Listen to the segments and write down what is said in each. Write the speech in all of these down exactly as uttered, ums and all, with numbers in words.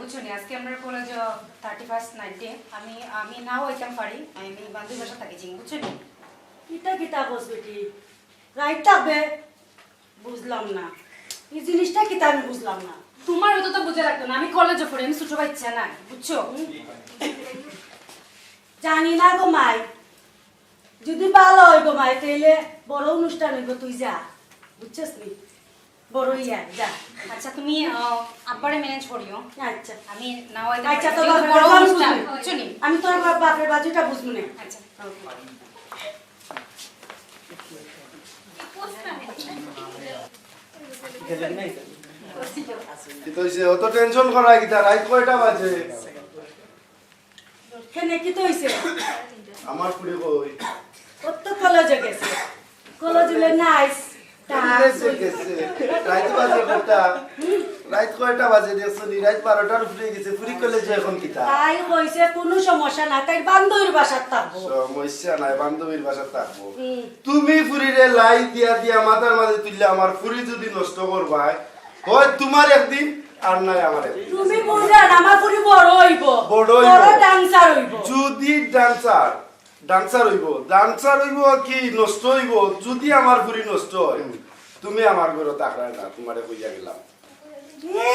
বুঝছো নি, আজকে আমরার কলেজো থার্টি ফার্স্ট নাইট ডে। আমি, আমি নাও আইতাম পারি, আমি বান্ধবীর বাসাত থাকি যাইমু, বুঝছো নি? ইটা কিতা কস বেটি? রাইত থাকবে? বুঝলাম না, ই জিনিসটা কিতা আমি বুঝলাম না। তুমার অততা বুঝা লাগতো না, আমি কলেজো পড়ি, আমি ছোট বাইচ্চা নায়, বুঝছো? জানি না গো মাই, যুদি ভালা অয় গো মাই, তাইলে বড় অনুষ্ঠান অইবো, তুই যা, বুঝছস নি? বড় অইয়া যা। আচ্ছা, তুমি, আহ, আব্বারে ম্যানেজ করিও। আচ্ছা। আমি নাও আইতাম পারি, আচ্ছা, তোর বাপের বাজু আমি বুঝমু নে। বুঝছো নি? আমি তোর বাপ-, বাপের বাজুটা বুঝমু নে। আচ্ছা। কিতা অইছে? অত টেনশন করা কিতা? রাইত কয়টা বাজে? কেনে, কিতা অইছে? আমার ফুরি কই? ও তো কলেজো গেছে। কলেজো নাইস। কলেজো গেছে। রাইত বাজে কয়টা? রাইত কয়টা বাজে দেখছো নি? রাইত বারোটার উপরে গেছে। ফুরি কলেজো এখন কিতা? তাই কইছে কুনু সমস্যা না, তাইর বান্ধবীর বাসাত থাকবো। সমস্যা নাই, বান্ধবীর বাসাত থাকবো। হুম। তুমি ফুরিরে লাই দিয়া দিয়া মাথার মাঝে তুললে আমার ফুরি যুদি নষ্ট করবায়, হয় তুমার একদিন, আর নায় আমার একদিন। তুমি বুঝো না, আমার ফুরি বড় অইবো। বড় অইবো। বড় ডান্সার অইবো। যুদি ডান্সার, ডান্সার অইবো, ডান্সার অইবো কি নষ্ট অইবো, যুদি আমার ফুরি নষ্ট অয়, তুমি আমার ঘরো থাকরায় না, তুমারে কইয়া গেলাম। এ!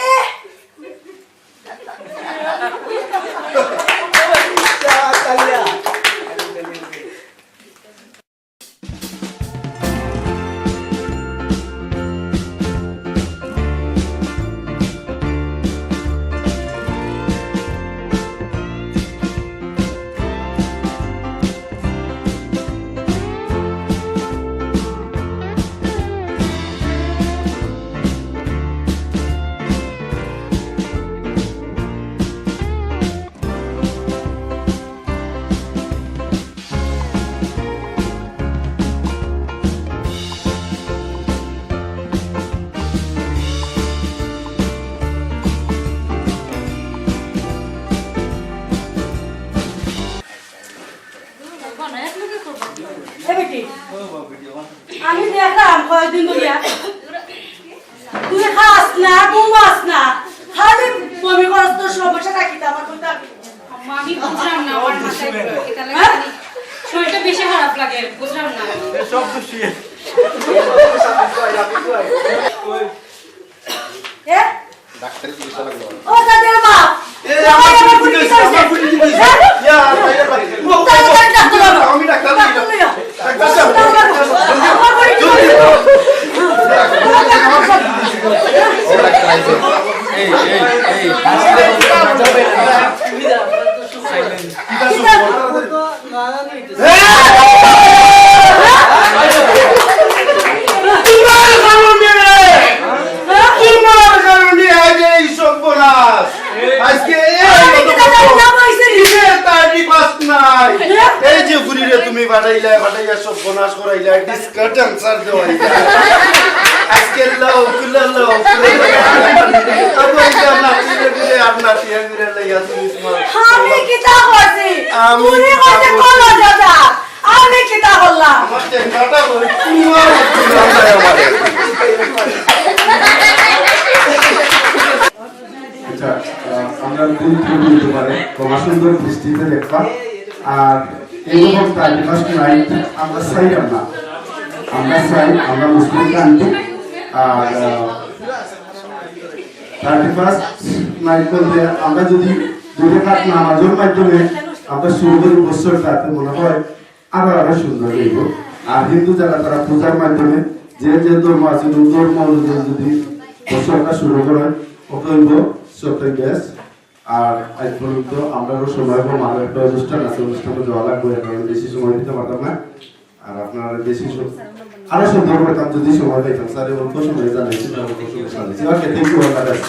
এ বেটি, আমি দেখলাম কয়দিন ধরিয়া তুই খাস না, ঘুমাস না, খালি বমি করস, তোর সমস্যাটা কিতা আমার কইতে হবে? আম্মা, আমি বুঝলাম না, আমার মাথায় কিতা লাগে জানি। শরীরটা বেশি খারাপ লাগে, বুঝলাম না। এ সব দোষী। এ? ডাক্তারি চিকিৎসা লাগবে। ও, তাদের বাপ। এ, আমার ফুরি কি অইছে? আমার ফুরি কি অইছে? হ্যাঁ? ইয়া, তাইলে ভাই। তাড়াতাড়ি ডাক্তার আনো। আমি ডাক্তার ডাক্তার লইয়া। ডাক্তার সাহেব। আমার ফুরি কি অইছে? এই, এই, এই। তুমার কারণে, তুমার কারণে আজ এই সর্বনাশ। আজকে এই এই যে থার্টি ফার্স্ট নাইট, এই যে ফুরিরে তুমি পাঠাইলা, পাঠাইয়া সর্বনাশ করাইলা, ডিস্কো ডান্সার দেওয়াইলা। আজকে লাও, কুলা লাও, কুলা লাও। আর ওই যে নাতিরে ঘুরে, আর নাতি ঘুরে লইয়া তুমি তোমার আমি কিতা করছি? আমি তুমি কিতা কইতে করছি? কলো দাদা, আমি কিতা করলাম? আমার টেন্ডারটা বলে, তোমার আচ্ছা, আহ, আমরা ভুল ত্রুটি হতে পারে, ক্ষমা সুন্দর দৃষ্টিতে দেখবা। আর এইরকম থার্টি ফার্স্ট নাইট আমরা চাইলাম না, আমরা চাই আমরা মুসলিম কান্ট্রি। আর থার্টি ফার্স্ট নাইট বলতে আমরা যদি দুই রাকাত নামাজের মাধ্যমে আমরা শুরু করি বছরটা, তো মনে হয় আরো আরো সুন্দর হইব। আর হিন্দু যারা, তারা পূজার মাধ্যমে যে যে ধর্ম আছে, ওই ধর্ম অনুযায়ী যদি বছরটা শুরু করে, ওটা হইব সবথেকে বেস্ট। আর আজ পর্যন্ত আমরারও সময় কম, আরো একটা অনুষ্ঠান আছে, অনুষ্ঠানে যাওয়া লাগবে, কারণ বেশি সময় দিতে পারতাম না। আর আপনারা বেশি সম-, আরো সুন্দর করতাম যদি সময় পাইতাম। স্যার, অল্প সময় জানাইছি, তার অল্প সময় জানাইছি। ওকে, থ্যাংক ইউ, আল্লাহ হাফেজ।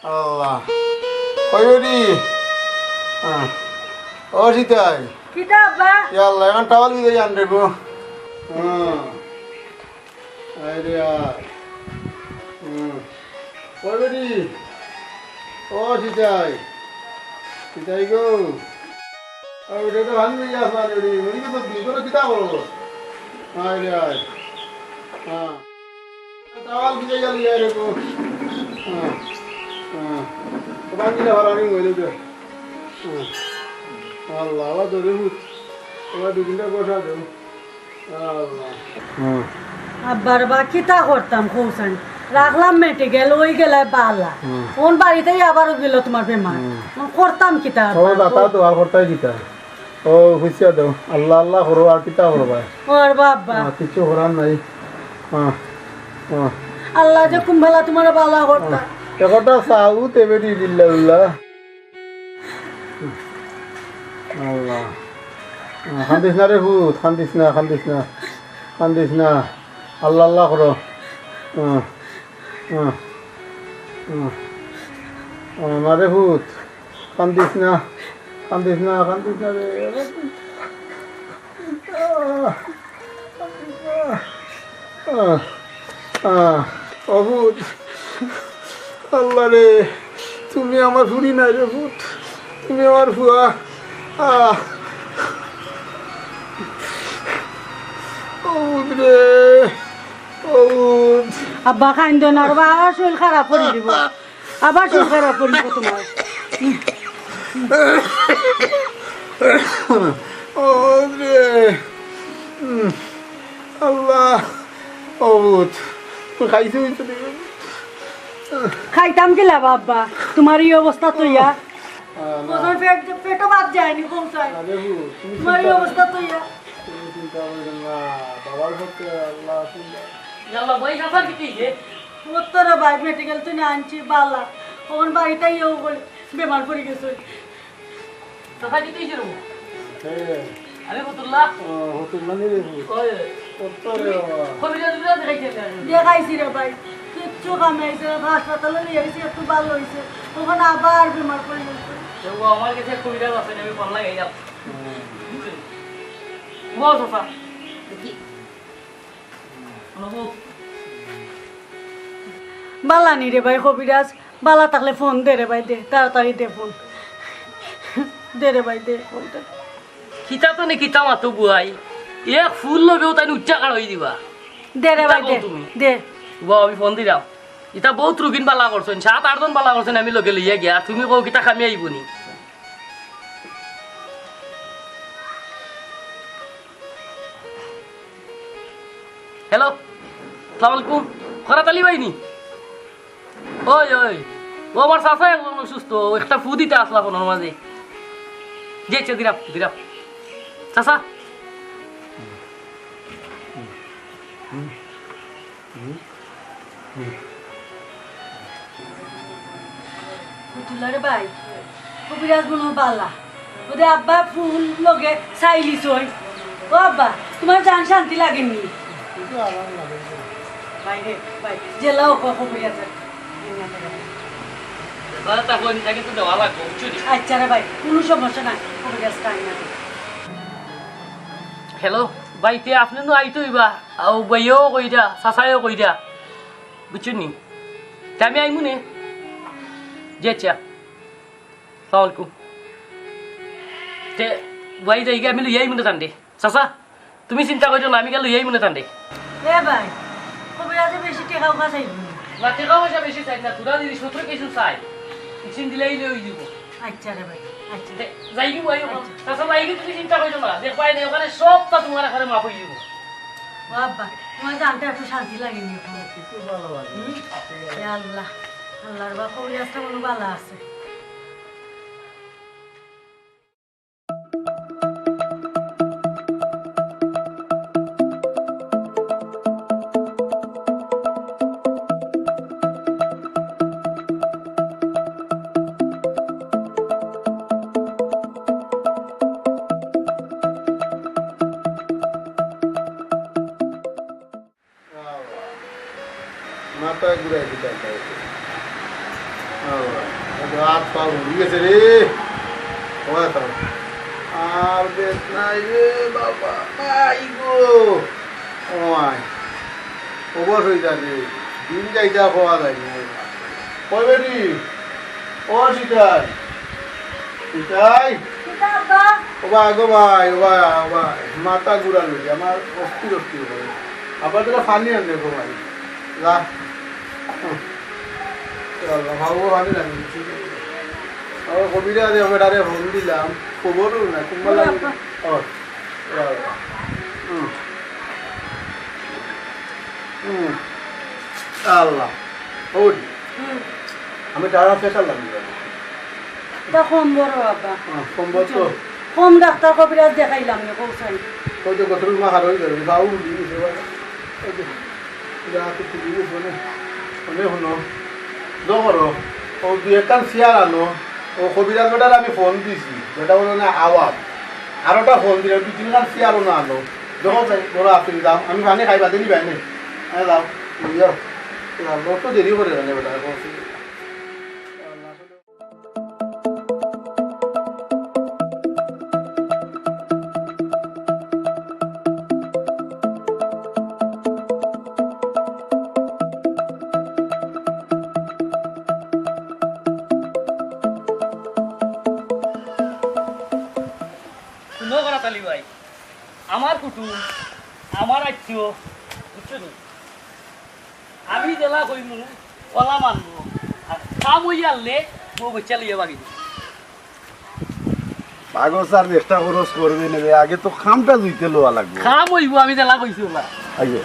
আল্লাহ। কই বেটি? হ্যাঁ। ও সিতাই। কিতা আব্বা? ইয়া আল্লাহ, এখন টাওয়াল ভিজাই আন রে গো। হ্যাঁ। আয় রে আয়। হুম। কই বেটি? ও সিতাই। সিতাই গো। ও বেটি, তো হান মিয়া আসমান বেটি। ওই তো বিল করে কিতা করবো? আয় রে আয়। হ্যাঁ। টাওয়াল ভিজাই গেল, ইয়া রে গো। হ্যাঁ, হ্যাঁ। তো বাঙ্গিলা ভাড়া আমি মরে দে। হ্যাঁ। আল্লাহ, আবার ধরে ভূত। আবার দুদিনটা বসা দেব। আল্লাহ। হ্যাঁ। আব্বার বা কিতা করতাম কওছাইন? রাখলাম মেডিকেল, ওই গেলায় বালা। হুম। অন বাড়িতেই আবার গেল তোমার বেমার। হুম। অন করতাম কিতা আব্বা? দাতা দোয়া করতাই কিতা? ও, হুঁশিয়া দেও। আল্লাহ আল্লাহ করো, আর কিতা করবায়? ওর বাবা। হ্যাঁ, কিচ্ছু করার নাই। হ্যাঁ, হ্যাঁ। আল্লাহ যে কুম্বালা তোমার বালা করতা। হ্যাঁ। একটা সাউথ এবেডি বিল্লাল্লাহ। আল্লাহ। হ্যাঁ, কান্দিস না রে ভূত, কান্দিস না, কান্দিস না, কান্দিস না। আল্লাহ আল্লাহ করো। হ্যাঁ, হ্যাঁ, হ্যাঁ। হ্যাঁ, না রে ভূত। কান্দিস না, কান্দিস না, কান্দিস না রে। আহ, আহ, আহ, ও ভূত, আল্লাহ রে, তুমি আমার ফুরি নায় রে ভূত, তুমি আমার ফুয়া। আহ, ও ভূত রে, ও ভূত। আব্বা কাইন্দো না রে বা, আবার শরীর খারাপ করি দিব। আবার শরীর খারাপ করি দিব তোমার। ও রে। উম, আল্লাহ। ও ভূত। খাইছো হইছে রে। খাইতাম কিলা বা আব্বা? তোমার এই অবস্থা তো ইয়া। আহ, না। তোমার পেট, পেটও ভাত যায়নি, কম চাই। আরে ভূত, তুমি তোমার এই চিন্তা অবস্থা তো ইয়া। তুমি চিন্তা করবেন না। বাবার হতে আল্লাহ চিন্তা। ইয়াল্লা, ভাই, কাকার কি হইছে? ও তো রে ভাই, মেডিকেল তো না আনছি, বালা। ওখান বাড়িতে ইয়েও বলে, বেমার পড়ি গেছে। চাচা, কিতা অইছে রে? হে। আমি ফতুল্লা। ও, ফতুল্লা নি রে? ওই। কত রে বাবা? কবিরাজ, কবিরাজ দেখাইছি আমি। দেখাইছি রে ভাই। কিচ্ছু কামে আইছে না। হাসপাতালে নিয়ে গেছি, একটু ভালো হইছে। ওখানে আবার বেমার পড়ি গেছে। তো ও আমার কাছে কবিরাজ আছে, আমি ফোন লাগাই দাও। হুম। বুঝলি? ও চাচা। দেখি। বালা নি রে ভাই কবিরাজ, বালা থাকলে ফোন দে রে ভাই, দে, তাড়াতাড়ি দে ফোন। দে রে ভাই, দে ফোন দে। কিতা তো নি কিতা মাতো বুয়াই, এক ফুল লবেও তাই উচ্চা কাড় হই দিবা। দে রে কিতা ভাই, কও দে, তুমি? দে। বাবা, আমি ফোন দিলাম। ইতা বহুত রুগীন বালা করছেন, সাত আটজন বালা করছেন, আমি লগে লইয়া গিয়া। আর তুমি কও কিতা কামে আইবো নি? হ্যালো, আসসালামু আলাইকুম। খরাত আলী ভাই নি? ওই, ওই, ও আমার চাচা একজন অসুস্থ, একটা ফু দিতা আসলা ফোনর মাঝে। জি, আচ্ছা, দিরাম, দিরাম। চাচা। ফতুল্লারে ভাই, কবিরাজ মনো বালা। ওদে আব্বা ফুল লগে চাইলিছইন। ও আব্বা, তোমার জান শান্তি লাগেনি? কিন্তু আরাম লাগে না। ভাই রে, ভাই, জেলা ও কবিরাজ। এবার তা কোন জায়গায় তো দেওয়া লাগবে, বুঝছো নি? আচ্ছা রে ভাই, কোনো সমস্যা নাই, কবিরাজ টাইম না। হ্যালো, ভাই, তে আপনি নু আইতো ইবা, আও ভাইও কইরা, চাচাইও কইরা, বুঝছো নি? তে আমি আইমু নে। জি আচ্ছা। সালাম আলাইকুম। তে ভাই যাইগা আমি লইয়া আইমু নে তানরে। চাচা, তুমি চিন্তা করিও না, আমি গিয়া লইয়া আইমু নে তানরে। এ ভাই, কবিরাজে বেশি টেকা উকা চাইব না। না, টেকা পয়সা বেশি চাই না, তোরা জিনিসপত্র কিছু চাই। মেশিন দিলেই লই দিব। আচ্ছা রে ভাই, আচ্ছা। তে যাইগি ভাই, আচ্ছা। চাচা যাইগি, তুমি চিন্তা করিও না। দেখবায় নে, ওখানে সবটা তোমার এখানে মাফ হয়ে যাব। ও আব্বা, তোমার জানতে একটু শান্তি লাগেনি এখন? কিছু ভালো লাগে। হুম? এ আল্লাহ, আল্লাহর বা কবিরাজটা মনে ভালো আছে। মাথা ঘুরাই দিতে পারে। আল্লাহ, হাত পা ভুলি গেছে রে। ওয়া তো। আর বেশ নাই রে বাবা। I go. ও আয়। অবশ অই যার রে। দিন যাইতা পাওয়া যায় না। কই বেটি? ও সিতাই। সিতাই। কিতা আব্বা? ও বা, গো ভাই, ও বা, ও বা। মাথা ঘুরার বেটি। আমার অস্থির অস্থির করে। আবার তোরা পানি আনবে গো ভাই। যা। আল্লাহ, ভাবো ভাবি লাগে। আমার কবিরাজ এ বেটারে ফোন দিলাম, খবরও না, কুম্বা লাগে। ও, আল্লাহ। হুম। হুম। আল্লাহ। ওই, হুম। আমি টাকা শেষ আনলাম। তা কম বড় বাবা। হ্যাঁ, কম বড় তো। কম ডাক্তার কবিরাজ দেখাইলাম না, কৌশল। ওই যে গতর মা হারই যাবে, বাবু দিয়ে দিছে, ওই যে। যা তো ঠিক আছে, মানে, মানে হুনো, দো করো, ও দুই একখান চেয়ার আনো, ও কবিরাজ বেটার আমি ফোন দিছি, বেটা বলে না আওয়াজ, আরোটা ফোন দিলে দুই তিনখান চেয়ারও না আনো, যখন যাই, বলো আপনি যাও, আমি পানি খাই বাদে নিবাই নে, হ্যাঁ যাও, যাও, যাও, লোক তো দেরি করে গেলে বেটা, এখন। হুনো করাত আলী ভাই, আমার কুটুম, আমার আত্মীয়, বুঝছো নি? আমি যেলা কইমু, অলা মানবো। আর কাম অইয়া আইলে, বউ বাচ্চা লইয়া বাগি দিবো। পাগল স্যার, চেষ্টা খরচ করবে না রে, আগে তো কামটা জুইতে লওয়া লাগবো। কাম অইবো, আমি যেলা কইছি অলা। আইয়ে।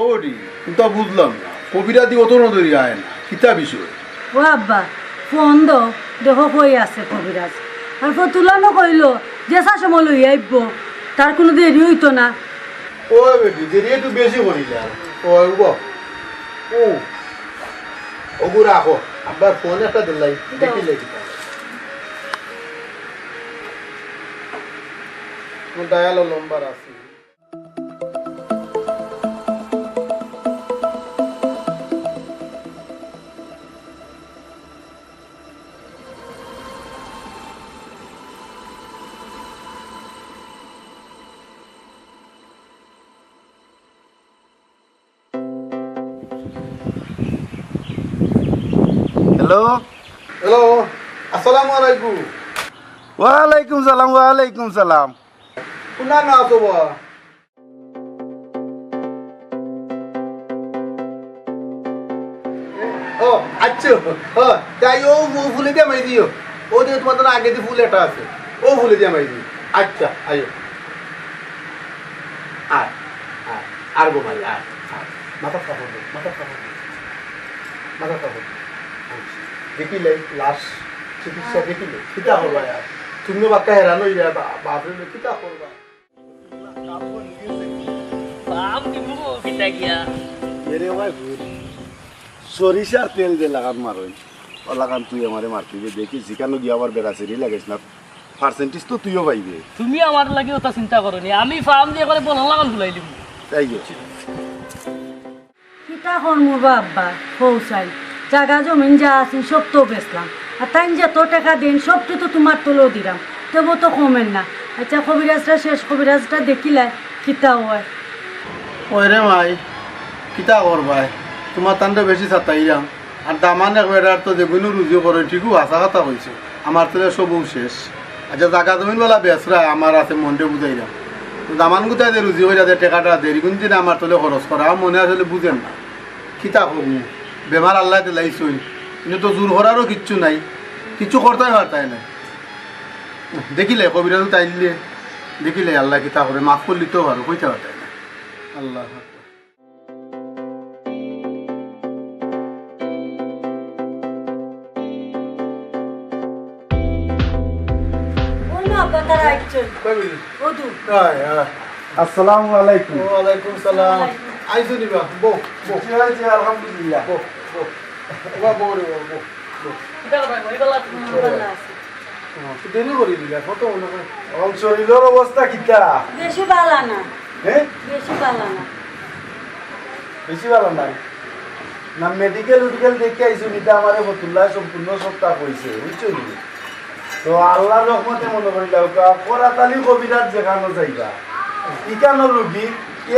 ও বেটি, কিন্তু বুঝলাম না, কবিরাজি অত নজরি আয় না, কিতা বিষয়? ও আব্বা, ফোন দো, দেখো কই আছে কবিরাজ। আর ফতুলানো কইলো, যে চা সময় লই আইবো, তার কুনু দেরি অইতো না। ও বেটি, দেরি একটু বেশি করিলে আর। ও, ও, ও। ওগু রাখো, আব্বার ফোন একটা দিলাই, দেখি লেগি। আমার ডায়ালও লম্বা আছে। হ্যালো। হ্যালো, আসসালামু আলাইকুম। ওয়ালাইকুম সালাম, ওয়ালাইকুম সালাম। কুনা না আছো বা? ও, আচ্ছা, ও, তাই ও, ও ফুলে দিয়া মাই দিও। ও যে তোমার জন্য আগে যে ফুল এটা আছে, ও ফুলে দিয়া মাই দিও। আচ্ছা, আইও। আয়, আয়, আর গো মাই, আয়, আয়। মাথা খাবো না, মাথা খাবো না। মাথা খাবো না। আচ্ছা, দেখিলে লাশ চিকিৎসা দেখিলে, কিতা করবা আর? তুমিও বাক্কা হেরান হইবে, বা-, বাপরে, কিতা করবা? বাপ নিমু কিতা গিয়া? এরে ভাই, ভুল। সরিষার তেল যে লাগান মারইন, ও লাগান তুই আমারে মারতিবে, দেখি যেখানো গিয়া আবার বেড়াছেড়ি লাগাইস না, percentage তো তুইও পাইবে। তুমি আমার লাগি ওটা চিন্তা করো নি, আমি ফার্ম দিয়ে করে বলা লাগান ভুলাই দিমু। তাই গেছি। কিতা করমু বা আব্বা, কও চাই। জাগা জমিন যা আছিল সব তো বেচলাম। আর তাইন যত টেকা দেইন সবটা তো তুমার তলেও দিলাম। তেবো তো কমের না। আচ্ছা, কবিরাজটা শেষ, কবিরাজটা দেখিলাই, কিতা অয়। ওই রে মাই, কিতা করবায়? তুমার তানরে বেশি সাতাইলাম। আর দামান এক বেটার তো যেগুইন রুজি করে, ঠিকউ হাছা কথা কইছো। আমার তো সবউ শেষ। আচ্ছা, জাগা জমিন বালা বেচরায়, আমার আছে মনরে বুঝাইলাম। তো দামান গুতায় যে রুজি কইরা যে টেকাটা দের, ইগুন দিন আমার তলে খরচ করা, আমার মনে আসলে বুঝের না। কিতা করমু? বেমার আল্লায় দিলাইছইন। কিন্তু তো জোর করারও কিচ্ছু নাই। কিচ্ছু করতায় পারতায় নায়। দেখিলে, কবিরাজও তাইলে, দেখিলে আল্লায় কিতা করে, মাফ করলে তো পারো, কইতা পারতায় নায়। আল্লাহ। ওই না, আব্বা, তারা আইছইন। কই বুঝলি? ওদু। আয়, আয়। আসসালামু আলাইকুম। ওয়ালাইকুম সালাম। ওয়ালাইকুম। আইছো নি বা? বও, বও। জি, জি, আলহামদুলিল্লাহ। বও, বও। বাবা, বও রে, বও, বও, বও। কিতা কথা কই, ভালা আছো? হুম, ভালা আছি। ও, তো দেরি করি দিলা, কত মনে করে? আমার শরীরের অবস্থা কিতা? বেশি ভালা না। হ্যাঁ? বেশি ভালা না। বেশি ভালা নাই? না, মেডিকেল উডিকেল দেখি আইছইন, ইটা আমারে ফতুল্লায় সম্পূর্ণ সত্য কইছে, বুঝছো নি? তো আল্লাহর রহমতে মনো করি লাউক্কা, করাতআলী কবিরাজ যেখানো যাইবা, ইখানো রুগী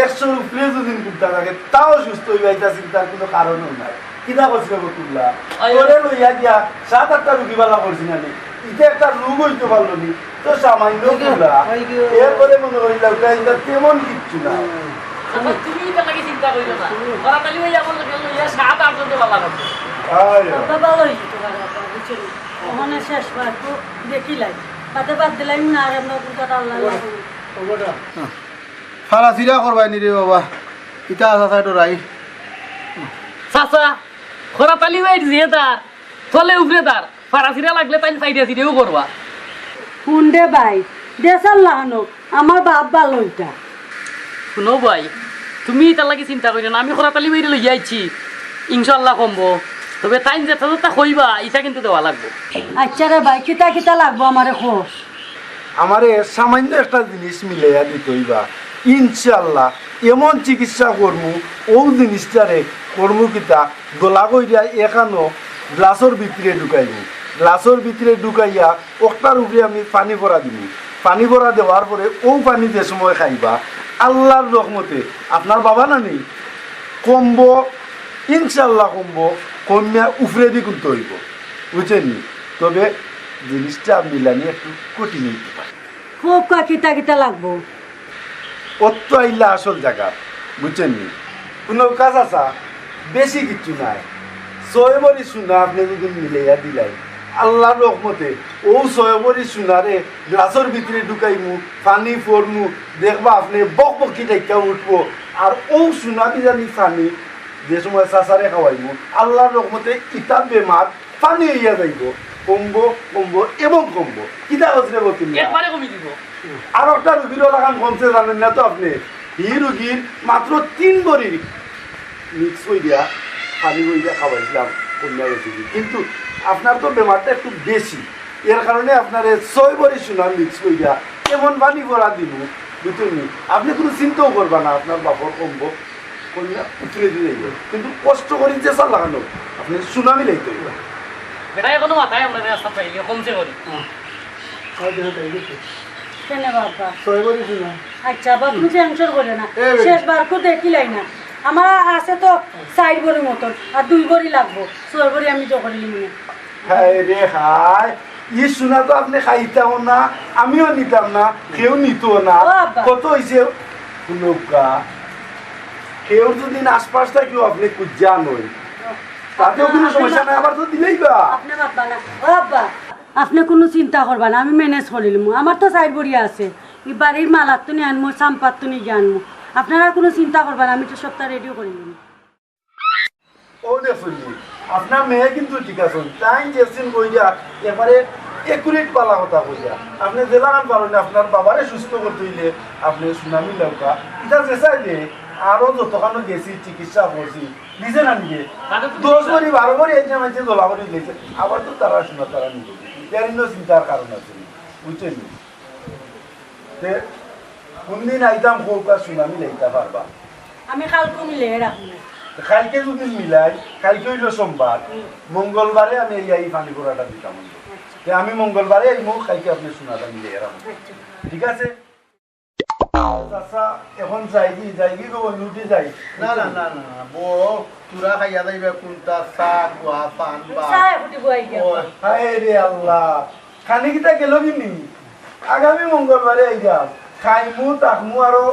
একশোর উপরে যদি কুন্তা থাকে, তাও সুস্থ অইবা, ইটা চিন্তার কুনু কারণও নাই। কিতা কইছে ফতুল্লা? আয়। তোরে লইয়া গিয়া সাত আটটা রুগী বালা করছি না নি? ইটা একটা রোগ অইতো পারলো নি? তো সামান্য অই গেল, কুলা। অই গেল। এরপরে মনো করি লাউক্কা, ইটা তেমন কিচ্ছু না। হুম। আচ্ছা, তুমি ইটার লাগি চিন্তা করিও না। করাতআলী ভাই আমার লগে লইয়া সাত আটজন বালা করছে। আয়। বাবা, বালা অইছে তো বাবা, বুঝছো নি? ওখানে শেষ বার তো দেখিলাই। বাদে বাদ দিলাই না, আর আমরা কুন্তা আল্লাহ আল্লাহ করি। ফারাসিরা করবায় নি রে বাবা। ইটা আসা সাইডো রাই। চাচা, করাতআলী ভাইর যে দার, তলে উপরে দার, ফারাসিরা লাগলে তাইন ফাইরা ছিরেও করবা। হুন রে ভাই, দেশার লাহানো, আমার বাপ বালা ইটা। হুনো ভাই, তুমি ইটার লাগি চিন্তা করিও না, আমি করাতআলী ভাইরে লইয়া আইছি, ইনশাআল্লাহ কমবো। তবে তাইন যেটা যেটা কইবা, ইটা কিন্তু দেওয়া লাগবো। আচ্ছা রে ভাই, কিতা কিতা লাগবো আমারে কও। আমারে সামান্য একটা জিনিস মিলাইয়া দিতে অইবা, ইনশাআল্লাহ এমন চিকিৎসা করমু, অউ জিনিসটারে করমু কিতা, দলা কইরা এখানো গ্লাসর ভিতরে ঢুকাইমু, গ্লাসর ভিতরে ঢুকাইয়া অকটার উপরে আমি পানি পড়া দিমু। পানি পড়া দেওয়ার পরে অউ পানি যে সময় খাইবা, আল্লাহর রহমতে আপনার বাবা নানি কমবো, ইনশাআল্লাহ কমবো, কমিয়া উপরেদি কুন্তা অইবো, বুঝছইন নি? তবে জিনিসটা মিলানি একটু কঠিন অইতে পারে। কউক্কা কিতা কিতা লাগবো? অত আইলা আসল জাগাত, বুঝছইন নি? কুনু কাজ আছে, বেশি কিচ্ছু নাই। ছয় ভরি সোনা আপনে যদি মিলাইয়া দিলাই, আল্লাহর রহমতে অউ ছয় ভরি সোনারে গ্লাসর ভিতরে ঢুকাইমু, পানি পড়মু, দেখবা আপনে বকবকি ডাকিয়া উঠবো। আর অউ সোনা মিলানি পানি যে সময় চাচারে খাওয়াইমু, আল্লাহর রহমতে ইতা বেমার পানি অইয়া যাইবো, কমবো, কমবো এবং কমবো। কিতা কইছে রে বতুল্লা? একবারে কমি দিবো। আর একটা রুগীর লাখান কমছে জানইন না তো আপনে? হি রুগীর মাত্র তিন ভরি মিক্স করিয়া, পানি করিয়া খাওয়াইছিলাম, কমিয়া গেছে। কিন্তু আপনার তো বেমারটা একটু বেশি, এর কারণে আপনারে ছয় ভরি সোনা মিক্স করিয়া এমন পানি পড়া দিমু, বুঝছইন নি? আপনে কুনু চিন্তাও করবা না, আপনার বাপর কমবো, কমিয়া উপরেদি যাইবো। কিন্তু কষ্ট করি যেছা লাখান অউক, আপনে সোনা মিলাইতে অইবো। বেটা, এখনো মাথায় আমরা রাস্তা পাইনি, কমছে করি। হ্যাঁ। আর দেখা তাই গেছে। কেনে বাবা? ছয় ভরি সোনা। আচ্ছা, বাবা, তুমি টেনশন করিও না। এ বেটা। শেষ বার কো দেখিলাই না। আমার আছে তো চাইর ভরি মতন, আর দুই ভরি লাগবো। ছয় ভরি আমি জোগাড় করিলিমু নে। হায় রে হায়, ই সোনা তো আপনে খাইতাও না, আমিও নিতাম না, কেউ নিতো না। ও আব্বা। কত অইছে? হুনউক্কা, কেউ যদি আশপাশ থাকিও আপনে খুজিয়া আনইন, তাতেও কুনু সমস্যা নাই, আবার তো দিলাইবা। আপনে মাতবা না। ও আব্বা, আপনে কুনু চিন্তা করবা না, আমি ম্যানেজ করিলিমু। আমার তো চাইর ভরি আছে, ই বাড়ির মালার তনে আনমু, চাম্পার তনে গিয়া আনমু। আপনারা কুনু চিন্তা করবা না, আমি তো সবটা রেডি করিলিমু। ও দেখছইন নি, আপনার মেয়ে কিন্তু ঠিক আছইন। তাইন যেছইন কইরা একবারে একুরেট বালা কথা কইরা। আপনে যেলাখান পারইন, আপনার বাবারে সুস্থ করতে অইলে আপনে সোনা মিলাউক্কা। ইটা যেছাই দে, আরো যতখানো গেছি, চিকিৎসা করছি, দিছে না নি? দশ ভরি, বারো ভরি আইছে, মাইছে দলা করি দিছে। আবার তো তারা সোনা তারা নিবো। এর ইনো চিন্তার কারণ আছে নি, বুঝছইন নি? তে কুনদিন আইতাম কউক্কা সোনা মিলাইতা পারবা? আমি কাইলকু মিলাইয়া রাখমু। তে কাইলকে যদি মিলাই, কাইলকে অইলো সোমবার, হুম। মঙ্গলবারে আমি এই, এই পানি পড়াটা দিতাম অইলো। আচ্ছা। তে আমি মঙ্গলবারে আইমু, কাইলকে আপনে সোনাটা মিলাইয়া রাখমু। আচ্ছা। ঠিক আছে? চাচা, এখন যাইগি, যাইগি গো, লুটি যাই। না, না, না, না, না, বউ, তোরা খাইয়া যাইবা কুনটা, চা, গুয়া, পান, বা। চা এখন দিব আইগা। ও, হায় রে আল্লাহ, খানি কিতা গেল কি নি? আগামী মঙ্গলবারে আইবা। খাইমু, থাকমু, আরো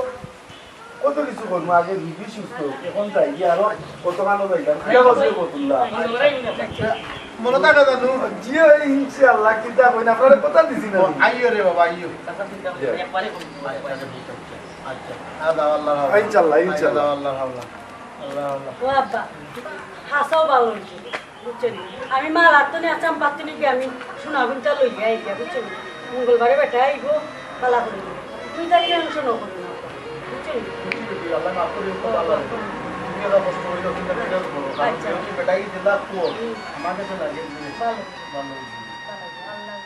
কত কিছু করমু। আগে রুগী সুস্থ, এখন যাইগি, আরো কত খানো যাইতাম। কিতা বলছে বতুল্লা? মনে থাকে জানো? জি, ওই ইনশাআল্লাহ, কিতা কইন, আপনারে কথা দিছি না? ও, আইও রে বাবা, আইও। জি। আচ্ছা, আচ্ছা, আচ্ছা। আচ্ছা, আচ্ছা। আল্লাহ হাওলা। ইনশাআল্লাহ, ইনশাআল্লাহ। আল্লাহ হাওলা। আল্লাহ হাওলা। ও আব্বা, হাছাউ ভালা অইছে, বুঝছইন নি? আমি মালার তনে আছাম পাত্তনি কি আমি সোনা গুনটা লইয়া আইগা, বুঝছইন নি? মঙ্গলবারে বেটা আইবো, বালা করি দিবো। তুমি তার টেনশনও করো না, বুঝছইন নি? আল্লাহ মাফ করি দিবো, আল্লাহ। তুমি এত কষ্ট করি দিও, চিন্তা করে করো। কারণ আচ্ছা। যেহেতু বেটাই দিলা তো, হুম। আমার কাছে লাগে যে ভালো। ভালো অইছে। ভালো, আল্লাহ।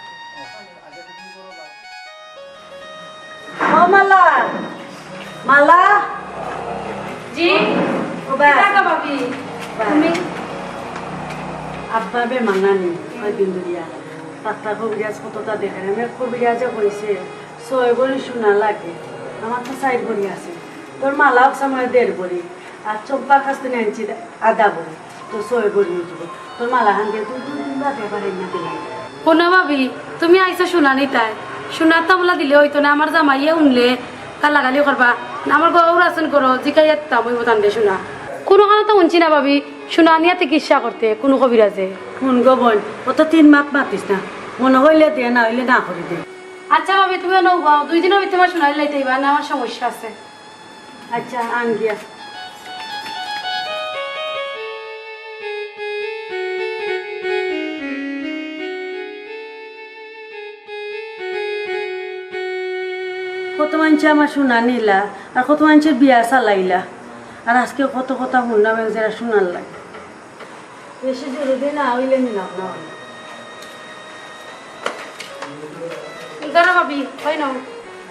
ও মালা, মালা। জি? ও বা। কিতা গো ভাবি? তুমি আব্বা বেমার নানি, কয়দিন ধরিয়া। ডাক্তার কবিরাজ কততা দেখাইলাম, এক কবিরাজে কইছে, "ছয় ভরি সোনা লাগে, আমার তো চাইর ভরি আছে, তোর মালা অকসময় দেড় ভরি, আর চম্পার কাছ থাকি আনছি আধা ভরি, তো ছয় ভরি অইযিবো, তোর মালাখান দিয়া তুই দুই দিন বাদে আবার আইনা দিলাম।" হুনো ভাবি, তুমি আইছো সোনা নিতায়, সোনার তামলা দিলে অইতো না, আমার জামাইয়ে হুনলে গালাগালি করবা। আমার গৌর আছইন করো, জিকাইয়া দিতাম অইবো তানরে সোনা। কুনুখানো তো হুনছি না ভাবি, সোনা আনিয়া চিকিৎসা করতে কুনু কবিরাজে। হুন গো বইন, অত তিন মাত মাতিস না, মনো অইলে দে, না অইলে না করি দে। আচ্ছা ভাবি, তুমি অনো বও, দুই দিনর ভিতরে আমার সোনা লইতে অইবা, না আমার সমস্যা আছে। আচ্ছা, আন গিয়া। কত মানষে আমার সোনা নিলা, আর কত মানষর বিয়া চালাইলা, আর আজকে কত কথা হুনলাম এক জেরা সোনার লাগি। বেশি জরুরি না অইলে নিলাম না। ধরো ভাবি, অয় নাও।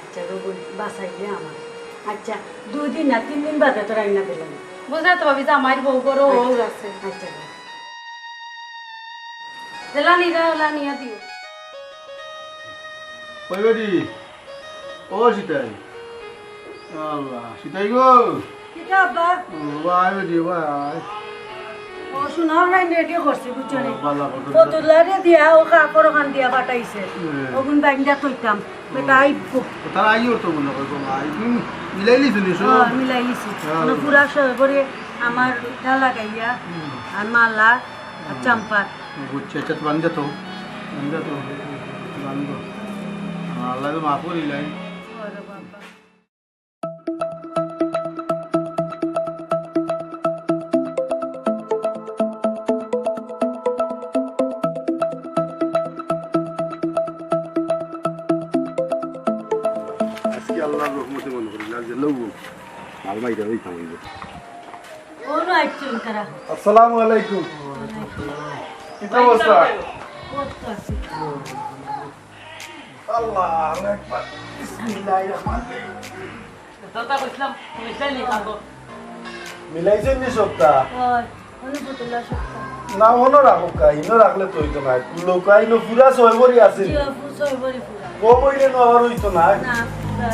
আচ্ছা গো বইন, বাঁচাইলে আমার। আচ্ছা, দুই দিন না তিন দিন বাদে তোর আইনা দিলাম। বুঝলে তো ভাবি, জামাইর বউ ঘরো অউ আছে। আচ্ছা গো। যেলা নিরা ওলা নিয়া দিও। ওই বেটি, ও সিতাই। আল্লাহ, সিতাই গো। কিতা আব্বা? ও, ভাই বেটি, ভাই। ও, সোনার লাইন রেডি করছি, বুঝছো নি? ও, বালা করছো। ফতুল্লারে দিয়া, ও কাপড় ওখান দিয়া পাঠাইছে। হুম। ওগুন বাইন্দা থইতাম। বেটা আইবো। ও, তারা আইও তো মনে করবো, ভাই। তুমি মিলাইলিছো নি সব? হ্যাঁ, মিলাইলিছি। হ্যাঁ। মানে পুরা সব করে আমার ইটা লাগাইয়া, হুম। আর মালা, আর হুম। চাম্পার। বুঝছি, আচ্ছা, তো বান্ধে তো। বান্ধে তো। বান্ধো। আল্লাহ তো মাফ করিলাই। ওরে বাবা। আজকে আল্লাহর রহমতে মনে করি, আজ যে লউ, মাল বাইরে হইতাম হইব। ওরা আইছুন কারা? আসসালামু আলাইকুম। কি অবস্থা? কত আছে? আল্লাহু আকবার। বিসমিল্লাহির রহমানির রহিম। তোতা কইছিলাম, মিশাই নি খাবো। মিলাইছেন নি সবটা? ওই, অনুভূতুল্লাহ সবটা। না, অনো রাখো কা, ইনো রাখলে তো অইতো না। লোকাইনো পুরা ছয় ভরি আছে। জি, আপু, ছয় ভরি পুরা। কম অইলে না আর অইতো না। না, পুরা।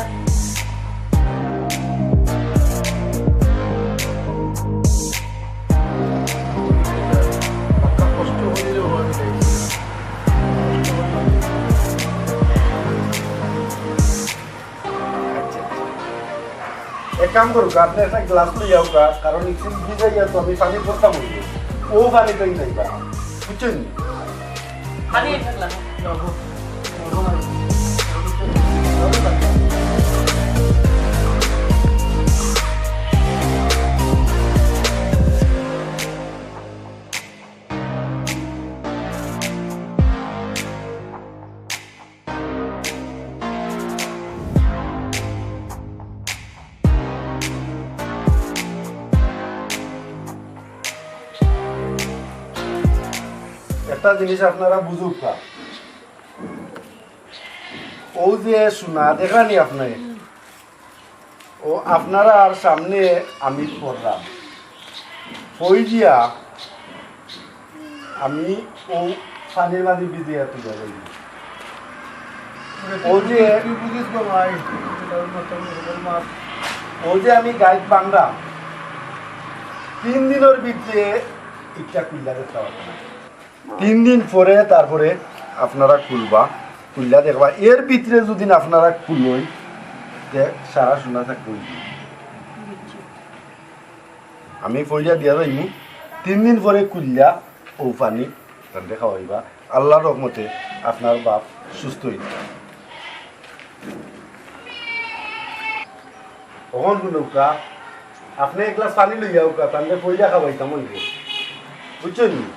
পাক্কা কষ্ট অইলে হয়। আচ্ছা, আচ্ছা। এক কাম করুক, আপনি একটা গ্লাস লই আউকা, কারণ ইকসিন ভিজাইয়া তো আমি পানি পড়তাম অইব। ও পানি তো যাইবা, বুঝছেন? পানি একটা গ্লাস। একটা জিনিস আপনারা বুঝুক্কা, ও যে সোনা দেখরা নি আপনি, ও আপনারার সামনে আমি পড়লাম, পড়িয়া আমি ও পানির মাঝে ভিজিয়া তুলিয়া যাইব। ও যে তুই বুঝিস গো ভাই, এটা ওর মতো ওর মাছ। ও যে আমি গাইড বাংলা, তিন দিনের ভিতরে ইটা খুলিয়া দেখতে পারবো না। তিন দিন পরে তারপরে আপনারা খুলবা, খুলিয়া দেখবা। এর ভিতরে যদি আপনারা খুলই, তে সারা সোনা থাকবো। আমি পয়সা দিয়া যাইমু, তিন দিন পরে খুলিয়া ও পানি তানরে খাওয়াইবা। আল্লাহর রহমতে আপনার বাপ সুস্থ অইবা। অখন হুনউক্কা, আপনি এক গ্লাস পানি লইয়া আউক্কা, তানরে পয়লা খাওয়াইতাম অইব। বুঝছইন নি?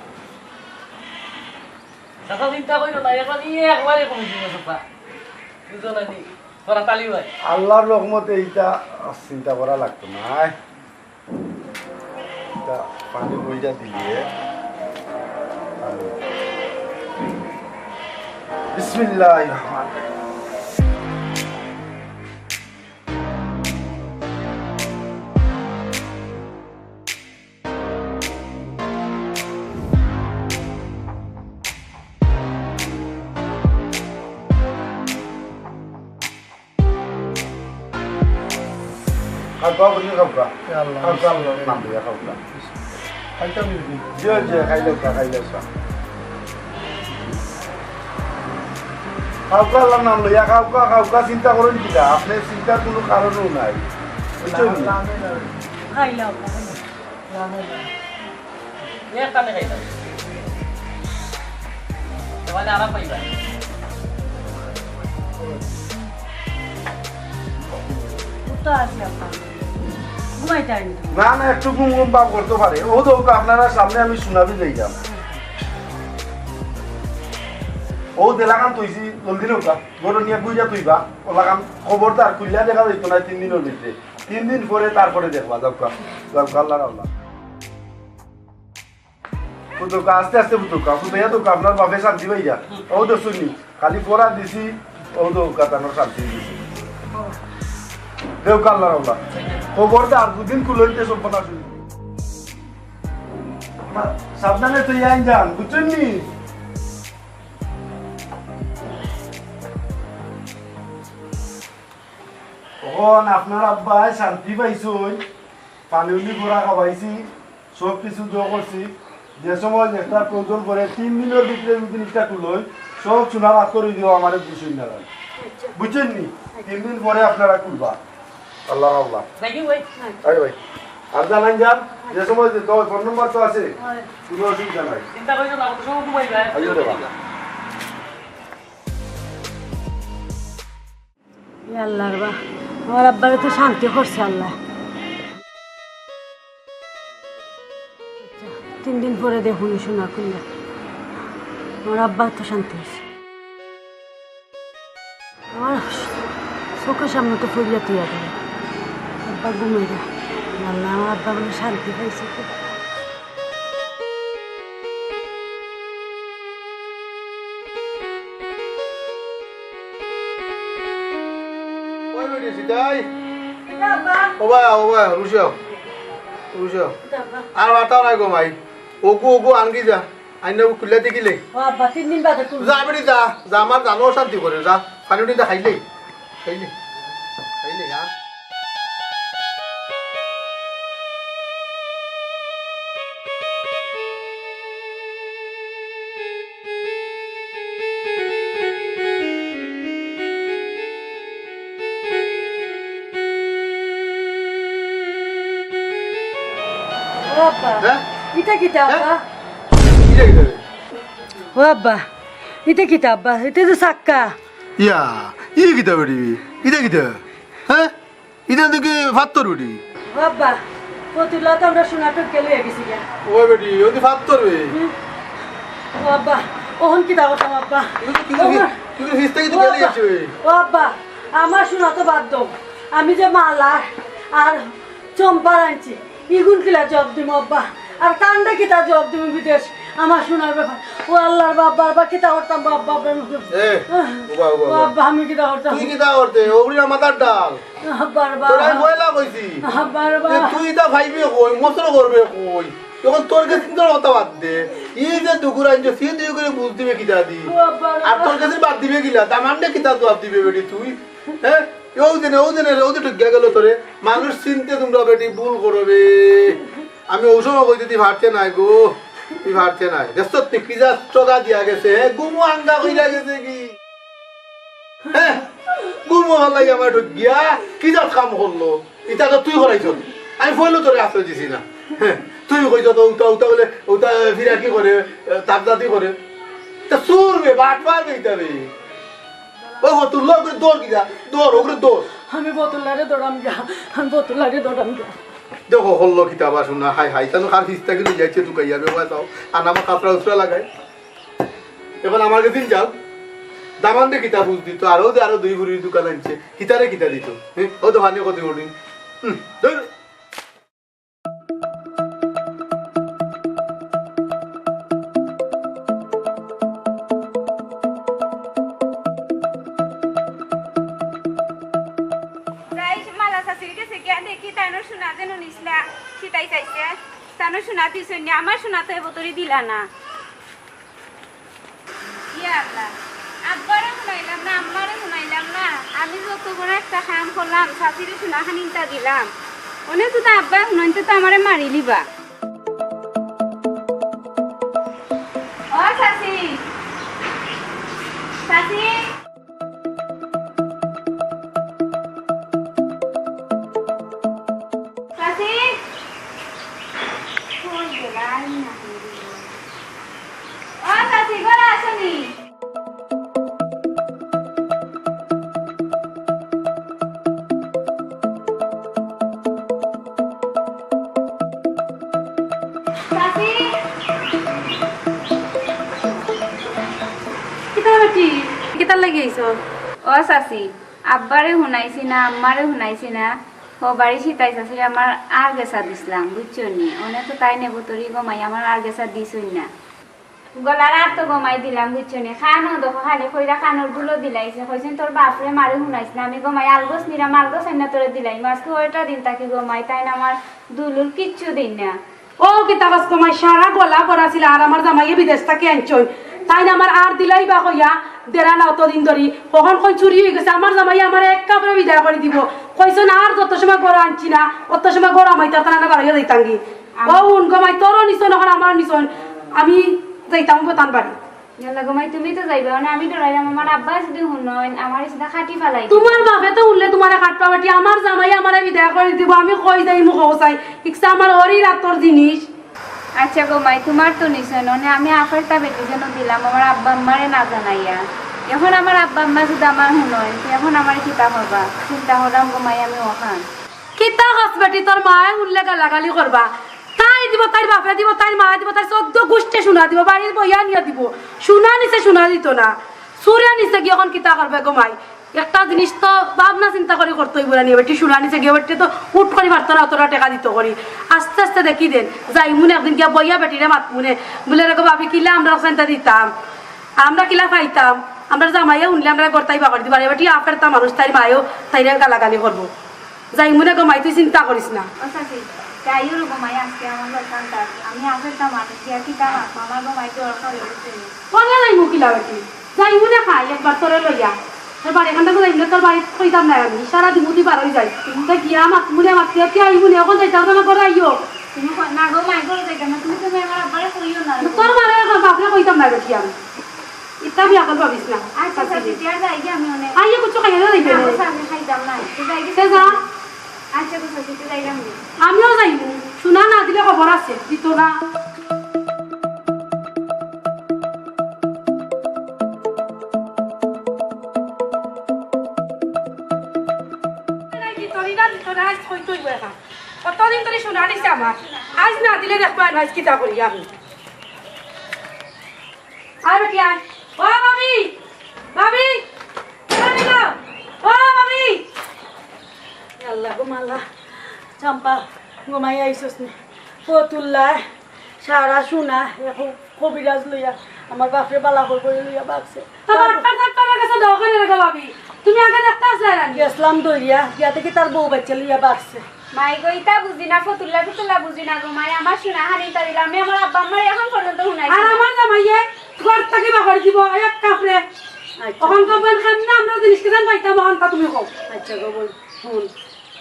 চাচা, চিন্তা করিও না, এখন ই একবারে কমি দিব চাচা। বুঝছো না নি? তোরা তালি ভাই। আল্লাহর রহমতে ইটা চিন্তা করা লাগতো না। ইটা পানি বইটা দিলে, বিসমিল্লাহির রহমানির রহিম। খাউক্কা, বুঝলি খাউক্কা? ইয়া আল্লাহ। খাউক্কা, আল্লাহর নাম লইয়া খাউক্কা। খাইতাম নি? জি, জি, খাইলাউক্কা, খাইলাউক্কা। খাউক্কা, আল্লাহর নাম লইয়া খাউক্কা, খাউক্কা, চিন্তা করইন কিতা? আপনে চিন্তার কুনু কারণও নাই। বুঝছইন নি? খাইলাম। এক কানে খাইতাম। তাহলে আরাম পাইবা। উঠতে আসি আপনার। ঘুমাইতে আইনি। না, না, একটু ঘুম ঘুম ভাব করতে পারে। ও তো আপনারা সামনে আমি শুনাবি যাইলাম। ও দেলাখান তৈছি, জলদি নৌকা। গরু নিয়ে বুঝা তুইবা। ওলাখান খবরদার খুললে দেখা যাইতো না তিন দিনের ভিতরে। তিন দিন পরে তারপরে দেখবা, যাউক্কা। যাউক্কা, আল্লাহ, আল্লাহ। ফুতুকা, আস্তে আস্তে ফুতুকা, ফুতাইয়া তো আপনার বাপে শান্তি পাইয়া। ও তো শুনি, খালি পড়া দিছি, ও তো কাতানোর শান্তি দিছি। দেউক্কা আল্লাহ, আল্লাহ। খবরদার দুদিন কুলইতে সব কথা শুনি। সাবধানে তো ইয়াইন যান, বুঝছইন নি? অখন আপনার আব্বায় শান্তি পাইছইন, পানি উনি ভরা খাওয়াইছি, সব কিছু জো করছি। যে সময় যেটা প্রয়োজন পড়ে, তিন দিনের ভিতরে যদি ইটা খুলই, সব সোনা ভাগ করে দিও আমারে দুশো টাকা। বুঝছইন নি? তিন দিন পরে আপনারা খুলবা। আল্লাহ, আল্লাহ। দেখি ভাই। আরে ভাই, আর জানাই যান, যে সময় যে তো ফোন নম্বর তো আছে, হয়। কোনো অসুবিধা নাই। চিন্তা করিও না, অত সময় ঘুমাই যায়। আইও রে বাবা। ইয়া আল্লাহ রে বা, আমার আব্বারে তো শান্তি করছে আল্লাহ। তিন দিন পরে দেখুন সোনা খুললে, আমার আব্বার তো শান্তি হয়েছে। আমার চোখের সামনে তো ফরিয়া তুই আগে আব্বা ঘুমাইরা। আল্লাহ, আমার আব্বা বলে শান্তি পাইছে তো। ওই বেটি, সিতাই। কিতা আব্বা? ও ভাই, ও ভাই, রুশিয়াও। রুশিয়াও। কিতা আব্বা? আর বাতাও নাই গো মাই। ওগু, ওগু, আনগি যা। আইনা ওগু খুললে দেখিলে। ও আব্বা, তিন দিন বাদে খুলবো। যা বেটি, যা। যা, আমার জানো অশান্তি করে, যা। পানি উনি যা খাইলে। খাইলে। খাইলে, যা। ও আব্বা, হ্যাঁ? ইটা কিতা আব্বা? হ্যাঁ? ইটা কিতা রে? ও আব্বা, ইটা কিতা আব্বা? ইটা তো চাক্কা। ইয়া, ই কিতা বেটি? ইটা কিতা? হ্যাঁ? ইটা দেখি ফাত্তর বেটি। ও আব্বা, ফতুল্লা তো আমরা সোনার টুককে লইয়া গেছি গিয়া। ও বেটি, ও দি ফাত্তর বে। হুম। ও আব্বা, ওহন কিতা করতাম আব্বা? তুই তো, তুই তো, ও মা। তুই তো ফিস থেকে তো ও গেলে আব্বা, গেছে বে। ও আব্বা, আমার সোনা তো বাদ দাও। আমি যে মালা আর চম্পার আনছি, ইগুন কিলা জব দিমু আব্বা? আর কান্দে কিতা জব দিমু বিদেশ? আমার সোনার ব্যাপার। ও আল্লাহর বাপ, বারবার কিতা করতাম বাপ, বাপ, বাপ। এ, উবা, উবা, ও উবা। আব্বা, আমি কিতা করতাম? তুই কিতা করতে? ওগুলি আমাদের ডাল। আব্বার বাপ। তোর আমি পয়লা কইছি। আব্বার যে বাপ। তুই ইতা ভাইবে কই, মসর করবে কই? এখন তোর কাছে চিন্তার কথা বাদ দে। এই যে দুগুর আনছে, সে দুই করে বুঝ দিবে কিতা দি? ও আব্বার আর তোর বাপ। কাছে বাদ দিবে কিলা? দামান্ডে কিতা জবাব দিবে বেটি তুই? হ্যাঁ? ও দিনে, ও দিনে, ও দিনে ঠকিয়া গেল তোরে। মানুষ চিনতে তোমরা বেটি ভুল করবে। আমি ও সময় কইতে তুই পারতে নাই গো, তুই পারতে নাই। দেখছ তুই কি যা চগা দিয়া গেছে, হ্যাঁ? গুমো আঙ্গা কইরা গেছে কি? হ্যাঁ? গুমো হালাই আমার ঠকিয়া কি যা কাম করলো? ইটা তো তুই করাইছ। আমি ফইলো তোরে আশ্রয় দিছি না। হ্যাঁ? তুই কইছ তো উতা, উতা বলে, উতা ফিরা কি করে, তার দাদি করে। তা চুর বে, বাটপার বে ইতা বে। ও, ও, তোর লগে দৌড় গিয়া, দৌড়, ওগুলো দৌড়। আমি বোতলারে দৌড়াম গিয়া, আমি বোতলারে দৌড়াম গিয়া। দেখো, হল্লো কিতা বা শোনা, হাই হাই, তানু কার ফিস থাকি লই যাইছে তুকাইয়া, বে, ওয়া যাও। আর আমার কাপড়া উসরা লাগাই। এখন আমার কাছে যাও। দামান দে কিতা বুঝ দিত, আরো দে, আরো দুই ভরির দোকান আনছে। কিতারে কিতা দিত? হ্যাঁ? ও তো পানি কত করি। হুম, ধুর। যাই মালা চাচির গেছে গিয়া দেখি, তানু সোনা যেন নিছলা, সিতাই চাইছে। তানু সোনা দিছইন নি, আমার সোনা তো এবতরি দিলা না। ইয়া আল্লাহ, আব্বারে হুনাইলাম না, আম্মারে হুনাইলাম না। আমি যত বড় একটা কাম করলাম, চাচিরে সোনা খানিকটা দিলাম। অনে তো তা আব্বা হুনইন তে তো আমারে মারিলিবা। ও চাচি, চাচি, চাচি, কই গেলা? ও চাচি, ঘরে আছো নি? চাচি। কিতা বেটি? কিতার লাগি আইছো? ও চাচি, আব্বারে হুনাইছি না, আম্মারে হুনাইছি না। ও বাড়ি সিতাই চাচিরে আমার আর গেছা দিছলাম, বুঝছো নি? অনে তো তাইন এবো তরি গমাই আমার আর গেছা দিছইন না। গলার আর তো গমাই দিলাম, বুঝছো নি? কানও দেখো, খালি কইরা কানর দুলো দিলাইছে। কইছইন, "তোর বাপরে মারে হুনাইস না, আমি গমাই আলগোছ নিরাম, আলগোছ আইনা তোরে দিলাইমু।" আজকে অয়টা দিন থাকি গমাই, তাইন আমার দুলুর কিচ্ছু দেইন না। ও কিতা কস গমাই, সারা গলা ভরা ছিল, আর আমার জামাইয়ে বিদেশ থাকি আনছইন। তাইন আমার আর দিলাইবা কইয়া, দেরা না অতদিন ধরি। কখন কই চুরি অইগেছে, আমার জামাইয়ে আমারে এক কাপড়ে বিদায় করি দিবো। কইছইন, "আর যত সময় ঘরো আনছি না, অত সময় ঘরো আমাইতাম না, বারইয়া যাইতামগি।" ও হুন গমাই, তোরও নিছইন, অখন আমারও নিছইন, আমি যাইতাম অইবো তান বাড়ি। ইয়াল্লা গমাই, তুমি তো যাইবা, মানে আমি ডরাইলাম, আমার আব্বা যদি হুনইন, আমারে সিধা কাটি ফালাই দিবা। তুমার বাপে তো হুনলে তুমারে কাটবা বেটি, আমার জামাই আমারে বিদায় করি দিবো, আমি কই যাইমু কও চাই, ইচ্ছা আমার হরি রাতর জিনিস। আচ্ছা গমাই, তুমার তো নিছইন, মানে আমি আফেরতা বেটি যেন দিলাম, আমার আব্বা আম্মারে না জানাইয়া। অখন আমার আব্বা আম্মা যদি আমার হুনইন, তে অখন আমারে কিতা করবা? চিন্তা করলাম গমাই আমি অখান। কিতা কস বেটি, তোর মায়ে হুনলে গালাগালি করবা। তাই দিবো, তাইর বাপে দিবো, তাইর মায়ে দিবো, তাইর চৌদ্দ গুষ্টি সোনা দিবো, বাড়ির বইয়া নিয়া দিবো। সোনা নিছে, সোনা দিতো না, চুরে নিছে গি, অখন কিতা করবে গমাই? একটা জিনিস তো ভাবনা চিন্তা করি করতে অইবো না নি বেটি, সোনা নিছে গি বেটি তো হুট করি পারতো না, অতটা টেকা দিতো করি। আস্তে আস্তে দেখি দেন, যাইমুনে একদিন গিয়া বইয়া বেটিরে মাতমুনে, বুলে, "রে গো ভাবি, কিলা আমরা চিন্তা দিতাম, আমরা কিলা পাইতাম, আমরা জামাইয়ে হুনলে আমরা ঘরতাই বা করি দিবা রে বেটি, আফেরতা মানুষ, তাইর মায়েও তাইরে গালাগালি করবো।" যাইমুনে গমাই, তুই চিন্তা করিস না। ও চাচি, যাইও রে গমাই, আজকে আমার লক্ষণ তার। আমি আফেরতা মানুষ, গিয়া কিতা মাতমু, আমার গমাই তো অর করে উঠছে। কোনে যাইমু কিলা বেটি? যাইমুনে খাই একবার তোরে লইয়া। তোর বাড়ি এখান থাকি যাইমুনে, তোর বাড়িত কইতাম না আমি। সারা দিমু তুই বারই যাই। তা গিয়া মাতমুনে মাতিয়া কি আইমুনে, অখন যাইতাম না, ঘরে আইও। তুমি ক-, না গমাই, ঘরে যাইতাম না। তুমি, তুমি আমার আব্বারে কইও না। তোর বারে বাপরে কইতাম না বেটি আমি। ইতা বিয়া করবো ভাবিস না। আচ্ছা, আচ্ছা, চাচি। আইয়া কিছু খাইয়া দিলে না, চাচি, খাইতাম না। তো যাই গেছে। যা। আচ্ছা, তো চাচি, তো যাইলাম রে। আমিও যাইমু। সোনা না দিলে খবর আছে, দিত না। কতদিন ধরি সোনা নিছে আমার। আজ না দিলে দেখবা, আজ কিতা করি আমি। আয় বেটি, আয়। ও ভাবি, ভাবি, ভাবি গো, ও ভাবি। আল্লাহ গো, মাল্লা, চাম্পা, গমাই আইছস নি? ফতুল্লায় সারা সোনা, এখন কবিরাজ লইয়া, আমার বাপরে বালা করি লইয়া বাগছে। তো বাটপার চাটপারর গেছে দেও কেনে রে গো ভাবি? তুমি আগে দেখতা আছলায় না নি? গেছলাম দৌড়িয়া, গিয়া দেখি তার বউ বাইচ্চা লইয়া বাগছে। মাই গো, ইতা বুঝি না, ফতুল্লা টুতুল্লা বুঝি না গো মাই, আমার সোনা হানি ইতা দিলা, আমি আমার আব্বা আম্মারে এখন পর্যন্ত হুনাইছি আর না। আমার জামাইয়ে ঘর থাকি বাগড়ি দিবো, এক কাপড়ে। আচ্ছা। অখন তো বইন খান না, আমরা জিনিস কিখান পাইতাম, অখন তা তুমি কও। আচ্ছা গো বইন, হুন,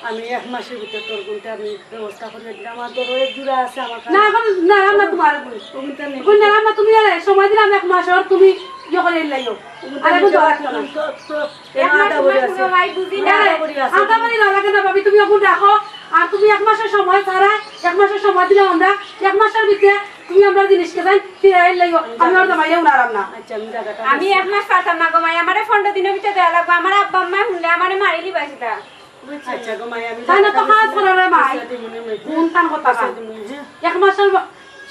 আমি এক মাসর ভিতরে তোর গুনতে আমি ব্যবস্থা করি দিলাম, আমার ধরো এক জোড়া আছে আমার কাছে। না, এখন না, আমরা তোমার গুন। ও গুনতে নেই। গুন না, আমরা তুমি আর সময় দিলাম এক মাস, আর তুমি ইয়ে করে লাইও। ও গুনতে আর এখন নেই, দরকার না। তো, তো, এক মাস, আদা বড়ি আছে। ভাই, বুঝি না। আদা বড়ি আছে। আদা বড়ি না লাগে না, ভাবি, তুমি এখন রাখো। আর তুমি এক মাসর সময় ছাড়া, এক মাসর সময় দিলাম আমরা, এক মাসর ভিতরে তুমি আমরা জিনিস কিখান ফিরাই লাইও। আমি আর জামাইরে উনারাম না। আচ্ছা, আমি জায়গাটা আমি এক মাস পারতাম না গো মাই, আমারে পনেরো দিনর ভিতরে দেওয়া লাগবো। আমার আব্বা আম্মা হুনলে আমারে মারিলিবা সেটা। আচ্ছা গো মাই, আমি তাই না তো জায়গাটা কাজ করার রে মাই। পয়সা দিমুনে মাই। কোন কাম করতা পয়সা কাম? দিমুনে, হ্যাঁ। এক মাসর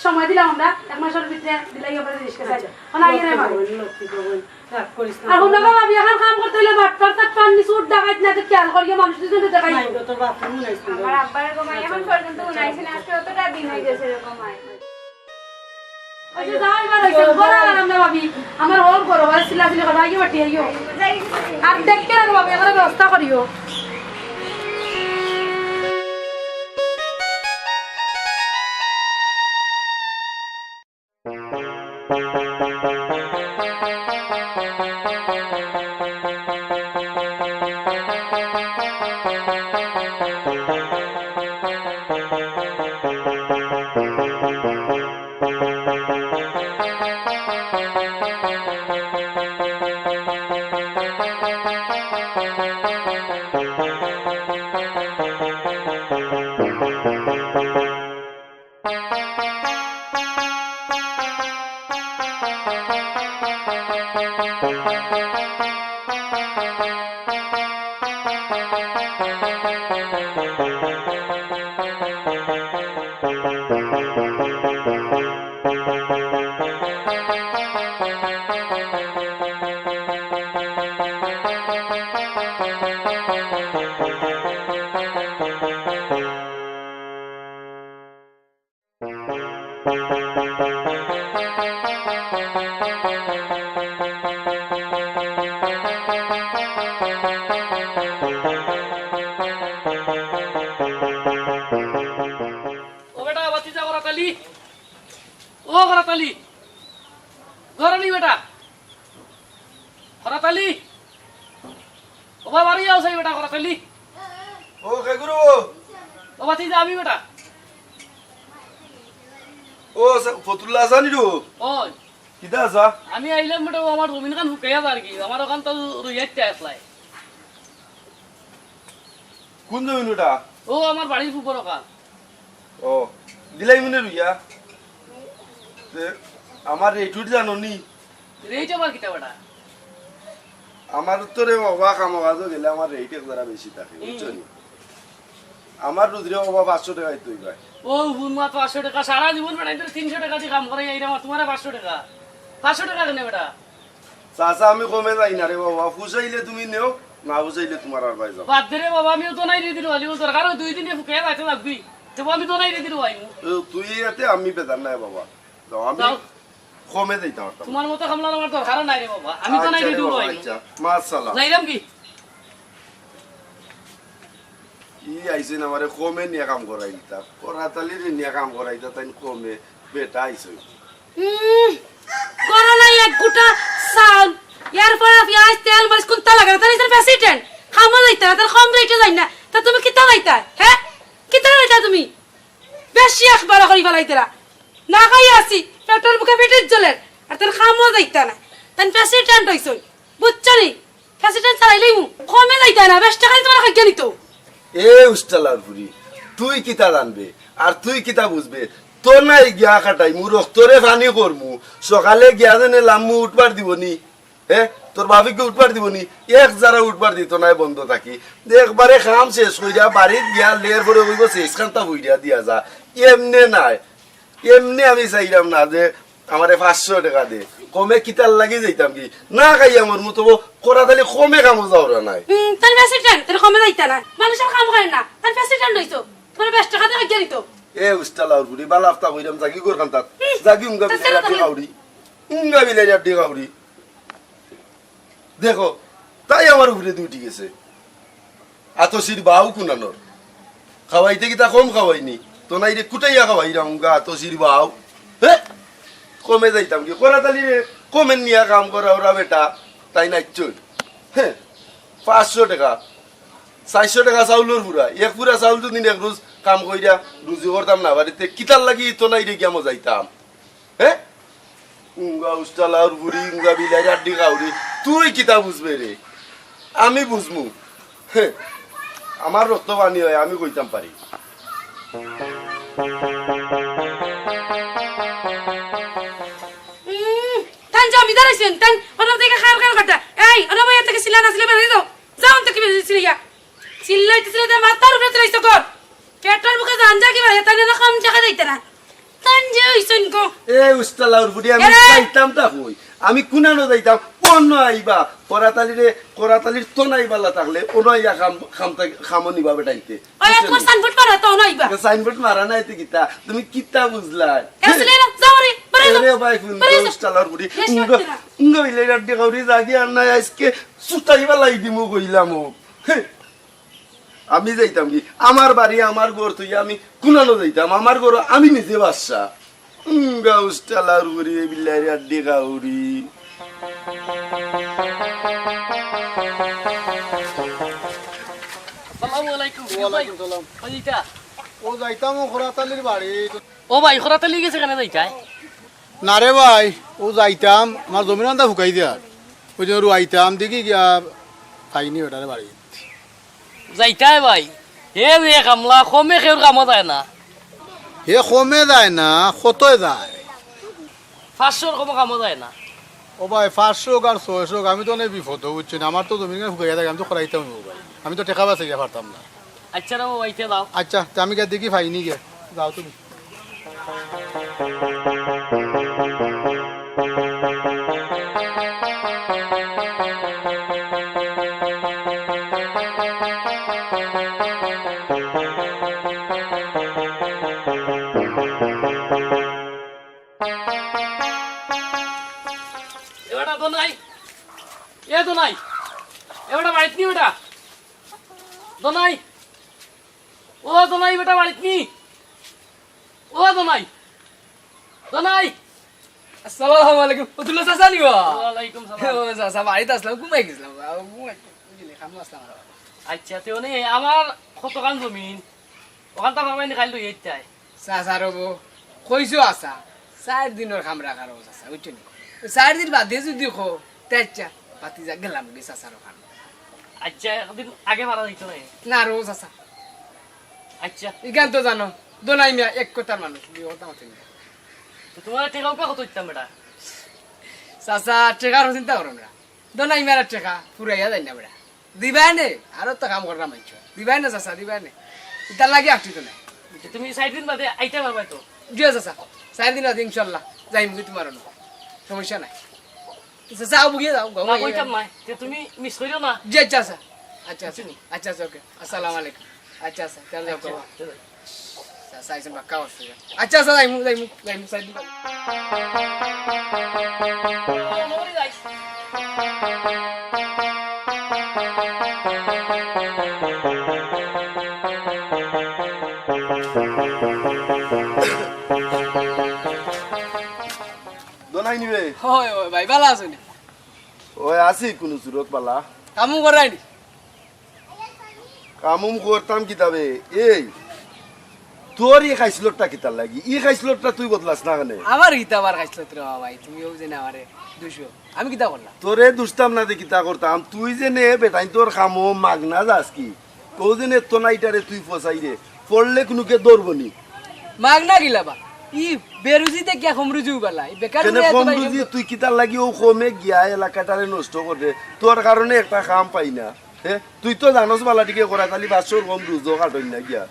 সময় দিলাম আমরা, এক মাসর ভিতরে দিলাই আমরা জিনিস কিখান। আচ্ছা। মানে আইয়ে রে মাই। লক্ষ্মী গো বইন, লক্ষ্মী গো বইন। রাগ করিস না। আর হুনো গো, ভাবি, এখন কাম করতে অইলে বাটপার চাটপার নি, চুর ডাকাইত না, তো খেয়াল করিয়া মানুষ দুজনরে দেখাই। নাই গো, তোর বাপরে মনে অইছে না। আমার আব্বারে গো মাই এখন পর্যন্ত মনে অইছে না, আজকে অতটা দিন অই গেছে রে গো মাই। ওই যে যাও, এবার অইছে, ঘরে আর আমরা ভাবি, আমার ওর ঘর, ওর সিলা সিলি করা, আইও বাটি, আইও। আর দেখতে না গো ভাবি, এবারে ব্যবস্থা করিও। ও বেটা, বাতি যা করাতালি। ও করাতালি। ঘরো নি বেটা? করাতালি। ও বাবা, বাড়ি আও চাই বেটা, করাতালি। ও, কে গুরু? ও বাতি যা, আমি বেটা। ও, সে ফতুল্লা আছানি রু? ওই। কিতা আছা? আমি আইলাম বেটা, ও আমার জমিন খান হুকাইয়া যার কি, আমার ওখান তো রুইয়াইতে আসলাই। কোন জমিন ওটা? ও আমার বাড়ির উপর ওখান। ও, দিলাই মনে রুইয়া। তে, আমার রেট উট জানো নি? রেট আবার কিতা বেটা? আমার তো রে বাবা, কামো কাজো গেলে আমার রেট এক জারা বেশি থাকে, হুম। বুঝছো নি? আমার রুজিরে বাবা পাঁচশো টেকা দিতে অইবা। ও, হুন মা, পাঁচশো টেকা সারা জীবন বেটা, তিনশো টেকা দি কাম করাই, এইটা আমার তোমার পাঁচশো টেকা। পাঁচশো টেকা কেনে বেটা? চাচা, আমি কমে যাই না রে বাবা, ফুসাইলে তুমি নেও, না ফুসাইলে তোমার আর ভাই যাও। বাদ দে রে বাবা, আমিও তো নাই রে দিল, আলিও দরকার হয় দুই দিনে ফুকে যাইতে লাগবি। তে আমি তো নাই রে দিল ভাই। এ, তুই এতে আমি বেজার নাই বাবা। যাও, আমি যাও। কমে যাইতাম পারতাম। তোমার মতো কামলার আমার দরকার নাই রে বাবা, আমি তো নাই আচ্ছা রে রে দিল বাবা, ভাই। আচ্ছা। মা আসসালাম। যাইলাম কি? ই আইছইন আমারে কমে নিয়া কাম করাইতা, করাতালিরে নিয়া কাম করাইতা, তাইন কমে বেটা আইছইন। উম, গরলাই এক গুটা চাউল, এরপরে পিয়াজ, তেল, মরিচ কুনতা লাগে না, তার প্রেসিডেন্ট, কামো যাইতা না, তার কম রেটে যাই না, তা তুমি কিতা যাইতা, হে? কিতা যাইতা তুমি? বেশি একবার করি ফালাইতারা। না খাই আছি, পেটর ভুকে পেটর জ্বলের, আর তার কামো যাইতা না, তার প্রেসিডেন্ট অইছইন, বুঝছো নি? প্রেসিডেন্ট চালাইলেই মু, কমে যাইতা না, বেশ টেকা তোমার খাইয়া নিত। এ উস্তালার ফুরি, তুই কিতা জানবে? আর তুই কিতা বুঝবে? তোর নাই গিয়া কাটাইমু, রক্তরে পানি করমু, সকালে গিয়া যেনে লামু উঠবার দিবনি, হে? তোর ভাবিকে উঠবার দিবনি, এক জারা উঠবার দিত নাই বন্ধ থাকি। একবারে কাম শেষ কইরা বাড়িত গিয়া লের পরে কইব, "শেষ খান্তা বইরা দিয়া যা।" এমনে নাই, এমনে আমি চাইলাম না যে আমারে পাঁচশো টেকা দে, কমে কিতার লাগি যাইতাম কি? না খাইয়া মরমু, তবু করাতালি কমে কামো যাওরা নাই। হুম, তার প্রেসিডেন্ট, তার কমে যাইতা না। মানুষের কাম করে না, তার প্রেসিডেন্ট হইতো। তোমার বেশ টেকা দিয়ে গিয়ে নিত। এ উস্তা লাউর বুড়ি, বালা আফতা কইরাম, জাগি গর খান্তাত। হুম, জাগি উঙ্গা তা বিলাই সেটা আড্ডি তো কাউরি। উঙ্গা বিলাই আড্ডি কাউরি। দেখো, তাই আমার উপরে দুইটি গেছে। আতসির বাউ কুনানোর। খাওয়াইতে কিতা কম খাওয়াইনি? তো নাই রে, কুটাইয়া খাওয়াইরাম গা আতসির বাউ। হে? কমে যাইতাম কি? করাতালি রে, কমে নিয়া কাম করা ওরা বেটা, তাই নাইচ্ছই। হে? পাঁচশো টেকা, চাইরশো টেকা চাউলর পুরা, এক পুরা চাউল যদি এক রোজ কাম কইরা রুজি করতাম না বাড়িতে, কিতার লাগি তো নাই রে গিয়া মজাইতাম? হে? উঙ্গা উস্তা লাউর বুড়ি, উঙ্গা বিলাইর আড্ডি কাউরি, তুই কিতা বুঝবে রে? আমি বুঝমু। হে, আমার রক্ত পানি হয়, আমি কইতাম পারি। উম, তান জমিদার আইছেন, তান ওনার দিকে খান খান কথা। এই, ওনার ভাই থেকে সিলা না সিলা বেরিয়ে যাও। যাও, অন্ত কি বেরিয়ে সিলা। চিল্লাইতে চিল্লাইতে মাথার উপরে তুলাইছো কর। পেটর মুখে জান যা কি বাড়ে, তাই না কম জায়গা যাইতে না। তান যে হইছইন গো। এ উস্তা লাউর বুড়ি, আমি এরে! যাইতাম তা কই? আমি কুনানো যাইতাম? অন্য আইবা। করাতালি রে, করাতালির তো নাই বালা থাকলে, অন্য আইয়া খাম, খাম থাক-, খামো নিবা বেটাইতে। ওই বুঝছো তোমার নি? সাইনবোর্ড মারা তো অন্য আইবা। এ সাইনবোর্ড মারা নাই তো কিতা? তুমি কিতা বুঝলাই? এ আসলে না, যাও রে, বেরিয়ে যাও। এরে ভাই, কোন বেরিয়ে যাও। উস্তা লাউর বুড়ি। বেশ উঙ্গা, লাগছে না। উঙ্গা বিলাই আড্ডি কাউরি জাগি আর নাই আজকে। সুতাই বালাই দিমু কইলাম ও। হে, আমি যাইতাম কি? আমার বাড়ি, আমার ঘর থইয়া আমি কুনানো যাইতাম? আমার ঘর আমি নিজে বাদশা। উঙ্গা উস্তালার ঘুরি, বিলাইর আড্ডি কাউরি। আসসালামু আলাইকুম। ওয়ালাইকুম সালাম। ওই ইটা। ও যাইতাম ও খরাতালির বাড়ি। ও ভাই, খরাতালি গেছে কেনে যাইতায়? না রে ভাই, ও যাইতাম, আমার জমিন আন্দা ফুকাই দেয়ার। ওই জন্য রুয়াইতাম, দেখি গিয়া পাইনি ওটারে বাড়ি। যাইতায় ভাই, হে যে কামলা, কমে কেউর কামো যায় না। হে কমে যায় না, কতয় যায়? পাঁচশোর কমো কামো যায় না। ও ভাই, পাঁচশো হোক আর ছয়শো হোক, আমি তো অনেক বিপদ, বুঝছো নি? আমার তো জমিন ফুকাইয়া থাকে, আমি তো খরাইতাম না ভাই, আমি তো টেকা বাঁচাইয়া পারতাম না। আচ্ছা রে বাবা, ইতে যাও। আচ্ছা, তে আমি গিয়া দেখি পাইনি গে। যাও তুমি। দোনাই, এ দোনাই, এ বেটা বাড়িত নি বেটা? দোনাই, ও দোনাই বেটা বাড়িত নি? ও দোনাই, দোনাই। আসসালামু আলাইকুম। ও তুলো চাচা নি বা? ওয়ালাইকুম সালাম। ও চাচা, বাড়িত আছলাম, ঘুমাই গেছলাম। আ, ঘুমাই, বুঝলি, কামো আছলাম আর। আচ্ছা, তে অনে আমার কতখান জমিন, অখান তো আমার বাইনে খাইল লই আইতায়। চাচা রবো, কইছো আছা, চাইর দিনর কাম রাখার অবস্থা, বুঝছো নি? চাইর দিন বাদে যুদি কও, তে আচ্ছা, বাতি যা গেলাম গি চাচার অখান। আচ্ছা, একদিন আগে মারা যাইতো না? না রবো চাচা। আচ্ছা। ইখান তো জানো, দোনাই মিয়া এক কথার মানুষ, দুই কথা মাতে মিয়া। তো তুমার টেকা উপা কত দিতাম বেটা? চাচা, টেকার চিন্তা করো না। দোনাই মিয়ার টেকা ফুরাইয়া যায় না বেটা। দিবায় নে, আরো তো কাম কররা মানছো। দিবায় নে চাচা, দিবায় নে। ইতার লাগি আটকি তো নাই। তুমি চাইর দিন বাদে আইতা পারবায় তো? জি চাচা, চাইর দিন বাদে ইনশাআল্লাহ যাইমু গি তুমার অনো। সমস্যা নাই। আচ্ছা, যাও, বুগিয়ে যাও, ঘুমাও। না, কইতাম না। তে তুমি মিস করিও না। জি, আচ্ছা, আচ্ছা। আচ্ছা, আচ্ছা। বুঝছো নি? আচ্ছা, আচ্ছা, ওকে। আসসালামু আলাইকুম। আচ্ছা, আচ্ছা, তাহলে যাও, আচ্ছা, ঘুমাও। চলো। আচ্ছা, আইছেন বাক্কা অবস্থা। আচ্ছা, আচ্ছা, যাইমু, যাইমু, যাইমু, সাইড দিবা। দোনাই নিবে। হয়, হয়, ভাই, ভালা আছো নি? ওই আছি কুনু সুরত বালা। কামু করাই নি? কামুম করতাম কিতাবে? এই, তোর ই খাইছলতটা কিতার লাগি? ই খাইছলতটা তুই বদলাস না কেনে? আমার কিতা আবার খাইছলত রে বাবা ভাই, তুমি অউ যে না আমারে দুষো। আমি কিতা করলাম? তোরে দুষতাম না দে কিতা করতাম? তুই যে নে বেটাইন্তর কামো মাগনা যাস কি? অউ যে নে তো নাইটারে তুই ফসাই রে, পড়লে কুনুকে ধরবো নি। মাগনা কিলা বা? ই বেরুজি দেখিয়া কম রুজি বালা, ই বেকার কেনে ঘুরে কম এত রুজি? তুই কিতার লাগি অউ কমে গিয়া এলাকাটারে নষ্ট করে? তোর কারণে একটা কাম পাই না। হে, তুই তো জানোস বালা টিকে করা, খালি পাঁচশোর কম রুজো কাটইন না গিয়া।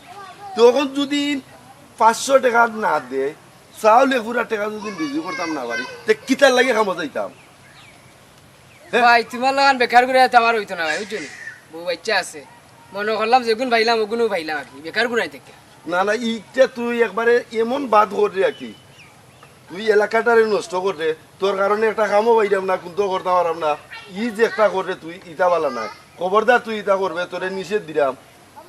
তুই অখন যুদি পাঁচশো টেকা না দে, চাউল এক পুরা টেকা যুদি রুজি করতাম না পারি, তে কিতার লাগি কামো যাইতাম? হে? ভাই, তুমার লাখান বেকার ঘুরে তো আমার অইতো না ভাই, বুঝছো নি? বউ বাইচ্চা আছে, মনো করলাম যেগুন পাইলাম অগুনউ পাইলাম আর কি, বেকার ঘুরাই থেকে। না, না, ইটা তুই একবারে এমন বাদ কররে আর কি। তুই এলাকাটারে নষ্ট কররে, তোর কারণে একটা কামও পাইরাম না, কুন্তা করতাম পারাম না। ই যে একটা কররে তুই, ইটা বালা নায়। খবরদার তুই ইটা করবে, তোরে নিষেধ দিরাম।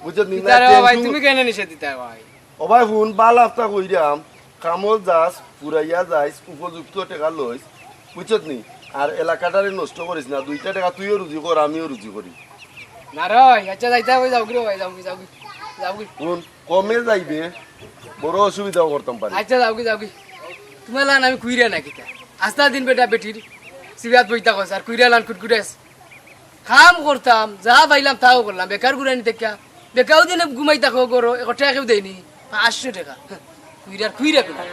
বুঝছত নি? ইতারে ও ভাই, তুমি কেনে নিষেধ দিতায় ভাই? ও ভাই, হুন, বালা একটা কইরাম, কামো যাস, ফুরাইয়া যাইস, উপযুক্ত টেকা লইস, বুঝছত নি? আর এলাকাটারে নষ্ট করিস না, দুইটা টেকা তুইও রুজি কর, আমিও রুজি করি। না রে, আচ্ছা, যাইতায় অই, যাওগি রে ভাই, যাওগি, যাওগি, যাওগি। হুন, কমে যাইবে, বড় অসুবিধাও করতাম পারি। আচ্ছা, যাওগি, যাওগি। তুমার লাখান আমি কুইরা না কিতা? আস্তা দিন বেটা বেটির সিবাত বইতা কস, আর কুইরা লাখান কুটকুটাস। কাম করতাম, যা পাইলাম তাও করলাম, বেকার ঘুরানি দেখিয়া। বেকাউ দিনে ঘুমাই থাকো ঘরো, এক টেকা কেউ দেয়নি, পাঁচশো টেকা। কুইরার কুইরা কুইরা।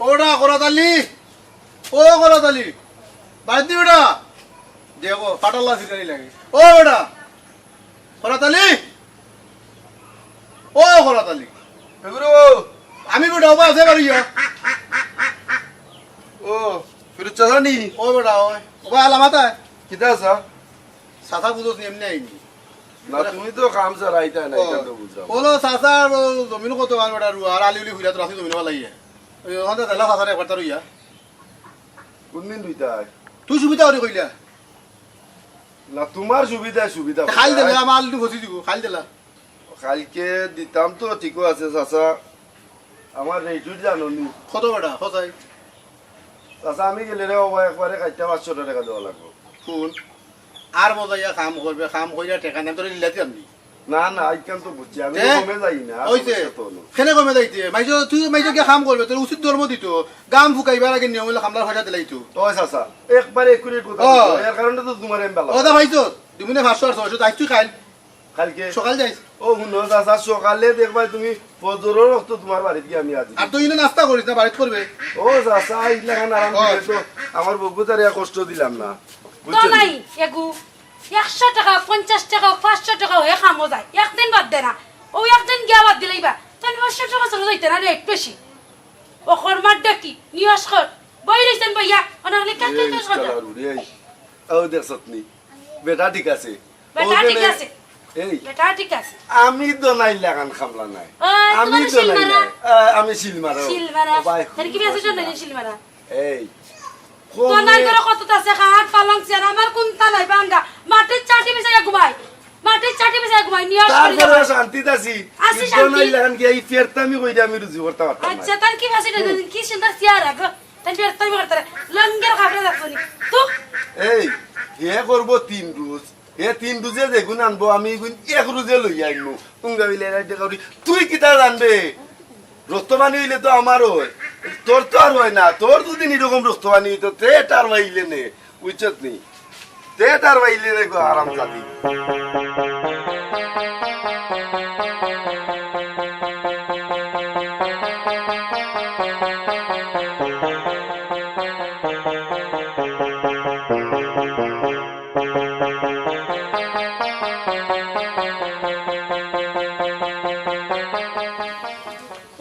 ওটা করাত আলী, ও করাত আলী, বাদ দি বেটা। দেখো, ফাটাল্লা ফিকারি লাগে। ও বেটা, করাত আলী, ও করাত আলী। এগুলো আমি বেটা, ওবা আছে বাড়ি। ও, ফিরোজ চাচা নি? ও বেটা, ওই। ওবা আলা মাথায়। কিতা আছা? চাচা বুঝোস নি, এমনি আইনি। না, তুমি তো কাম ছাড়া আইতা না, ও, ইটা তো বুঝলাম। বলো, চাচার ও জমিন কত আর বেটা রুয়া, আর আলি উলি হুইলা তো রাখি জমিন ফালাইয়া। ওই ওখান থেকে দিলা চাচার একবার তার হইয়া। কোন দিন রুইতায়? তুই সুবিধা করি কইলা। না, তোমার সুবিধায় সুবিধা খাইল দিলা, আমার আলু ফসি দিব, খাইল দিলা। কালকে দিতাম তো, ঠিকও আছে, চাচা। আমার রেটুর জানো নি? কত বেটা, কোথায়? চাচা, আমি গেলে রে বাবা, একবারে কাইটটা পাঁচশো টেকা দেওয়া লাগবো। শুন, আর মজা ইয়া কাম করবে, কাম কইরা টেকা নেন, তোরে লিলাতি আমি। না, না, আইকান তো বুঝছি, আমি তো এ? কমে যাই না, ওই যে, সমস্যা তো হলো। কেনে কমে যাইতে? মাইজো, তুই মাইজো গিয়া কাম করবে, তোর উচিত ধর্ম দিত। গাম ফুকাইবার আগে নিয়ম হইলে কামলার পয়সা দিলাইতো। ও চাচা, একবারে একুরেট কথা ও। বলছো, এর কারণে তো তোমার আমি বেলা। কথা ভাই তো, দিমুনে পাঁচশো আর ছয়শো, আইজ তুই খাইল। কালকে? সকাল যাইস। ও হুনো চাচা, সকালে দেখবায় তুমি ফজরর অক্ত তোমার বাড়িত গিয়া আমি আছি। আর তুই ইনো নাস্তা করিস না, বাড়িত করবে। ও চাচা, ইলাখান আরাম ও। দিলে তো আমার বউগুতারে আর কষ্ট দিলাম না। তো বুঝছো নি? নাই, এগু একশো টেকা, পঞ্চাশ টেকা, পাঁচশো টেকা হয়ে কামো যায়, একদিন বাদ দে না। ও একদিন গিয়া বাদ দিলেই বা, তাহলে পাঁচশো টেকা চলে যাইতে না রে, এক বেশি। ও কর্মার ডাকি, নিয়স কর। বই রইছেন বইয়া, অনেক লেখা এই শেষ কথা। চালার উড়ে এই। ও দেখছত নি? বেটা ঠিক আছে। বেটা ও ঠিক বেনে আছে। এই, বেটা ঠিক আছে। আমি দোনাইর লাখান খামলা নায়। ও, আমি তোমার দোনাই শিলমারা। নায়। আ, আমি শিলমারা। শিলমারা। ও ভাই, তাহলে কি বেশি জানেন শিলমারা? এই, দোনাই কমে করে কত আছে, খাট, পালং, চেয়ার, আমার কোনটা নাই ভাঙ্গা। মাটির চাটি বিছাইয়া ঘুমাই। মাটির চাটি বিছাইয়া ঘুমাই, নিয়ে আসো তারপরে ঘুমাই। শান্তিত আছি। আছি শান্তি। দোনাইর লাখান কি এই ফেরতামি কইরা আমি রুজি করতাম পারতাম না। আচ্ছা, তার কি বেশি জানেন? কি সুন্দর চেয়ার আগো। তাই ফেরতামি করতে রে। লঙ্গের খাবরে যাচ্ছ নি। তো? এই, হে করবো তিন রুজ। এ তিন রুজে যেগুন আনবো, আমি এগুন এক রুজে লই আইমু। উঙ্গা বিলে রাইডে কাউরি, তুই কিতা জানবে? রক্তবাণী হইলে তো আমার হয়, তোর তো আর হয় না। তোর যদি এরকম রক্তবাণী হইতো, তে টার বাইলে নে, বুঝছত নি? তে টার বাইলে নে গো, আরাম জাদি।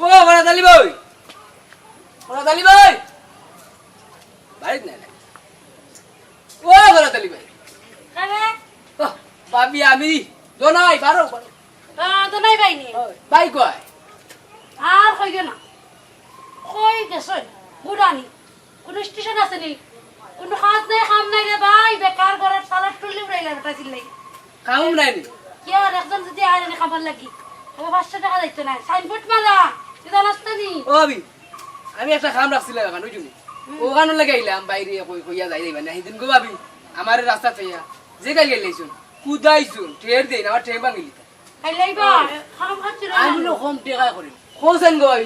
ও বড় আলী ভাই, বড় আলী ভাই, বাড়িত নাই না? ও বড় আলী ভাই। কারে? ও, ভাবি, আমি দোনাই, বারো, বারো। আ, দোনাই ভাই নি? ও, ভাই কই? আর কইও না। কই গেছে? বুড়ানি। কোনো স্টেশন আছে নি? কোনো কাজ নাই, কাম নাই রে ভাই, বেকার ঘরের সালাদ টুল্লি উড়াইলে বেটা চিল্লাই। কাম নাই নি? কি আর একজন যদি আয় নি কামার লাগি, তবে পাঁচশো টাকা যাইতো না। সাইনবোর্ড মালা, তুই জানাস তো নি? ও ভাবি, আমি একটা কাম রাখছিলাম এখন, বুঝলি? হুম। ওখানে লেগে আইলাম, বাইরে কই, কইয়া যাই, যাইবা না। সেদিন গো ভাবি, আমার রাস্তা পেয়া, যে গাড়ি গেলে আইছুন, কুদাইছুন, ঠের দেই না, আমার ঠের ভাঙিলি। খাইলাই বা, খাম খাচ্ছি না। আমি লো কম টেকা করি। কইছেন গো ভাই,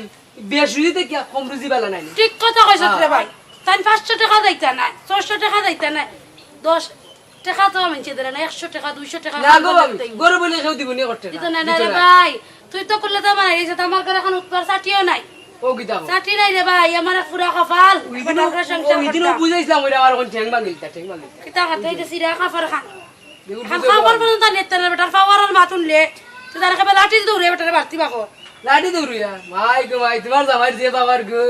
বেশ রুজিতে কি আর কম রুজি বালা নাই? ঠিক কথা কইছস রে হ্যাঁ। ভাই। তাই পাঁচশো টাকা যাইতা না, ছয়শো টাকা যাইতা না। দশ টাকা তো আমি চেয়ে দিলে না, একশো টাকা, দুইশো টাকা না গো খাম ভাবি, যাইতাই। গরিব বলে কেউ দিব নি করতে দিত না, না, না দিত রে না। ভাই। তুই তো করলে তো আমার এই যে আমার ঘরে এখন উঠবার চাটিও নাই। ও কিতা কও? চাটি নাই রে ভাই, আমার এক পুরা কপাল। ওই দিনও, বেটার ঘরে সংসার ওই দিনও করতাম। বুঝাইছিলাম, ওইটা আমার এখন ঠেং ভাঙিলতা, ঠেং ভাঙিলতা। কিতা কথা, এই যে সিরা কাপড় খান। দেখুন, খান বুঝে খাবার বল। পর্যন্ত আর নিতে না, বেটার পাওয়ার আর মাত উঠলে, তুই তার খাবে লাঠি দৌড়ে, বেটারে বাড়তি বাকো। লাঠি দৌড়িয়া? মাই গো মাই, তোমার জামাইর যে পাওয়ার গো।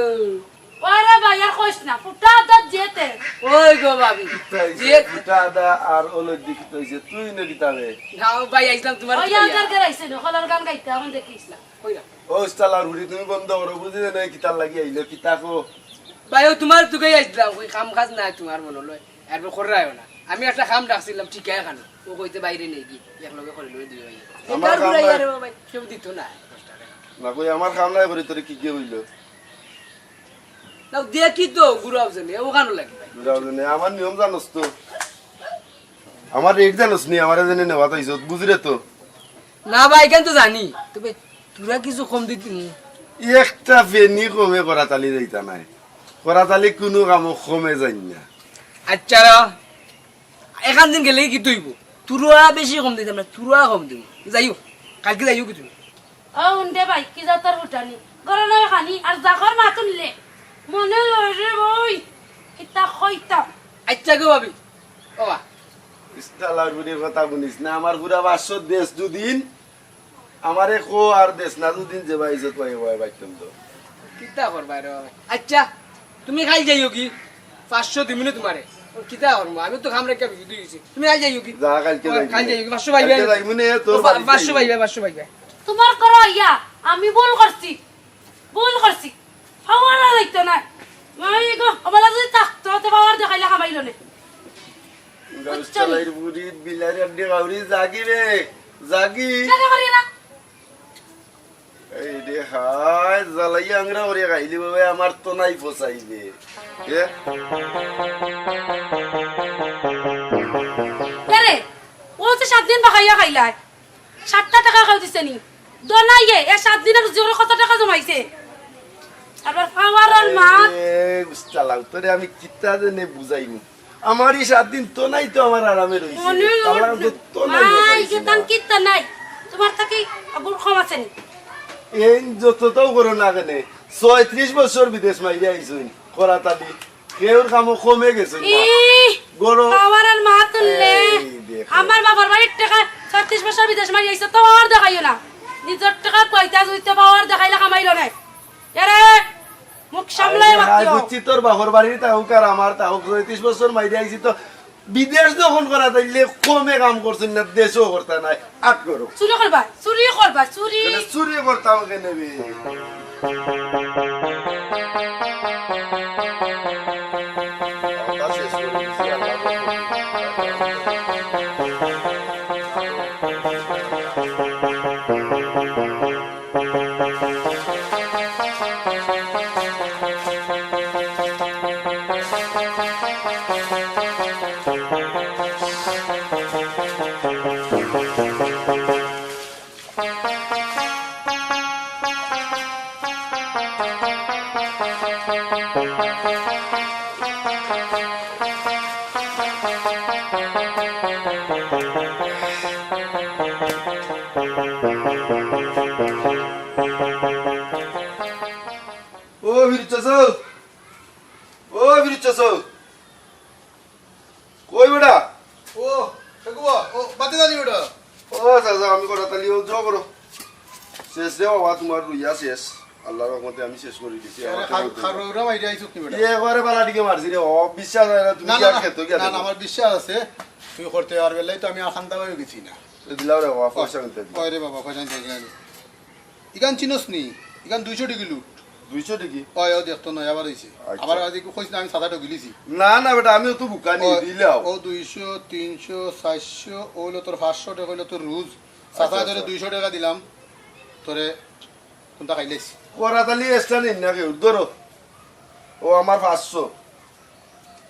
ওরে ভাই, আর কইস না, ফুটা আদাত যেতে। ওই গো ভাবি, কিতা হইছে? যে ফুটা আদা আর ওলই দি কিতা হইছে? তুই না কিতা রে? না, ও ভাই, আইসলাম তোমার ওই তুকাইয়া। আদার গের আইছে না, কলার গান গাইতে, এখন দেখিস না। কই না? ও, ইস্তালার হুড়ি, তুমি বন্ধ করো, বুঝি না, কিতার লাগি আইলো, কিতা কো? ভাই, ও তোমার তুকাই আইসলাম, ওই কাম কাজ নাই তোমার মনে লয়। এরপর করে রাখো না। আমি একটা কাম ডাকছিলাম, ঠিক আছে, খানো। ও কইতে বাইরে নেই কি, এক লগে করে লই দিও ভাই। আমার কাম নাই। কেউ দিত না, দশ টাকা। না কই, আমার কাম নাই করি, তোরে কি কে কইলো? না, দেখি তো, ঘুরাও জানি, ওখানে লাগে ভাই। ঘুরাও জানি, আমার নিয়ম জানোস তো। আমার রেট জানোস নি, আমারে জানি নেওয়া তো ইজ্জত, বুঝরে তো। না ভাই, কেন তো জানি, তবে তোরা কিছু কম দিতি নি। একটা পেনি কমে করাতালি যাইতা নাই। করাতালি কোনো কামো কমে যাই না। আচ্ছা রে, এখান দিন গেলে কি তুইব? তুরা বেশি কম দিতাম না, তুরা কম দিব। যাইও, কালকে যাইও কি তুমি? ও উন্দে ভাই, কি জাতর ফুটানি? গরম নয় খানি, আর জাগর মাতুনলে। মনে লয় রে বই, কিতা কইতাম। আচ্ছা গো ভাবি, ও বা। ইস্তালার বুড়ির কথা শুনিস না, আমার পুরা পাঁচশো দেশ দুদিন, আমারে কো আর দেশ না দুদিন যে ভাই ইজ্জত পাই ভাই বাইতাম তো। কিতা করবা রে ভাই? আচ্ছা, তুমি খাই যাইও কি? পাঁচশো দিমুনে তোমারে। ও কিতা করবো? আমি তো খামরে কে বিদ্যুৎ দিছি। তুমি খাই যাইও কি? যা, কালকে ও, যাইমু। খাই যাইও কি? পাঁচশো পাইবে। কালকে যাইমু নে, তোর ও, পা-, বাড়িত পাঁচশো যাইমু। পাইবে, পাঁচশো পাইবে। তোমার করো ইয়া, আমি ভুল করছি। ভুল করছি। পাওয়ার আর হইতো না। মাই গো, আমার যদি থাকতো, তে পাওয়ার দেখাইলে খামাইলো নে। গাউস চালাইর বুড়ি, বিলাইর আড্ডি গাউরি, জাগি রে, জাগি। না, না, করি না। এই রে হায়, জ্বালাইয়া আংরা ওরে খাইলি বাবা, আমার তো নাই পোষাইবে। এ? এরে, ও তো সাত দিন বাকাইয়া খাইলায়। সাতটা টাকা কেউ দিছে নি? দোনাইয়ে, এ সাত দিনের রুজি করে কত টাকা জমাইছে? আবার পাওয়ার আর মা। এ, উস্তালাও, তোরে আমি কিতা জানে বুঝাইমু। আমার এই সাত দিন তো নাই তো আমার আরামে রইছে। মনে তার লড়-, তো নাই মাই, রইছে যে না। তান কিতা নাই। তোমার থাকি আগুর কম আছে নি? এই যতটাও করো না কেনে, ছয়ত্রিশ বছর বিদেশ মাইরে আইছইন, করাতালি। কেউর কামো কমে গেছে না। ই, গরম। পাওয়ার আর মা তুললে। এই দেখো। আমার বাবার বাড়ির টাকা ছয়ত্রিশ বছর বিদেশ মারি আইছে, তো আর দেখাইও না। নিজের টাকা কইতা জুইতে পাওয়ার দেখাইলে কামাইলো নাই। এরে, মুখ সামলাই আরে, হায়, মাতিও। বুঝছি তোর বাবার বাড়ির তাউক আর আমার তাউক। ছয়ত্রিশ বছর মাইরে আইছি তো বিদেশ যখন করা তাইলে কমে কাম করছইন না, দেশও করতা নায়, আট করো। চুরি করবা, চুরি করবা, চুরি। তাইলে চুরি করতাম কেনে বে? ও ফিরুজ চাচা, ও ফিরুজ চাচা, কই বেটা? ও, শেখু বা, ও, বাতি জানি বেটা। ও চাচা, আমি করা তালি, ও জো করো। শেষ রে বাবা, তোমার রুইয়া শেষ। আল্লাহর রহমতে আমি শেষ করি দিছি। আরে, আমার খার-, খার রৌরা মাইরে আইছো কি বেটা? এ, একবারে বালা দিকে মারছি রে বাবা, বিশ্বাস হয় না, তুমি না, কি না, আর না, খেতো গিয়া না, না, দেখো। আমার বিশ্বাস আছে। তুই করতে পারবে, লাই তো আমি আর খান্দা হয়ে গেছি না। তো দিলাও রে বাবা, পয়সা নিতে দিলাও। ওই রে বাবা, পয়সা নিতে দিলাও। ইখান চিনস নি? ইখান দুইশো টেকি লুট। দুইশো টেকি? ওই, ও দেখতো নয়, আবার হইছে। আচ্ছা। আবার আজ একটু কইস না, আমি সাদা টেকি লিছি। না, না বেটা, আমিও তো বুকা নি, ওই, দিলাও। ও দুইশো, তিনশো, চাইরশো, ও হইলো তোর পাঁচশো টেকা, হইলো তোর রুজ। চাচা, আচ্ছা, তোরে আচ্ছা। দুইশো টেকা দিলাম, তোরে কোনটা খাইলাইছি? করা তালি এক্সট্রা নিন না কেউ, ধরো। ও আমার পাঁচশো।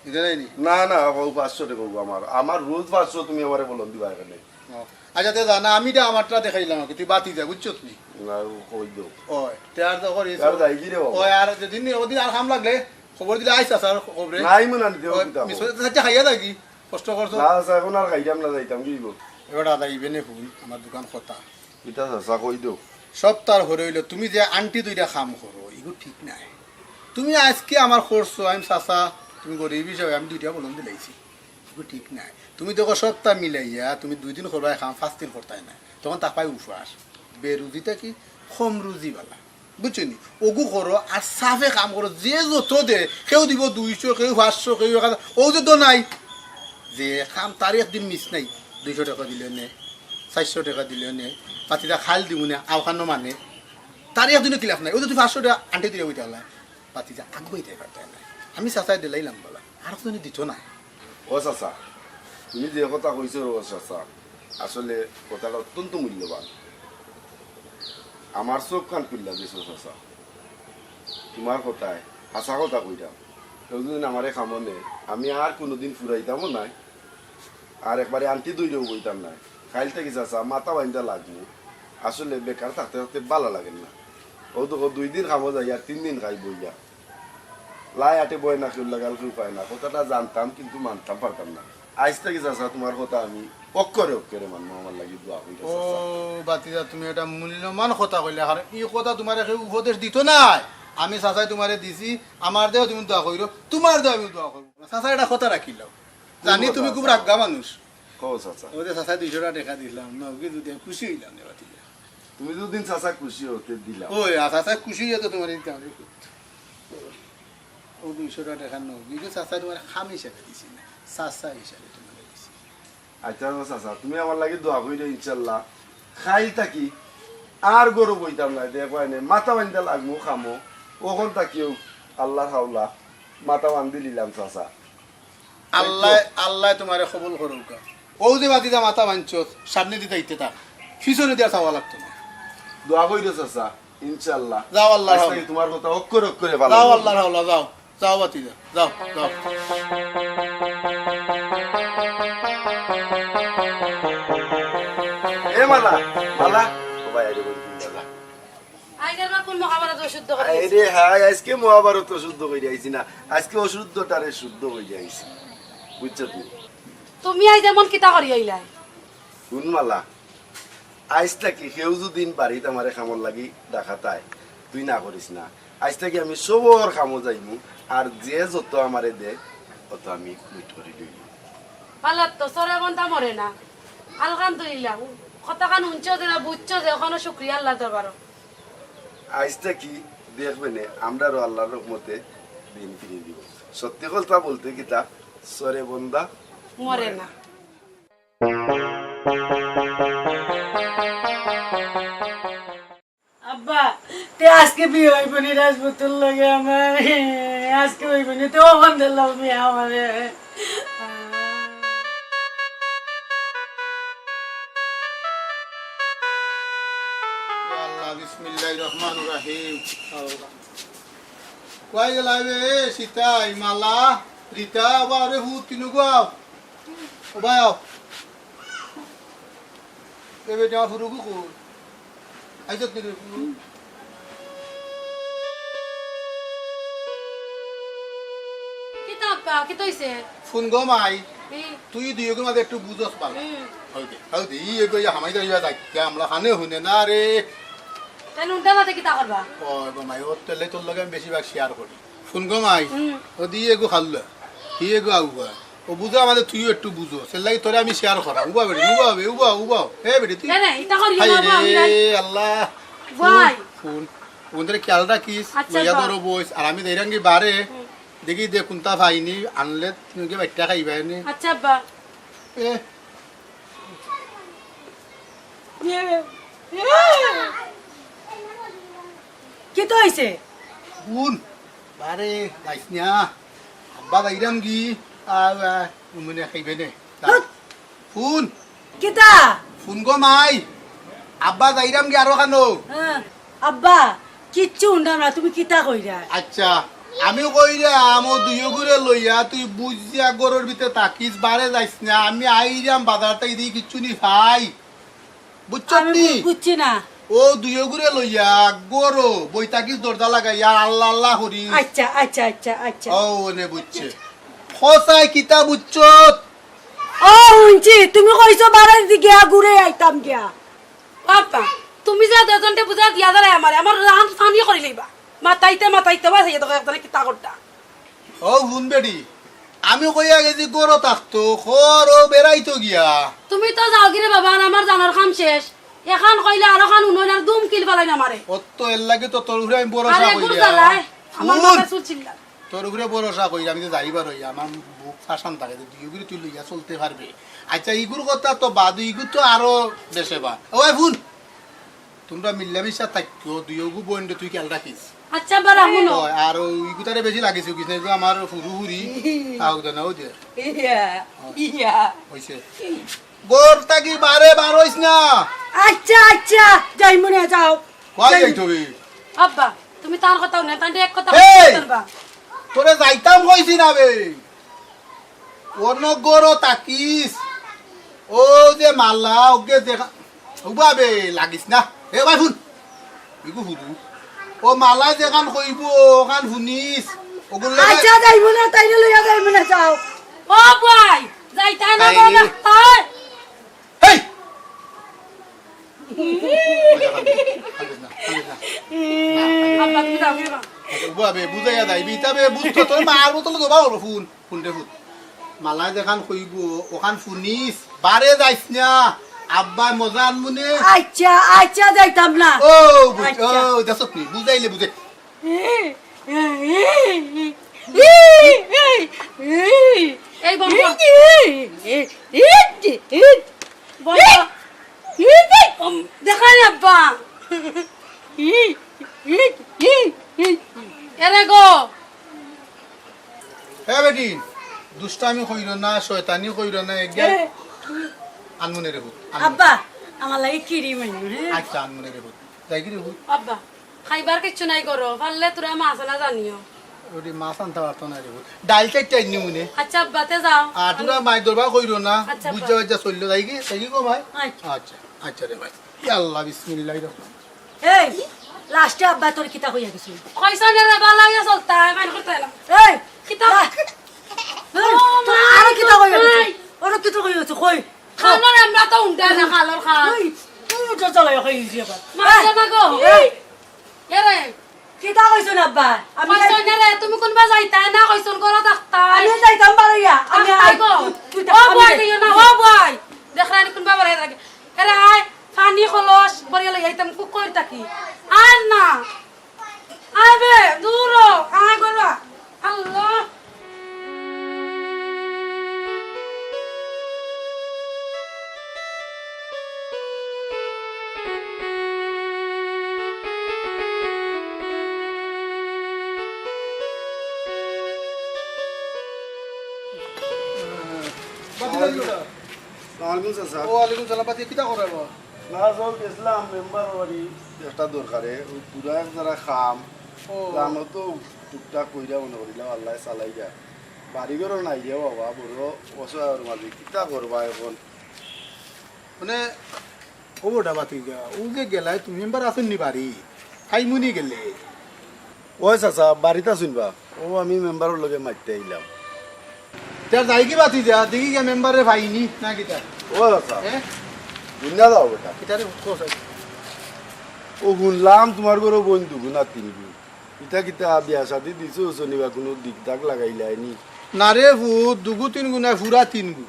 দিতে নাইনি? না, না, ও পাঁচশো টেকা ও আমার। আমার রুজ পাঁচশো, তুমি আমারে বলন দিবা এখানে। ও, আচ্ছা, তে যা না, আমি এটা আমারটা দেখাইলাম আর কি, তুই বাতি যা, বুঝছো তুই? না, ও কই দেও। ওই, তে আর তো করিস। আর যাই কি রে বাবা? ওই, আর যেদিন, ওদিন আর কাম লাগলে, খবর দিলে আইস, আসার খবরে। নাই মনে নিতে ওই, কিতা মিস খবর? হইতে থাকতে খাইয়া থাকি, কষ্ট করছো। না, আচ্ছা, এখন আর খাইতাম না, যাইতাম, কি গো? এবার দাদা, ইভেনে হুন, আমার দোকান কথা। ইটা চাচা কই দেও। সব তার হরে হইলো, তুমি যে আন্টি দুইটা কাম করো, ইগু ঠিক নাই। তুমি আজকে আমার করছো, আমি চাচা, তুমি গরিব হিসাবে আমি দুইটা বলন দিলাইছি। ইগু ঠিক নাই। তুমি দেখো সপ্তাহ মিলাইয়া, তুমি দুই দিন করবায় কাম, পাঁচ দিন করতায় না। তখন তাপাই উপাস। বেরুজি থাকি কম রুজি বালা। বুঝছো নি? ওগু করো আর সাফে কাম করো। যে যত দে, কেউ দিব দুইশো, কেউ পাঁচশো, কেউ এক হাজার। ও যে তো নাই। যে কাম তার একদিন মিস নাই। দুইশো টেকা দিলে নে, চাইরশো টেকা দিলে নে, পাতিটা খাইল দিব নে, আওখানো মানে। তার একদিনও কিলাফ নাই। ও তো তুই পাঁচশো টেকা আন্টি দিলে বইতে হালায়। পাতি যা আগ বইতে পারতে না। আমি চাচায় দিলাইলাম বলা। আর তো দিত না। ও চাচা, তুমি যে কথা কইছো রে ও চাচা, আসলে কথাটা অত্যন্ত মূল্যবান। আমার চোখ কান খুললা দিছো চাচা। তোমার কথায় হাছা কথা কইরাম। কেউ যদি আমারে কামো নে, আমি আর কোনোদিন ফুরাইতামও নায়। আর একবারে আন্টি দইরেও বইতাম নায়। খাইল থাকি চাচা, মাথা বাইন্দা লাগমু। আসলে বেকার থাকতে থাকতে বালা লাগে না। ও তো দুই দিন কামো যাই আর তিন দিন খাই বইয়া। লাই আটে বয় না, কেউ লাগাল কেউ পায় না। কথাটা জানতাম, কিন্তু মানতাম পারতাম না। আইজ থাকি চাচা, তোমার কথা আমি অক্ষরে অক্ষরে মানমু, আমার লাগি দোয়া কইরা ও চাচা। বাতিজা, তুমি এটা মূল্যবান কথা কইলা, কারণ ই কথা তোমারে কেউ উপদেশ দিত নায়। আমি চাচায় তোমারে দিছি, আমার দেও তুমি দোয়া কইরো, তোমার দেও আমি দোয়া করবো। চাচা এটা কথা রাখিলাও, জানি তুমি খুব রাগা মানুষ। কও চাচা। ওই যে চাচা দুইশো টেকা দিলাম, না, ওকে যদি আমি খুশি হইলাম রে বাতিজা। তুমি দুদিন চাচা খুশি হতে দিলাম। ওই, আর চাচা খুশি হইয়া তো তোমার এই কামে করতো। ও দুইশো টেকা নগদ, কিন্তু চাচা তোমার কাম হিসাবে দিছি না, চাচা হিসাবে তোমার দিছি। আচ্ছা, ও চাচা, তুমি আমার লাগি দোয়া কইরো, ইনশাল্লাহ। খাইল থাকি আর গরু বইতাম না, দেখবায় নে, মাথা বান্ধা লাগমু কামো। ওখান থাকিও আল্লাহর হাওলা, মাথা বান্ধি নিলাম, চাচা। আল্লাহ, আল্লাহ তোমারে কবুল করুকা। ও যে বাতিজা মাথা বানছো, সামনে দিতে ইতে থাক, পিছনে দিয়া চাওয়া লাগতো না। দোয়া কইরো চাচা, ইনশাআল্লাহ। যাও, আল্লাহর আজ হাওলা। থাকি তোমার কথা অক্ষরে অক্ষরে পালন যাও, করবো। আল্লাহর হাওলা, যাও। যাও বাতিজা, যাও, যাও। এ মালা, মালা। ও ভাই, আরে বল, মালা। আইজ আবার কোন মহাভারত অশুদ্ধ করে আরে হায়, আজকে মহাভারত অশুদ্ধ কইরা আইছি না, আজকে অশুদ্ধটারে শুদ্ধ কইরা আইছি, বুঝছো তুমি? তুমি আইজ এমন কিতা করি আইলায়? হুন মালা, আইজ থাকি কেউ যুদি বাড়িত আমারে কামর লাগি ডাকাত আয়, তুই না করিস না। আইজ থাকি আমি সবর কামো যাইমু, আর যে যত আমারে দে, অত আমি লুট করি লইমু। পালাত তো চোরে বন্দা মরে না। আলহামদুলিল্লাহ। কথাখান হুনছো যে না বুঝছো যে, অখানো শুকরিয়া আল্লাহর দরবারো। আইজ থাকি দেখবে নে, আমরারও আল্লাহর রহমতে দিন ফিরিয়ে দিব। সত্যি কথা বলতে কিতা, চোরে বন্দা মরে না। আব্বা, তে আজকে বিয়া অইবো নি রাজপুতর লগে আমার? আজকে অইবো নি, তে অখন দিলাও বিয়া আমারে। ইয়া আল্লাহ, বিসমিল্লাহির রহমানির রহিম। কই গেলা রে, সীতাই, মালা, রীতা, বারে হু, তিনগু আও। ও ভাই আও। এ বেটা, আমার ফুরুগু কই? আইছত নি রে ফুরু? কিতা আব্বা, কিতা অইছে? হুন গো মাই, হুম। তুই দুইওগুর মাঝে একটু বুঝস পালা। হুম। হউ দে, হউ দে, ই এগু ইয়া হামাই ধরিয়া যাইতে, আমরা কানে হুনে না রে। তাইলে উনটার মাঝে কিতা করবা? ও গো মাই, ওর তেলে তোর লগে আমি বেশিরভাগ শেয়ার করি। হুন গো মাই, হুম। ও দি এগু খাল্লা, হি এগু আউগা। ও বুঝা আমাদের তুইও একটু বুঝো, সের লাগি তোরে আমি শেয়ার করা। উবা বেটি, উবা হবে, উবা, উবা। হে বেটি, তুই না, না, ইতা করিও হায় না, রে, আমি নাই। আল্লাহ। ভাই। হুন, হুন। ওদের খেয়াল রাখিস, আচ্ছা, লইয়া বা- ধরো বইস। আর আমি দেইরাঙ্গি বারে, হুম। দেখি দে কোনটা পাইনি, আনলে তুমি কি বাইট্টা খাইবায় নি? আচ্ছা, আব্বা। এ। কিতা অইছে? হুন, বারে যাইস না। আব্বা যাইরাম গি, আর, আহ, মনে খাইবে নে। ধুত। হুন। কিতা? হুন গো মাই, আব্বা যাইরাম গি আরো খানো। হ্যাঁ, আব্বা, কিচ্ছু হুনরাম না, তুমি কিতা কইরায়? আচ্ছা, আমি কইরাম, ও দুইওগুরে লইয়া তুই বুঝিয়া ঘরর ভিতরে থাকিস, বারে যাইস না। আমি আইরাম বাজার থাকি, দেখি কিচ্ছু নি পাই। বুঝছত আমি নি? বু-, বুঝছি না। ও দুইওগুরে লইয়া ঘরো বই থাকিস, দরজা লাগাইয়া আল্লাহ আল্লাহ করিস। আচ্ছা, আচ্ছা, আচ্ছা, আচ্ছা। ও, অনে বুঝছে। খোসায় কিতা বুঝছত? ও, হুনছি, তুমি কইছো বারে দি গিয়া ঘুরে আইতাম গিয়া। বাবা, তুমি যে দুইজনরে বুঝাই দিয়া যারায় আমারে, আমার রান ফানি করি লইবা। মাতাইতে মাতাইতে বাস, এই দেখো একজনে কিতা করতা। ও হুন বেটি, আমি কইয়া গেছি ঘরো থাকতো, ঘরো বেড়াইতো গিয়া। তুমি তো যাওগি রে বাবা, আর আমার জানর কাম শেষ। এখান কইলে আরো খান হুনইন আর দুম কিল ফালাইন আমারে। অত এর লাগি তো তোর উপরে আমি ভরসা আরে, করি গুরু না। জ্বালায়, আমার হুন। মাথা চুল চিল্লা। তোর উপরে ভরসা করি, আমি তো যাইবার অই, আমার বুক ফাশান থাকে, তুই ইগুরে তুই লইয়া চলতে পারবে। আচ্ছা, ইগুর কথা তো বাদ, ইগু তো আরো বেশে বা। ওই হুন, তোমরা মিল্লামিশা থাকিও, দুইওগু বইনরে তুই খেয়াল রাখিস। আচ্ছা, বারা হুনো। ওই, আর ওই ইগুতারে বেশি লাগিস, কিস না, ইগু আমার ফুরু ফুরি, তাও দে না, ওই দে। ইয়া, ইয়া। হইছে। ঘর থাকি বারে বার অইস না। আচ্ছা, আচ্ছা, যাইমু না, যাও। কই যাইমু। যাইতে হবে? আব্বা, তুমি তার কথা হুনো, তানরে এক কথা এই! বলতে পারবা। তোরে যাইতাম কইছি না বে। অন্য ঘরো থাকিস। ও যে মালা, ওকে দেখা, উবা বে, লাগিস না। এ ভাই হুন। ইগু হুরু। ও মালা যেখান কইবো, ওখান হুনিস। ওগুলো আচ্ছা, যাইমু না, তাইরে লইয়া যাইমু না, যাও। ও ভাই, যাইতা না, তাই বাবা, রে। তাই। হেই! কান্দিস না, কান্দিস না, কান্দিস না। না, কান্দিস না। আব্বা, তুমি যাও, তুমি যাও। আচ্ছা, উবা বে, বুঝাইয়া যাইবি, ইতা বে, বুঝতো, তোর মার মতো তো বাবা হলো, হুন, হুন রে, হুন। মালায় যেখান কইবো, ওখান হুনিস, বারে যাইস না। আব্বায় মজা আনমু নে। আচ্ছা, আচ্ছা, যাইতাম না। ও, বুঝ-, আচ্ছা। ও, দেখছত নি, বুঝাইলে বুঝে। এই বন্ধ। বন্ধ। উম, দেখাই আব্বা। এরে গো। এ বেটি, দুষ্টামি কইরো না, শয়তানি কইরো না, একজন এ। আনমনে রে হুত, আনমনে। আব্বা, আমার লাগি কিরি মাইনো, হ্যাঁ? আচ্ছা, আনমনে রে হুত। যাই কি রে হুত? আব্বা, খাইবার কিচ্ছু নাই করো, পারলে তোরা মাছ আনা জানিও। ওটি মাছ আনতে পারতো না রে হুত। ডাইল চাইরটা আইনি মনে। আচ্ছা, আব্বা, তে যাও। আর তোরা মাছ ধরবা কইরো না, আচ্ছা, আব্বা। বুঝা বুঝা চললো, যাই কি? যাই কি গো ভাই? আচ্ছা। আচ্ছা, আচ্ছা রে ভাই। ইয়া আল্লাহ, বিসমিল্লাহির রহমানির এই, লাস্টে আব্বা তোর কিতা কইয়া গেছিল? কইছইন রে, বালা অইয়া চলতা, মাইন করতা না। এই, কিতা? লা-, এই, ও তোর মা, আরো কিতা কইয়া গেছিল? মাই। আরো কিতা কইয়া গেছিল? কই? খালর আমরা তো উন্ডা না, খালর খাল। এই, তুই তো জ্বালাইয়া খাই দিছি আবার। মারছে না গো। এই। এরে। কিতা কইছইন আব্বা? আমি কইছইন রে, তুমি কোনবা যাইতায় না, কইছইন ঘরো থাকতায়। আমি যাইতাম বারইয়া। আমি থাকতায় আই-, গো। তুই, তুই ও আমি ভাই, যাই। দিও না, ও ভাই। দেখরায় নি কোনবা বারইয়া থাকে। এরে আয়, পানি কলস, ভরিয়া লই আইতাম, কুক করি থাকি। আর না। আয় বে, দূর হ, আয় গলা। আল্লাহ। আসসালামু আলাইকুম চাচা। ওয়ালাইকুম সালাম। বাতি, কিতা করো এবার? না, সব গেছিলাম মেম্বার বাড়ি একটা দরকারে। ওই পুরা এক যারা কাম, ও। কামও তো টুকটাক কইরা মনে করিলাম, আল্লাহ চালাইরা। বাড়ি ঘরও নাই রে বাবা, বড় অসহায়র মাঝে কিতা করবা এখন? মানে, ও বেটা বাতিজা, ও যে গেলায় তুমি মেম্বার আছইন নি বাড়ি? খাইমুনি গেলে? ওই চাচা, বাড়িত আছইন বা? ও আমি মেম্বারর লগে মাততে আইলাম। তে যাই কি বাতিজা, দেখি গিয়া মেম্বাররে পাইনি না কিতা? ও চাচা, হ্যাঁ? বুঝা যাও বেটা। কিতারে কও চাই? ও শুনলাম তোমার ঘরো বইন দুগু না তিনগু। ইতা কিতা বিয়া শাদি দিছো, শুনিবা কোনো দিক দাগ লাগাইলায়নি? না রে ফুত, দুগু তিনগু নায়, ফুরা তিনগু।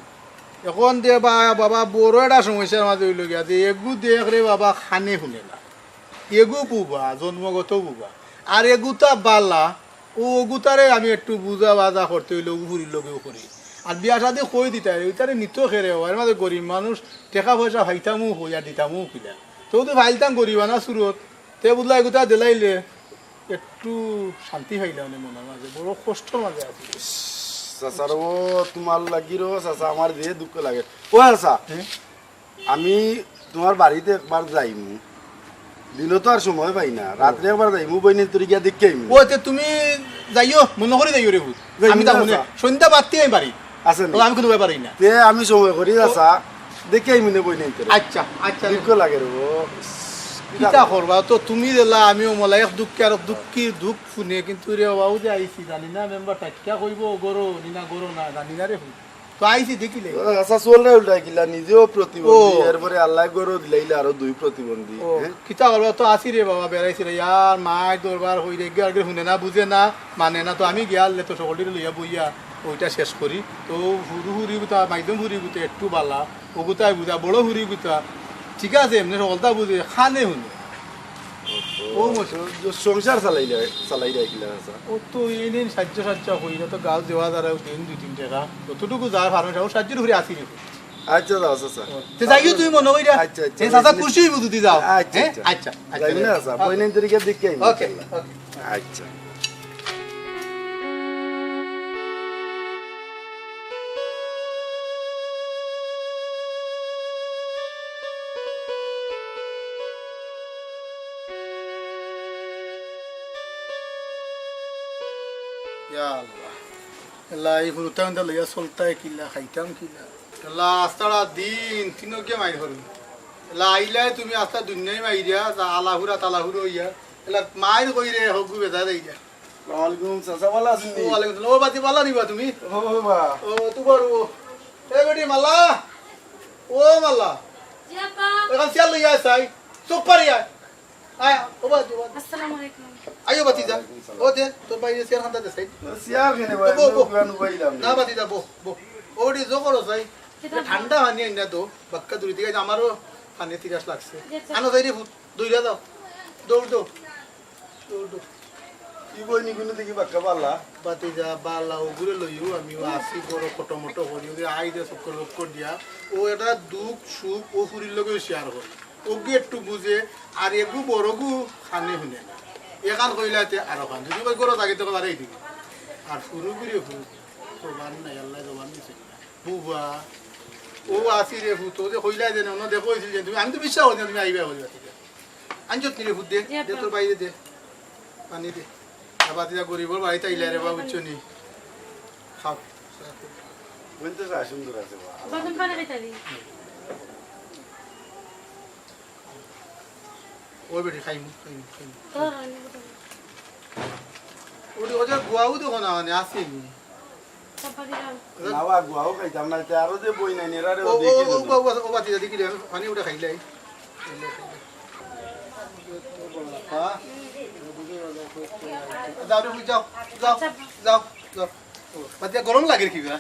এখন দে বা-, বাবা বড় একটা সমস্যার মাঝে অইলো গিয়া যে এগু দেখ রে বাবা কানে হুনে না, এগু বুবা, জন্মগত বুবা, আর এগুতা বালা, ও ওগুতারে আমি একটু বুঝা বাজা করতে অইলে অগু ফুরির লগেউ করি। আর বিয়া শাদি কই দিতায়, ওইতারে নিতো খেরে, এর মাঝে গরিব মানুষ, টেকা পয়সা পাইতামও কই আর দিতামও কিলা। তো তো পাইলতাম গরিবানা সুরত, তে বুঝলা এগুতা দিলাইলে একটু শান্তি পাইলাম নে মনর মাঝে, বড় কষ্টর মাঝে আছি। চাচা রে, ও তোমার লাগি রে চাচা, আমার যে দুঃখ লাগে। ও চাচা, হ্যাঁ? আমি তোমার বাড়িত একবার যাইমু, দিনো তো আর সময় পাই না, রাত্রে একবার যাইমু, বইনের তরি গিয়া দেখি আইমু। ও, তে তুমি যাইও, মনো করি যাইও রে ফুত। যাইমু আমি তা না মনে চাচা। সন্ধ্যা বাদতি আমি বাড়ি। আছে নি? ও, আমি কোনো ব্যাপারই না। তে আমি সময় করি চাচা, দেখি আইমু নে বইনের তরি। আচ্ছা, আচ্ছা রে। দুঃখ লাগে রে ও। কিতা করবা? তো তুমি দিলা, আমিও মলা এক দুঃখে আর দুঃখীর দুঃখ শুনে, কিন্তু রে বাবা, ও যে আইছি, জানি না মেম্বার টাটকা কইবো, গরো নি না গরো না, জানি না রে ফুত। তো আইছি দেখিলে। আচ্ছা, চলরা উল্টা কিলা, নিজেও প্রতিবন্ধী, ও। এরপরে আল্লাহ গরো দিলাইলে আরো দুই প্রতিবন্ধী, ও, হ্যাঁ? কিতা করবা, তো আছি রে বাবা, বেড়াইছি রে, ইয়ার মায় দরবার হই রে, গিয়ে আগে শুনে না, বুঝে না, মানে না, তো আমি গিয়া আনলে তো সকলটিরে লইয়া বইয়া ওইটা শেষ করি। তো হুরু হুরি গুতা, মাইদম হুরি গুতা একটু বালা, ও গুতায় বুঝা, বড় হুরি গুতা, ঠিক আছে, এমনি সকলতা বুঝে, কানে হুনে। ও, ও, মশা। তো সংসার চালাইলে, চালাই রাখিলে, আচ্ছা। ও তো এই দিন সাহায্য, সাহায্য করি না, তো গাঁও দেওয়া যারা দিন দুই তিন টাকা, যতটুকু যায় ফার্মে, ও সাহায্যের উপরে আসি রে। আচ্ছা, যাও, আচ্ছা, আচ্ছা। তে যাইও তুমি মনে কইরা। আচ্ছা, আচ্ছা। এ, চাচা খুশি হইবো যদি যাও। আচ্ছা, হ্যাঁ? আচ্ছা। আচ্ছা, আচ্ছা। যাই না, আচ্ছা। ওকে। বইনের তরিকা দেখে আইবো, ওকে, ইনশাআল্লাহ। ওকে। আচ্ছা। ইয়া আল্লাহ। আল্লাহ, এই হুরুতা উন্দা লইয়া চলতায় কিলা, খাইতাম কিলা? আল্লাহ, আস্তারা দিন, তিনকে মাইর করি। আল্লাহ, আইলায় তুমি আস্তা দুনিয়ায় মাইরা, তা আলাহুরা, তালাহুরা হইয়া। আল্লাহ, মাইর কইরে, হগু বেজা দেইরা। আসসালামু আলাইকুম, চাচা, ভালা আছইন নি? ওয়ালাইকুম আসসালাম। ও বাতি, ভালা নিবা তুমি? ও বাবা। ও, তুমার ও। এ বেটি, মালা। ও মালা। জি আপা। এখান চেয়ার লইয়া আয় চাই। চুপ পারি আয়। আয়, ও বাতি, ও বাতি। আসসালামু আলাইকুম। আইও বাতি যা। ও দে, তোর বাইরে চেয়ার খান্তা দে চাই। চেয়ার কেনে ভাই? বো, বো। আমি উবাইলাম না। না বাতি যা, বো, বো। ও বেটি, জো করো চাই। কিতা? ঠান্ডা পানি আইনা দো। বাক্কা দূরে দিকে আমারও পানি তিরাস লাগছে। জি, আচ্ছা। আনো চাই রে ফুত। দৌড়া যাও। দৌড়, দৌড়। দৌড়, দৌড়। কি বই নিগুলো দেখি বাক্কা বালা? বাতি যা বালা, ওগুলো লইও, আমি ও আসি বড় ফটো মটো করি, ওগুলো আই দে চক্কর বক্কর দিয়া। ও এটা দুঃখ সুখ ও ফুরির লগেও শেয়ার করে। ওগু একটু বুঝে, আর এগু বড়গু কানে হুনে না। এখান কইলাতে আরো খান। যদি ওই গরো জাগে তো বাড়াই দিবি। আর ফুরু ঘুরে ফুরু। তো বান নাই, আল্লাহ তো বান দিছে। বুবা। ও আসি রে ফুত, ও যে কইলা যে না, দেখো হইছিল যে তুমি, আমি তো বিশ্বাস করি না তুমি আইবা বলি বাতি যা। আনছত নি রে ফুত দে, জি, দে আপা। তোর বাইরে দে। পানি দে। আর বাতিজা গরিবর বাড়িত আইলা রে বাবা, বুঝছো নি? খাও। বলতে যা সুন্দর আছে বাবা। বাসন পানি খাইতা দি। ওই বেটি খাইমু, খাইমু, খাইমু। ওরে, ওরে, গুয়াও দেখো না, মানে, আসেনি। না, বা, গুয়াও খাইতাম না, তে আরো যে বই নাই, নেড়া রে, ও, ও, দেখি ও, দিন। ও, ও, ও, বাতি, দেখি রে, পানি উঠে খাইলাই। হ্যাঁ? যাও রে, যাও, যাও, যাও, যাও। বাতি, গরম লাগে কি বা?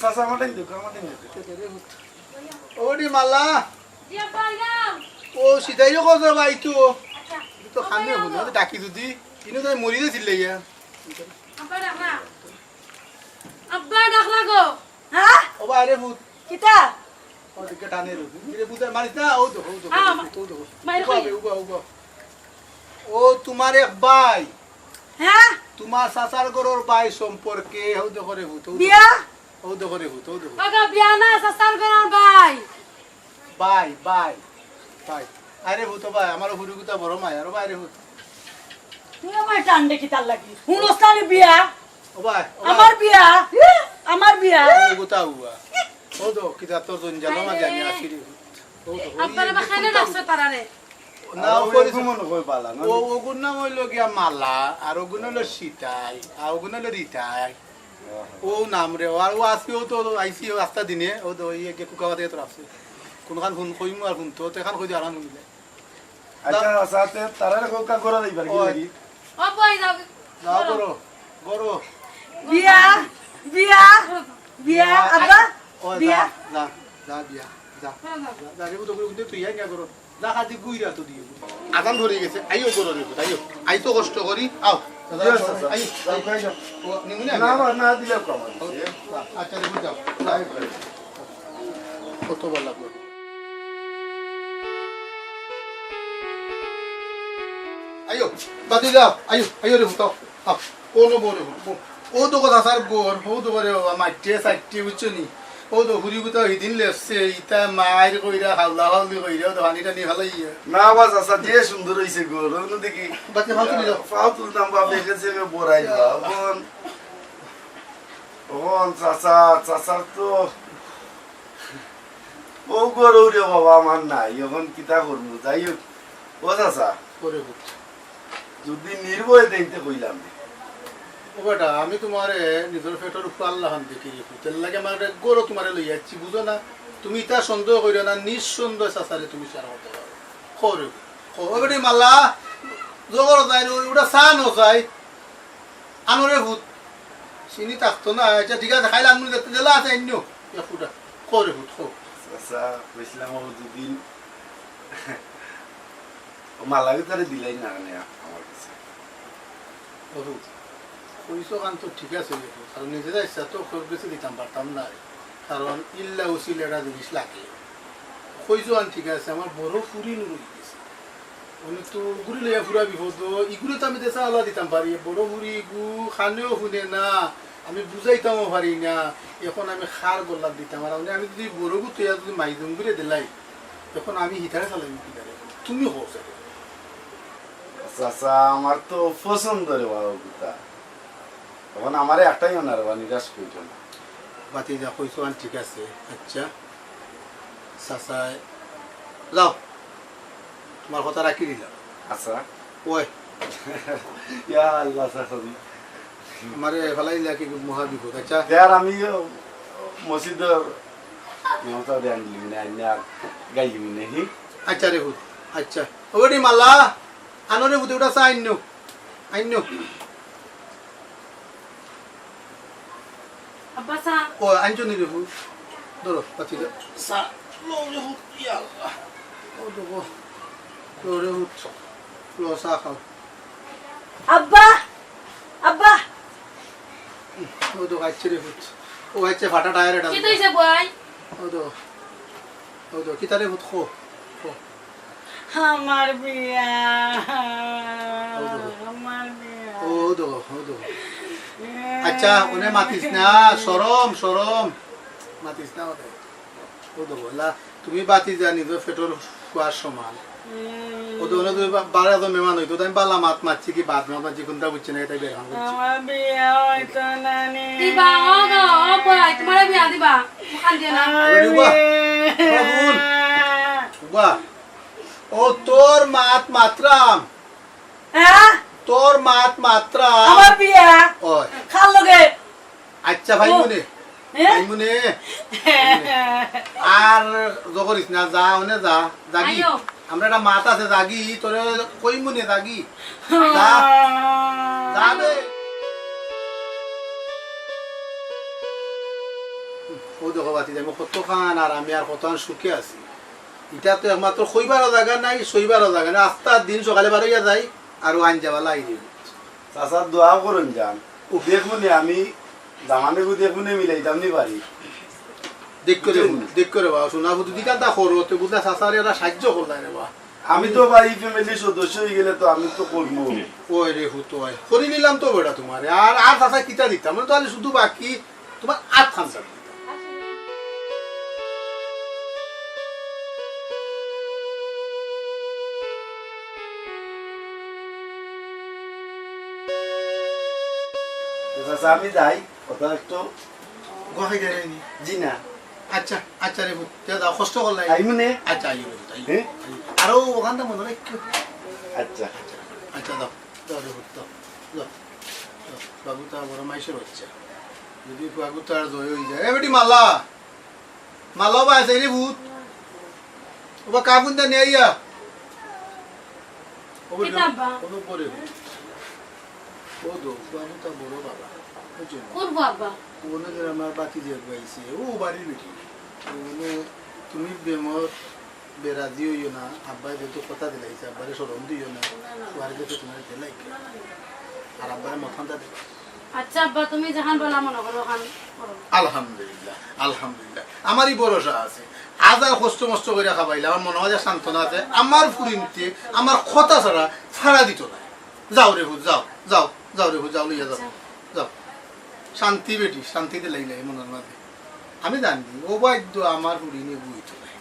চাচা, আমার টাইম দেখো, আমার টাইম দেখো। ওরে মালা। জি, আব্বা, আইলাম। ও, সিধাইও কত ভাই তো? আচ্ছা। তো খামে হলো, ডাকি যদি, ইনো তো মরি গেছিল ইয়া। আব্বা, ডাক না। আব্বা, ডাক লাগো। হ্যাঁ? ও বা, আরে ভূত। কিতা? ও দিকে টানে রে। রে ভূত, মারিস না, ও তো, ও তো, হ্যাঁ, ও তো, ও তো। মাইর উবা, খাই। উবা, উবা। ও তোমার এক ভাই। হ্যাঁ? তোমার চাচার ঘরর ভাই সম্পর্কে, ও দেখো রে ভূত, ও দেখো। বিয়া? ও দেখো রে পুত, ও দেখো। ওগো বিয়া না, চাচার ঘরর ভাই। ভাই, ভাই, ভাই। আরে পুত, ও ভাই, আমার ফুড়িগুতা বড় মায়া, ও ভাই রে পুত। তুই আমার টান দেখি তার লাগি। হুনস না নি বিয়া? ও ভাই, ও ভাই। আমার বিয়া। আমার বিয়া। ও গুতা হুয়া। ও তো কিতা তোর জঞ্জাল মাঝে আমি আছি রে পুত। ও তো, ওই আব্বারে বা কেনে ডাকছো তারারে? না, আর ও ওই করিস এগু মনে হয় বালা, না? ও, ওগুর নাম অইলো গিয়া মালা, আর ওগুন অইলো সীতাই, আর ওগুন অইলো রিতাই। ও নাম রে, আর ও আজকে ও তো আইছি ও আস্তা দিনে, ও তো ওই একে কুকাওয়া থেকে তোর আসছে। কোনখান ফোন কইমু আর ফোন তো, তো এখান কই দিও আর ফোন দিলে। আচ্ছা, আচ্ছা, তে তারারে কোকা করে দিবার কি ওই। লাগি? ও বই যাও। যাও করো, করো। বিয়া, বিয়া, বিয়া, আব্বা, ও যা, বিয়া। যা, যা বিয়া, যা। যা, যা, রে, ও তো করে উঠে তুই আয় না করো। যা খাদি গুইরা তো দিও। আজান ধরে গেছে, আইও করো রে, আইও। আই তো কষ্ট করি, আও। দাদা, আইও, আইও, আইও। যাও, খাই যাও। ও, নিমুনে না, আগে। না, না, দিলে কম আছে। আচ্ছা, রে, যাও। যাও। কত ভালা লাগলো। আইও, বাতি যাও, আইও, আইও রে, ফুটাও। আও, ও নো বড়, ও, ও তো কথা স্যার গোর, ও তো করে বাবা, মাইটে সাইটে, বুঝছো নি? ও তো হুরি গুতা হিদিন লেপছে, ইতা মাইর কইরা, হাওলা হাওলি কইরা, ও তো পানি টানি ফালাইয়া। না বা চাচা, যে সুন্দর হইছে গোর, অন্য দেখি। বাচ্চা ফাও তুলি দাও। ফাও তুলতাম, বাপ এখান থেকে বড়াই বা, বোন। ও বোন, চাচা, চাচার তো ও গোর রে বাবা আমার নাই, এখন কিতা করবো? যাই হোক, ও চাচা, করে হোক। যদি নির্ভয় দেইতে কইলাম রে। ও বেটা, আমি তোমারে নিজর পেটর উপর আল্লাহ হান দেখি রে পুত। এর লাগি আমার একটা গরু তোমারে লই যাচ্ছি, বুঝো না? তুমি ইতা সন্দেহ করিও না, নিঃসন্দেহ চাচারে তুমি সারা করতে পারো। খো রে, খো। ও বেটি মাল্লা, জবর যায় রে, ওটা চা ন যায়। আনো রে পুত। চিনি থাকতো না, আচ্ছা ঠিক আছে, খাইলে আনমুল দেখতে দিলা আছে, আইন্য। এক ফুটা। খো রে পুত, খো। চাচা, কইছিলাম ও দুদিন ও মালা ভিতরে দিলাই না কেনে আমার কাছে? বাবু, কইছো কান তো ঠিক আছে, কারণ নিজেরা ইচ্ছা তো খরচ বেশি দিতাম পারতাম না, কারণ ইল্লা উসিল একটা জিনিস লাগে। কইছো কান ঠিক আছে, আমার বড় ফুরি নুরু গেছে, উনি তো ঘুরি লইয়া ফুরা বিপদ, ইগুলো তো আমি দেশে আলা দিতাম পারি, বড় ফুরি ইগু খানেও হুনে না, আমি বুঝাইতামও পারি না। এখন আমি খার গোল্লার দিতাম, আর আমি, আমি যদি বড় গুতো যদি মাইজুম ঘুরে দিলাই, এখন আমি হিতারে চালাই কিতারে? তুমি কও স্যার। চাচা, আমার তো পছন্দ রে বাবা গুতা। এখন আমারে একটাই অনার বা নিরাশ করিও না। বাতি যা কইছো আন ঠিক আছে। আচ্ছা। চাচা, যাও। তোমার কথা রাখি দিলাম। আচ্ছা। ওই। ইয়া আল্লাহ, চাচা জি। আমারে ফালাই দিলা কি মহা বিপদ। আচ্ছা। ইয়ার আমি মসজিদর নেওতা দেন দিবি না, আইনা গাই দিবি না, হি? আচ্ছা রে পুত, আচ্ছা। ওরে মালা, আনো রে পুত, ওটা চা আইন্য। আইন্য। আব্বা চা। ও, আনছো নি রে পুত? ধরো, পাতি দাও। চা, লও রে পুত, ইয়া আল্লাহ। ও দেখো, লও রে পুত, লও চা খাও। আব্বা, আব্বা। ও তো খাইছে রে পুত। ও খাইছে ফাটা টায়ার এটা। কি হইছে বই? ও তো, ও তো, কিতা রে পুত, খো, খো। আমার বিয়া, ও তো। আমার বিয়া। ও তো, ও তো। আচ্ছা, ওনে মাতিস না, শরম, শরম। মাতিস না ওরে। ও তো বলা, তুমি বাতি জানি তো পেটর কুয়ার সমান। হুম। ও তো ওনে তো বা-, বারো তো মেহমান হইতো, তাই বালা মাত মারছি কি বাদ মাত মারছি, কোনটা বুঝছে না, এটাই বের হন করছি। আমার বিয়া হইতো না নি। দিবা, ও গো, ও বই, তোমার বিয়া দিবা। মুখান দিয়ে না। আমার ওরে বাবা, বিয়া। বাবা, বোন। বাবা, ও তোর মাত মাতরাম। হ্যাঁ? তোর মাত মাতরাম। আমার বিয়া। ওই। খাল লগে। আচ্ছা, ভাই ও। মনে। হ্যাঁ? ভাই মনে। আর জগরিস না, যা, ওনে যা, যাগি। আইও। আমরা একটা মাত আছে, যাগি, তোরে কই মনে যাগি। যা। যা বে। ও দেখো বাতি, আমি কতখান আর আমি আর কতখান সুখে আছি। এটা তো একমাত্র কইবারও জাগা নাই, সইবারও জাগা নাই। আস্তা দিন সকালে বারইয়া যাই, আর ও আইন যাওয়া লাই রে। চাচা দোয়া করুন যান। ও। দেখুন আমি দামানে গু দেখুন মিলাইতাম নি পারি। দেখ করে, বুঝলেন? দেখ করে বাবা, শোনা বুঝি দিকান তা করো, তো বুঝলা চাচারে এরা সাহায্য করলাই রে বা। আমি তো ভাই ফ্যামিলির সদস্য হয়ে গেলে তো আমি তো করবো। ওই রে হুতো হয়। করি নিলাম তো বেটা তোমারে। আর, আর চাচা কিতা দিতাম? মানে তো আলে শুধু বাকি তোমার আত খান চাবি। আচ্ছা, আমি যাই, কথা একটু। গোয়া খাইতে যাইনি? জি না। আচ্ছা, আচ্ছা রে পুত, তে যাও, কষ্ট করলাই। আইমু নে? আচ্ছা, আইও রে পুত, আইও। হ্যাঁ? আইও। আরো ওখানটা মনে রাখিও। আচ্ছা। আচ্ছা, আচ্ছা, যাও, যাও রে পুত, যাও, যাও, যাও। বাবু তো বড় মাইসের বাচ্চা। যদি বাবু তো আর জয় হয়ে যায়, এ বেটি মালা, মালা বা আছে রে পুত। ওবা কাগুন দা নিয়ে আইয়া। ওবা কিতা আব্বা? ওবা পরে। ও দো, বাবু তো বড় বাবা। বুঝছো? কোন বাবা? ওনে যে আমার বাতি যে আব্বা আইছে, ও বাড়ির বেটি। ওনে তুমি বেমর বেরাজি হইও না, আব্বাই যেহেতু কথা দিলাইছে, আব্বারে শরম দিও না, না, না। ওয়ারে গেছে তোমার দিলাই। না, না, না। আর আব্বারে মথানটা দেবে। আচ্ছা আব্বা, তুমি যেখান বলা মনে করো, ওখান করো। আলহামদুলিল্লাহ, আলহামদুলিল্লাহ। আমারই ভরসা আছে। হাজার কষ্ট মষ্ট করে খাবাইলে আমার মনে হয় যে সান্ত্বনা আছে। আমার ফুরিন্তে আমার কথা ছাড়া ফাড়া দিত না। যাও রে পুত, যাও, যাও, যাও রে পুত, যাও, লইয়া যাও, আচ্ছা। যাও। শান্তি বেটি, শান্তি দিলাইলে মনের মাঝে। আমি জানি, ও বাধ্য আমার ফুরি নিয়ে বইত নাই।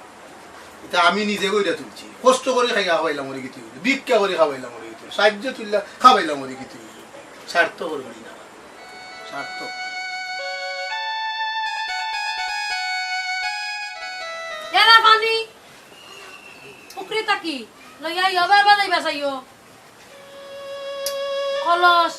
এটা আমি নিজে কইরা তুলছি। কষ্ট করে খাইয়া খাবাইলাম ওরে গীতি হইল, ভিক্ষা করে খাবাইলাম ওরে গীতি হইল, সাহায্য তুললা খাবাইলাম ওরে গীতি হইল। সার্থক করে করি না, সার্থক। এরা পানি, পুকুরে তাকি, লইয়া আইও, বাবা যাইবা চাইও। অলস।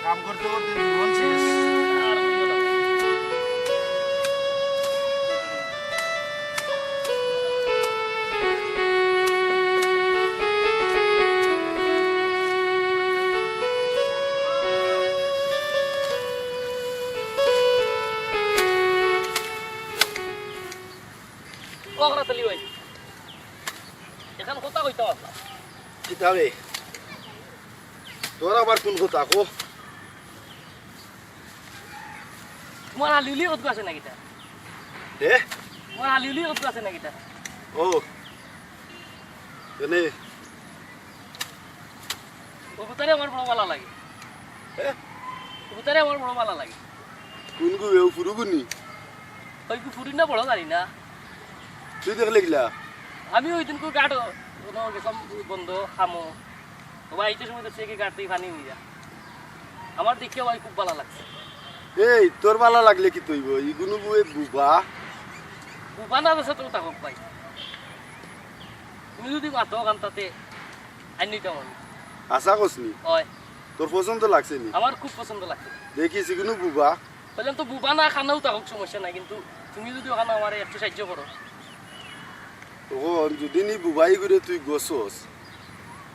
কাম করতে করতে জীবন শেষ। ও, আমরা চলি ভাই। এখান কথা কইতাম আপনার। কিতা রে? তোর আবার কোন কথা কো? তোমার আলিউলি কত আছে না কিতা? হে? তোমার আলিউলি কত আছে না কিতা? ও। এনে। ও পুতারে আমার বড় ভালা লাগে। হে? ও পুতারে আমার বড় ভালা লাগে। কোন গু এ ফুরুগুনি? ওই গু ফুরুন না বড় জানি না। তুই দেখলে কিলা? আমি ওই দিন কো গাটো কোনো গেছলাম বন্ধ খামো। ও ভাই, এই সময় তো সে কি গাড়ি পানি হইয়া। আমার দেখে ভাই খুব ভালা লাগছে। এই, তোর ভালা লাগলে কিতা অইবো? ইগুনু বুয়ে বুবা। বুবা না বেসা তো থাকুক ভাই। তুমি যদি মাতো কান তাতে আইন নিতাম আমি। আশা করছনি? অয়। তোর পছন্দ লাগছে নি? আমার খুব পছন্দ লাগছে। দেখি, সিগুনু বুবা। বললাম তো বুবা না, খানাও থাকুক, সমস্যা নাই, কিন্তু তুমি যদি ওখানে আমারে একটু সাহায্য করো। তখন যদি নি বুবাই করে তুই গছস,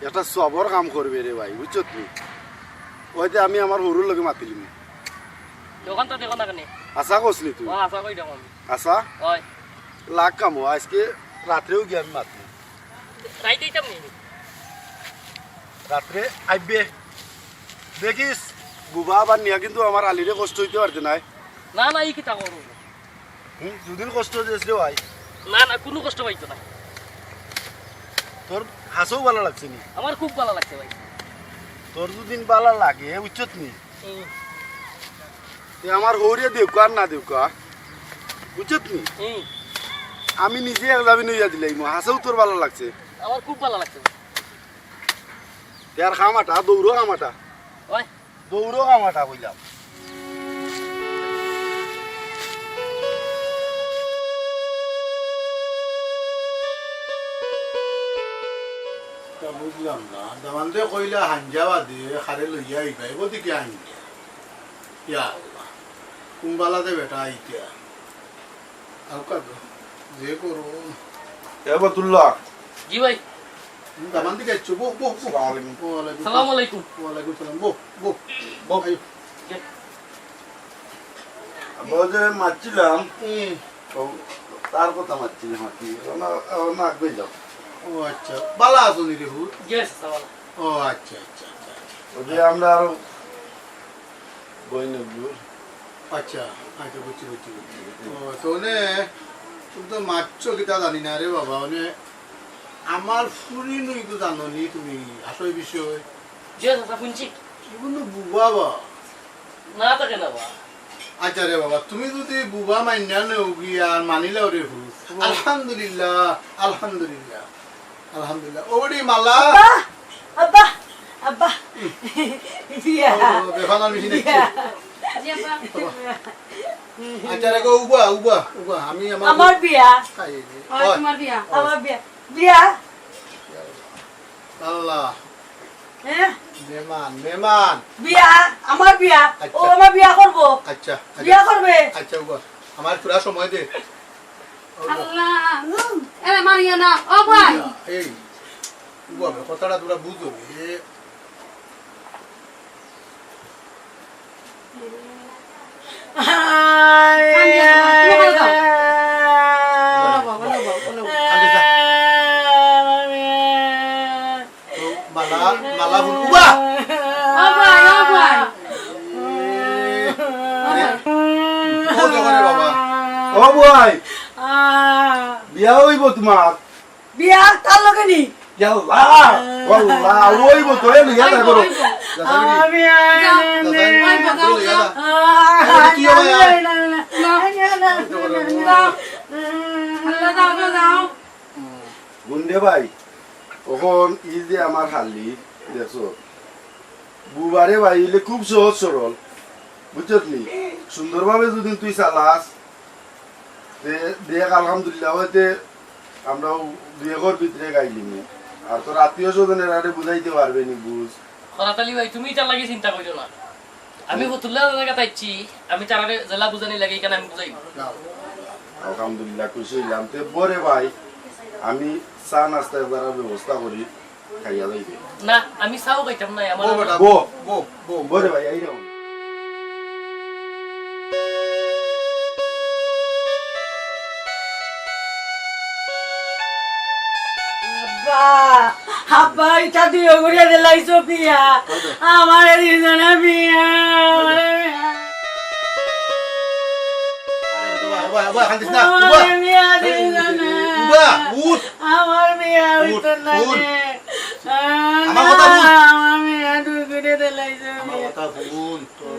একটা সবর কাম করবে রে ভাই, বুঝছত নি? ওইতে আমি আমার হরুর লগে মাতিলিমু। দোকান তো দেখো না কেনে? আশা করছনি তুই? ও, আশা করি দেখো আমি। আশা? অয়। লাখ কামো, আজকে রাত্রেও গিয়া আমি মাতমু। রাইতে আইতাম নি? রাত্রে আইবে। দেখিস, বুবা আবার নিয়া কিন্তু আমার আলিরে কষ্ট হইতে পারতে নাই। না, না, ই কিতা করো? হুম, দুদিন কষ্ট হয়েছে রে ভাই। না, না, কোনো কষ্ট পাইতো না। তোর হাসেও ভালো লাগছে নি? আমার খুব ভালো লাগছে ভাই। তোর দুদিন ভালো লাগে, বুঝছত নি? হুম। এ আমার হৌরিয়া দেউকা আর না দেউকা, বুঝছত নি? হুম। আমি নিজে এক যাবি নইয়া দিলাই, মো হাসেও তোর ভালো লাগছে। আমার খুব ভালো লাগছে। তে আর খামাটা, দৌড়ো খামাটা। ওই। দৌড়ো খামাটা কইলাম। তা বুঝলাম না, দামান্দে কইলা হাঞ্জা বাদে খারে লইয়া আইবা, এগো দিকে আইন। ইয়া আল্লাহ, কুম্বালাতে বেটা আইতা। আউকা গো, যে করো। এ বতুল্লাহ। জি ভাই। হুম, দামান দিকে আইছো, বো, বো, বো। আসসালামু আলাইকুম। ওয়ালাইকুম সালাম। সালামু আলাইকুম সালাম। বো, বো, বো। আইও। জি। আমরা যে মারছিলাম, হুম। ও, তার কথা মারছিলাম আর কি। ও না, ও না, আগে যাও। ও আচ্ছা, বালা আছো নি রে হুত? জি, আচ্ছা, বালা। ও আচ্ছা, আচ্ছা, আচ্ছা, আচ্ছা। ওই যে আমরা আরো বই নেব। আচ্ছা, আচ্ছা, বুঝছি, বুঝছি, বুঝছি। ও, তো ওনে, তুমি তো মারছো কিতা জানি না রে বাবা, ওনে আমার ফুরি নুই তো জানো নি তুমি, আসল বিষয়। জি, চাচা, শুনছি। এগুলো বুবা বা। না থাকে না বা। আচ্ছা রে বাবা, তুমি যদি বুবা মাইন্না নেও গি আর মানিলাও রে হুত। হুম। আলহামদুলিল্লাহ, আলহামদুলিল্লাহ, আলহামদুলিল্লাহ। ওরে মালা। আব্বা, আব্বা, আব্বা। বিয়া। ও, বেফানার মেশিন বিয়া। দেখছি। জি, আব্বা। আচ্ছা, রাখো, উবা, উবা, উবা। আমি আমার আমার বিয়া। খাই এই যে। ওই, ওই। তোমার বিয়া। আমার বিয়া। বিয়া। আল্লাহ। হ্যাঁ? মেহমান, মেহমান। বিয়া, আমার বিয়া। আচ্ছা। ও আমার বিয়া করবো। আচ্ছা, আচ্ছা। বিয়া করবে। আচ্ছা, উবা। আমার পুরা সময় দে। আল্লাহ, হুম, এরে মারিও না, ও ভাই। এই, ও বাবা, কথাটা তোরা বুঝো, এ। কান্দিও না, তুমি ওখানে যাও। বলো, বলো, বলো, বলো। কান্দিস না। ও, মালা, মালা ফুল, উবা! ও ভাই, ও ভাই। এ, আরে, ও দেখো রে বাবা। ও ভাই, বিয়া হইব তোমার। বিয়া তার লগে নি? ইয়াল্লা, ওয়াল্লা, ওই মতো, এ লইয়া যা করো। আমার বিয়া। যা, যা, যা, যা। তুইও ভাই আয়। আল্লাহ, যাও, যাও, যাও। গুন্ডে ভাই, অখন ই যে আমার হালি, দেখছো? বুবারে ভাই, ইলে খুব সহজ সরল, বুঝছত নি? সুন্দরভাবে যদি তুই চালাস, তে দেখ, আলহামদুলিল্লাহ, হইতে আমরাও বিয়েঘর ভিতরে গাইলিমু। আর তোর আত্মীয় স্বজনের আরে বুঝাইতে পারবে নি, বুঝ। করাত আলী ভাই, তুমি ইটার লাগি চিন্তা করিও না। আমি ফতুল্লাহ জায়গা তাইছি, আমি তারারে জেলা বুঝানি লাগে, এখানে আমি বুঝাই। আলহামদুলিল্লাহ, খুশি হইলাম। তে বরে ভাই, আমি চা নাস্তা একবার ব্যবস্থা করি। খাইয়া যাইবে। না, আমি চাও খাইতাম না, আমার বউ বেটা, বউ। বউ, বউ, বউ। বউ রে ভাই, এই রে। আব্বা, আব্বা, ইটা দুইও করিয়া দিলাইছো বিয়া। আমারে দিছো না বিয়া, আমারে বিয়া। উবা, উবা, উবা, কান্দিস না, উবা। আমারে বিয়া দিছো না। উবা, উঠ। আমার বিয়া উঠ, হইতো না উঠ। রে। আমার কথা বুঝ। আমার বিয়া দূর করে দিলাইছে। আমার কথা হুন, তোর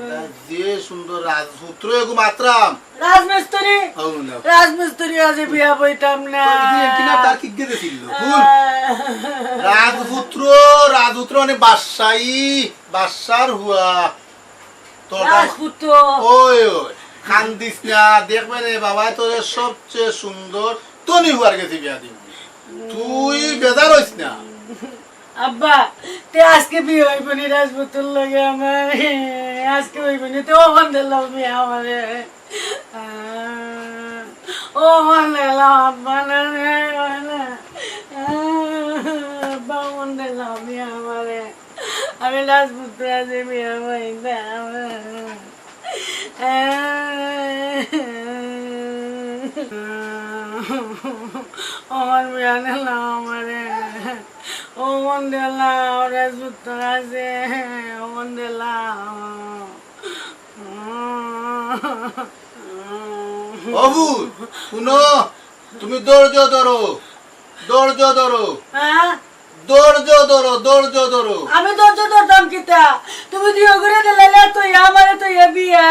যে সুন্দর রাজপুত্র এগু মাতরাম। রাজমিস্ত্রি? হউ না। রাজমিস্ত্রি আজি বিয়া বইতাম না। তোর যে কিনা তার কিগ্গে দিছিল, হুন। রাজপুত্র, রাজপুত্র মানে বাদশাহী, বাদশার হুয়া। তোর রাজপুত্র। ওই, ওই, কান্দিস না, দেখবে রে বাবা, তোর সবচেয়ে সুন্দর তনি হুয়ার গেছে বিয়া দিব। তুই বেজার হইস না। আব্বা, তে আজকে বিয়া অইবো নি রাজপুতর লগে আমার? আজকে অইবো নি, তে অখন দিলাও বিয়া আমারে। আহ, অখন দিলাও আব্বা, না রে, না। আহ, আব্বা, অখন দিলাও বিয়া আমারে। আমি রাজপুতর লগে বিয়া অইতাম। অখন বিয়া দিলাও আমারে, অখন দিলাও, রাজপুতর লগে, অখন দিলাও। অবু, হুনো, তুমি ধৈর্য ধরো, ধৈর্য ধরো। হ্যাঁ? ধৈর্য ধরো, ধৈর্য ধরো। আমি ধৈর্য ধরতাম কিতা? তুমি দিও করে দিলাইলে তো ইয়া আমারে তো ইয়া বিয়া,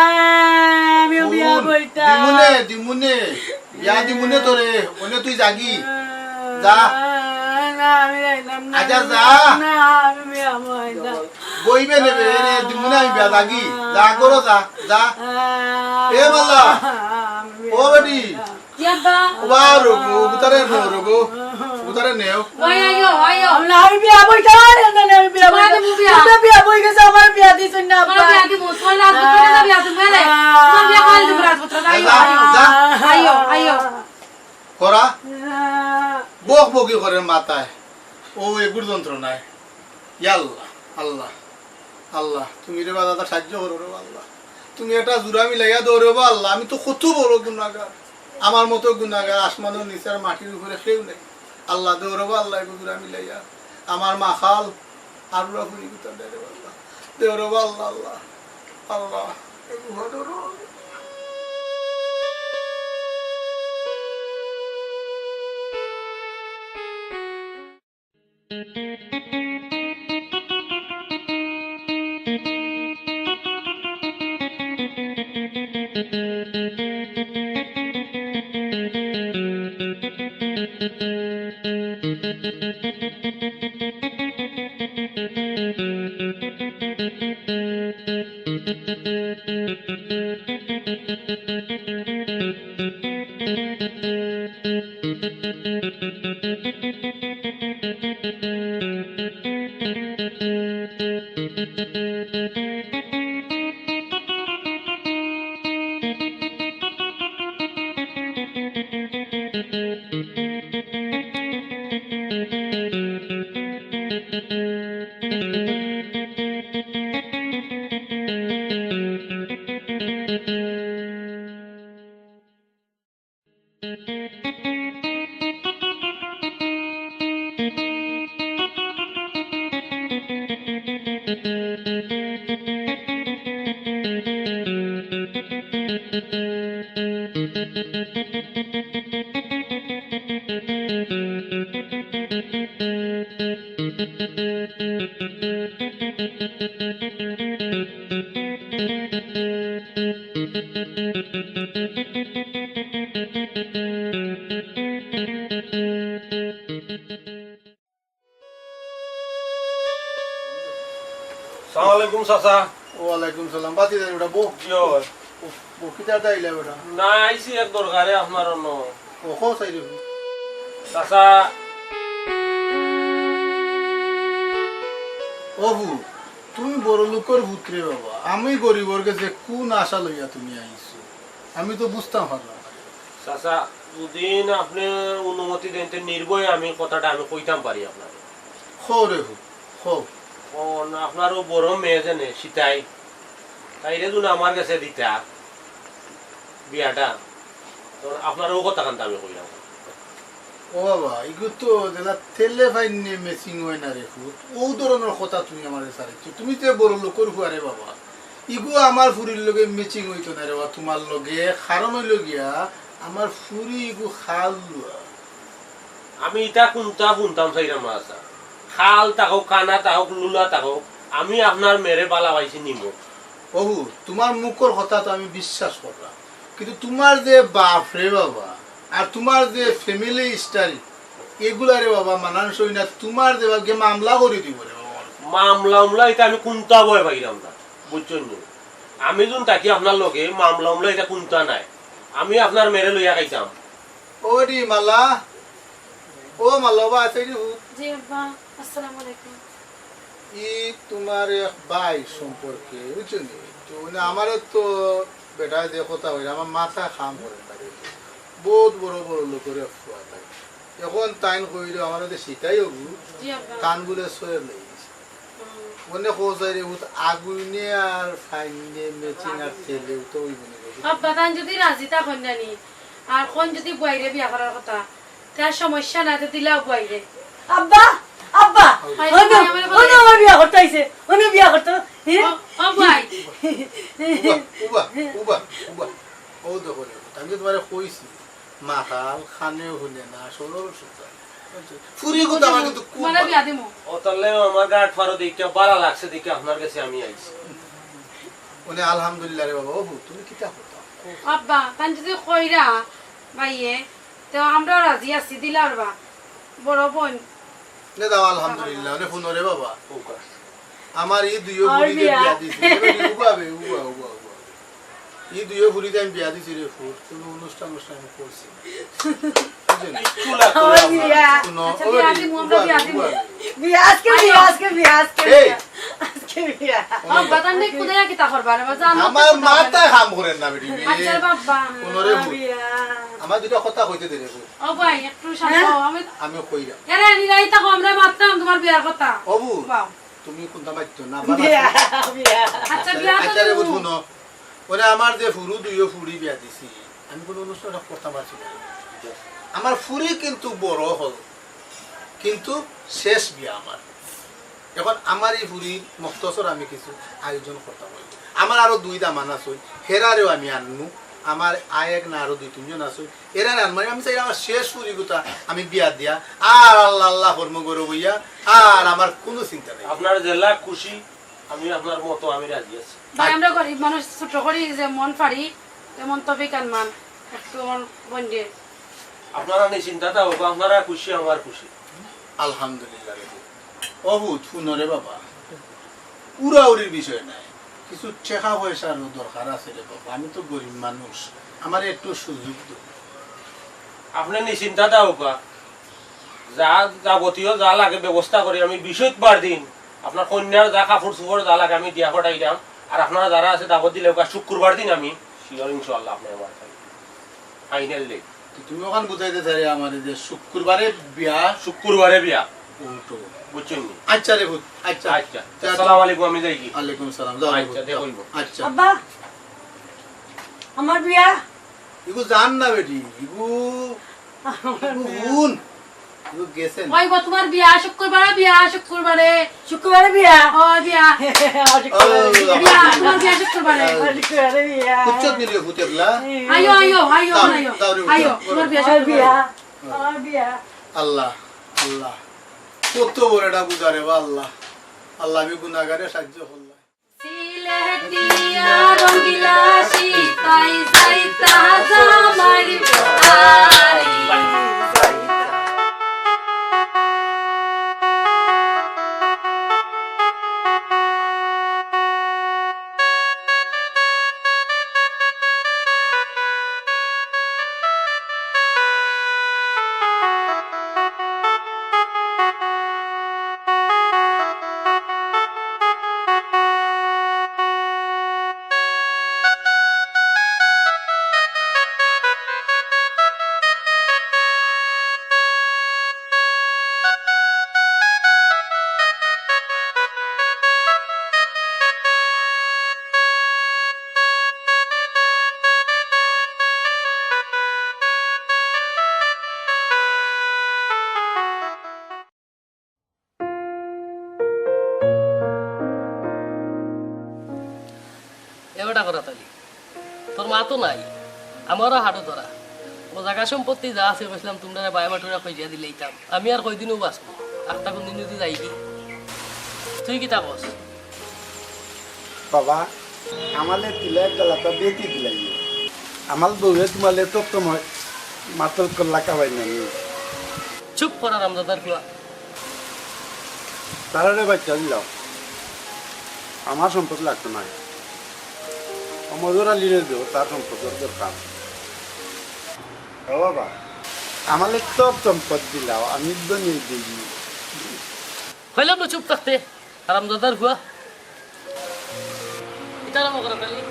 আমি বিয়া হুন, বইতা। দিমুনে, দিমুনে। বিয়া দিমুনে তোরে, অনে তুই যাগি। যা। না, আমি যাইতাম না। আচ্ছা, যা। না, আমি বিয়া বইতা। বইবে নেবে, এরে দিমুনে আমি বিয়া যাগি। যা করো, যা, যা। এ মালা, আমি বিয়া ও বেটি। বইতা। জি আব্বা। ওবা রগো, উতারে নেও রগো, উতারে নেও। ওই আইও, আইও। আমি না, আমি বিয়া বইতাম না, না, না, আমি বিয়া বইতাম না। বিয়া দিমু বিয়া। তুমি তো বিয়া বই গেছো, আমার বিয়া দিছো না, আব্বা। বিয়া দিমু, ছয় লাখ করে বিয়া দিমু, রে। তোমার বিয়া করাই দিমু রাজপুতর, আইও, যা, আইও। যা। আইও, আইও। করা? বক বকি করে মাথায়। ও এগুর যন্ত্রণায়। ইয়া আল্লাহ, আল্লাহ, আল্লাহ, তুমি রে বাবা দাদা সাহায্য করো রে আল্লাহ। তুমি একটা জোড়া মিলাইয়া দেও রে বাবা আল্লাহ, আমি তো কত বড় গুনাহগার। আমার মতো গুনাহগার আসমানর নিচে আর মাটির উপরে কেউ নাই। আল্লাহ দেও রে বাবা আল্লাহ, এগু জোড়া মিলাইয়া। আমার মাখাল আর ওরা ফুরি গুতা দেয় রে বাবা আল্লাহ। দেও রে বাবা আল্লাহ, আল্লাহ, আল্লাহ, এগু দেও রে বাবা। সালাম আলাইকুম চাচা। ওয়ালাইকুম সালাম। বাতি যাই বেটা, বউ। জি অয়। উফ, বউ, কিতা দাইলা বেটা? না, আইছি এক দরকারে আপনার অনো। ও, কও চাই রে বউ। চাচা। ও বউ, তুমি বড় লোকর পুত রে বাবা, আমি গরিবর গেছে কোন আশা লইয়া তুমি আইছো? আমি তো বুঝতাম পারলাম না। চাচা, যুদি আপনে অনুমতি দেইন, তে নির্ভয়ে আমি কথাটা আমি কইতাম পারি আপনারে। কও রে বউ, কও। অখন আপনার অউ বড় মেয়ে যেনে, সিতাই, তাইরে যুদি আমার গেছে দিতা বিয়াটা, তখন আপনার অউ কথাখান আমি কইলাম। ও বাবা, ইগু তো যেলা তেলে পাইনে matching অয় না রে পুত। অউ ধরনর কথা তুমি আমারে সারাইছো। তুমি যে বড় লোকর পুয়া রে বাবা। ইগু আমার ফুরির লগে matching অইতো না রে বাবা, তুমার লগে। কারণ অইলো গিয়া, আমার ফুরি ইগু খাল লুয়া। আমি ইতা কুন্তা হুনতাম চাইরাম না, চাচা। খাল থাকউক, কানা থাকউক, লুলা থাকউক, আমি আপনার মেয়েরে ভালা পাইছি নিমু। ও বউ, তুমার মুখর কথা তো আমি বিশ্বাস করলাম, কিন্তু তুমার যে বাপ রে বাবা, আর তুমার যে family history, এগুলা রে বাবা মানানসই না। তুমার যে বাপ গিয়া মামলা করি দিবো রে বাবা। মামলা উমলা ইতা আমি কুন্তা ভয় পাইরাম না, বুঝছইন নি? আমি যুদি থাকি আপনার লগে, মামলা উমলা ইতা কুন্তা নাই। আমি আপনার মেয়েরে লইয়া খাইতাম। ও রে মালা, ও মাল্লা বা, আছে নি হুত? জি আব্বা, আসসালামু আলাইকুম। ই তুমার এক ভাই সম্পর্কে, বুঝছো নি? তো মানে আমারে তো বেটা যে কথা কইরা, আমার মাথা কাম করে না রে। বহুত বড় বড় লোকর এক ফুয়া তাই। এখন তাইন কইলো আমারে তো সিটাই হবু, জি আব্বা। কান গুলে সয়ে লই গেছে। হুম। মনে খোঁজাই রে, হুত আগুনে আর ফাইনে, ম্যাচিং আর তেলে, ও তো ওই মনে করি। আব্বা, তান যদি রাজি তা কইন জানি, আর কোন যদি বুয়াইরে বিয়া করার কথা, তার সমস্যা না, তো দিলাও বুয়াইরে। আব্বা, আব্বা, ভাই, অনো, ভাই, আমার অনো আমার বিয়া করতে আইছে, অনো বিয়া করতে, হ্যাঁ? ও, ও ভাই। উবা, উবা, উবা, উবা। ও দেখো রে, আমি তো তোমারে কইছি, মাতাল, কানেও হুনে না, সরল সুজা। ফুরি কথা আমার কিন্তু খুব তোমারে ভালা। বিয়া দিমু। ও তাহলে আমার গাট ফারো দেখিয়া ভালা লাগছে, দেখে আপনার কাছে আমি আইছি। মানে আলহামদুলিল্লাহ রে বাবা, ও বউ, তুমি কিতা কথা? আব্বা, তান যদি কইরা, ভাইয়ে, তো আমরাও রাজি আছি, দিলাও রে বা, বড় বোন। নে দাও, আলহামদুলিল্লাহ, নে হুনো রে বাবা। আমার ই দুইও আর ফুরিরে বিয়া। বিয়া দিছি। এ বেটি, উবা বে, উবা, উবা, উবা। ই দুইও ফুরিরে আমি বিয়া দিছি রে ফুত, কোনো অনুষ্ঠান অনুষ্ঠান আমি করছি না। বুঝছো নি? একটু লাগতো রে আমার। বিয়া। হুনো, আচ্ছা, ও বিয়া বেটি, দিমু, আমরা উবা বিয়া বে, দিমু। উবা বে। বিয়া, আজকে বিয়া, আজকে বিয়া, আজকে এই। বিয়া। আজকে বিয়া। ও, বাতান নেই, কোথায় কিতা করবা রে, বা জানো তো আমার কোথায় মাথায় কাম করে না বেটি, বে। আচ্ছা বাবা। হুনো রে ফুত। বিয়া। আমার দুইটা কথা কইতে দে রে ফুত। ও ভাই, একটু শান্ত হ্যাঁ? হও, আমি আমি কইলাম। এরে, নিরাই থাকো, আমরা মাততাম তোমার বিয়ার কথা। ও বউ, বাও। তুমি কোনটা মাতছো না, বাবা। বিয়া, বিয়া। আচ্ছা, আচ্ছা, বিয়া তো আচ্ছা রে, তুমি বউ, হুনো। ওরে, আমার যে ফুরু দুইও ফুরি বিয়া দিছি, আমি কোনো অনুষ্ঠান করতাম পারছি না। আমার ফুরি কিন্তু বড় হল, কিন্তু শেষ বিয়া আমার। এখন আমার ই ফুরির মখতসর আমি কিছু আয়োজন করতাম অইবো। আমার আরো দুই দামান আছে, হেরারেও আমি আনমু। আমার আয়েক না আরো দুই তিনজন আছে, এরারে আনমু। আমি চাই আমার শেষ ফুরি গুতা আমি বিয়া দিয়া, আর আল্লাহ আল্লাহ কর্ম করো বইয়া, আর আমার কোনো চিন্তা নাই। আপনার যেলা খুশি, আমি আপনার মতো আমি রাজি আছি। ভাই, আমরা গরিব মানুষ, ছোট করি যে মন পারি, তেমন তফিক আনমান, একটু আমার বোনরে। আপনারা নিশ্চিন্তা থাকো, আপনারা খুশি, আমার খুশি। আলহামদুলিল্লাহ রে। ও বউ, হুনো রে বাবা, উড়াউড়ির বিষয় নাই, কিছু টেকা পয়সারও দরকার আছে রে বাবা। আমি তো গরিব মানুষ, আমারে একটু সুযোগ দেও। আপনি নিশ্চিন্তা থাকো, যা যাবতীয় যা লাগে ব্যবস্থা করি আমি। বৃহস্পতিবার দিন আপনার কন্যার যা কাপড় চোপড় যা লাগে আমি দিয়া পাঠাইলাম। আর আপনারা যারা আছে দাওয়াত দিলে ওকে শুক্রবার দিন আমি sure ইনশাআল্লাহ আপনার আমার final date। তো তুমি ওখান বুঝাইতে চাই আমার যে শুক্রবারে বিয়া। শুক্রবারে বিয়া। উল্টো। বুঝছেন নি? আচ্ছা রে পুত, আচ্ছা। আচ্ছা। তা আসসালামু আলাইকুম, আমি যাই কি? ওয়ালাইকুম সালাম। যাও রে আচ্ছা, পুত, দেখা যাও। হইব। আচ্ছা। আব্বা, আমার বিয়া। ইগু জান না বেটি, ইগু, ইগু হুন। ইগু গেছে না। ওই গো, তোমার বিয়া শুক্রবারে, বিয়া শুক্রবারে। শুক্রবারে বিয়া? ও, বিয়া। শুক্রবারে ও, বিয়া। বিয়া, তোমার বিয়া শুক্রবারে। ও। শুক্রবারে বিয়া। উচ্চত মিলিয়ে ফুটে বলা। আইও, আইও, আইও, দাও, আইও। দাও রে, আইও, উচ্চত। তোমার বিয়া আমার শুক্রবারে। বিয়া, আমার বিয়া। আল্লাহ, আল্লাহ। কত বড় এটা বুঝা রে বা আল্লাহ। আল্লাহ, আমি গুনাহগারে সাহায্য করলাম। সিলেটিয়া রঙ্গিলা সিপাই যাইতা জামাইর বাড়ি। এ বেটা করা তালি, তোর মা তো নাই, আমারও হাঁটু ধরা। ও জাগা সম্পত্তি যা আছে, কইছিলাম তোমরা বায় বাটুরা কইয়া দিলেইতাম। আমি আর কয়দিনও বাঁচবো, আখতা কোন দিন যদি যাই কি? তুই কিতা কস? বাবা, আমালে তিলা একটা লাতা বেটি দিলাই। আমার বউয়ে তোমালে তো তোমার মাতল করলা কাবাই নানি। চুপ কর, হারামজাদার ফুয়া। তারারে বাচ্চা দিলাও। আমার সম্পদ লাগতো না। অমর আলীরে দেও, তার সম্পদ দরকার। ও বাবা, আমারে সব সম্পদ দিলাও, আমি ধনী অই যাইমু। কইলাম না চুপ থাকতে, হারামজাদার ফুয়া। কিতা রে মকরাত আলী,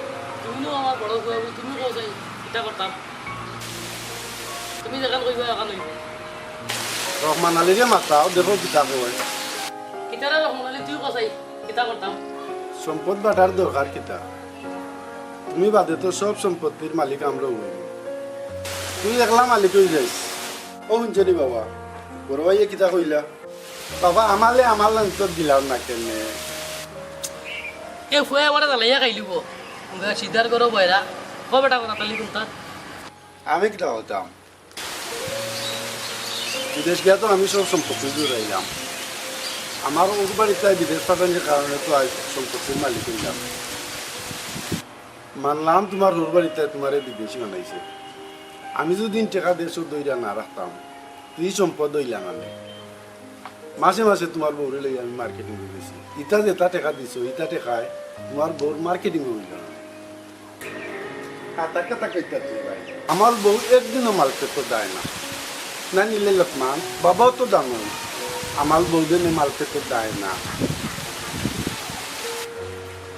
তুমি নু আমার বড় ফুয়া, তুমি কও চাই, কিতা করতাম? তুমি যেখান কইবা, অখান অইবো। রহমান আলীরে মাতাও, দেখো কিতা কয়। কিতা রে রহমান আলী, তুই কও চাই, কিতা করতাম? সম্পদ বাটার দরকার কিতা? তুমি বাদে তো সব সম্পত্তির মালিক আমরা অইমু। তুই একলা মালিক অই যাইস। ও হুনছো নি বাবা, বড় ভাইয়ে কিতা কইলা? বাবা, আমারে আমার লাঞ্চ দিলাও না কেনে? এ ফুয়া আমারে জ্বালাইয়া খাইলিবো। উঙ্গা সিদার গরো বয়রা। ক বেটা করাত আলী কুনতা? আমি কিতা করতাম? বিদেশ গিয়া তো আমি সব সম্পত্তি জুড়াইলাম। আমার হউর বাড়িত বিদেশ পাঠানির কারণে তো আজ সম্পত্তির মালিক অইলাম। মানলাম তুমার হউর বাড়িত তুমারে বিদেশি বানাইছে। আমি যদি টেকা দেশো ধইরা না রাখতাম, ই সম্পদ অইলা না নে। মাসে মাসে তুমার বউরে লইয়া আমি মার্কেটিং অই গেছি। ইতা যেতা টেকা দিছো, ইতা টেকায় তুমার বউর মার্কেটিং অইল না। কাতা কাতা কইতা তুই ভাই। আমার বউ একদিনও মাল পেতো দেয় না। না নিলে লোকমান, বাবাও তো জানো। আমার বউ দিনে মাল পেতো দেয় না।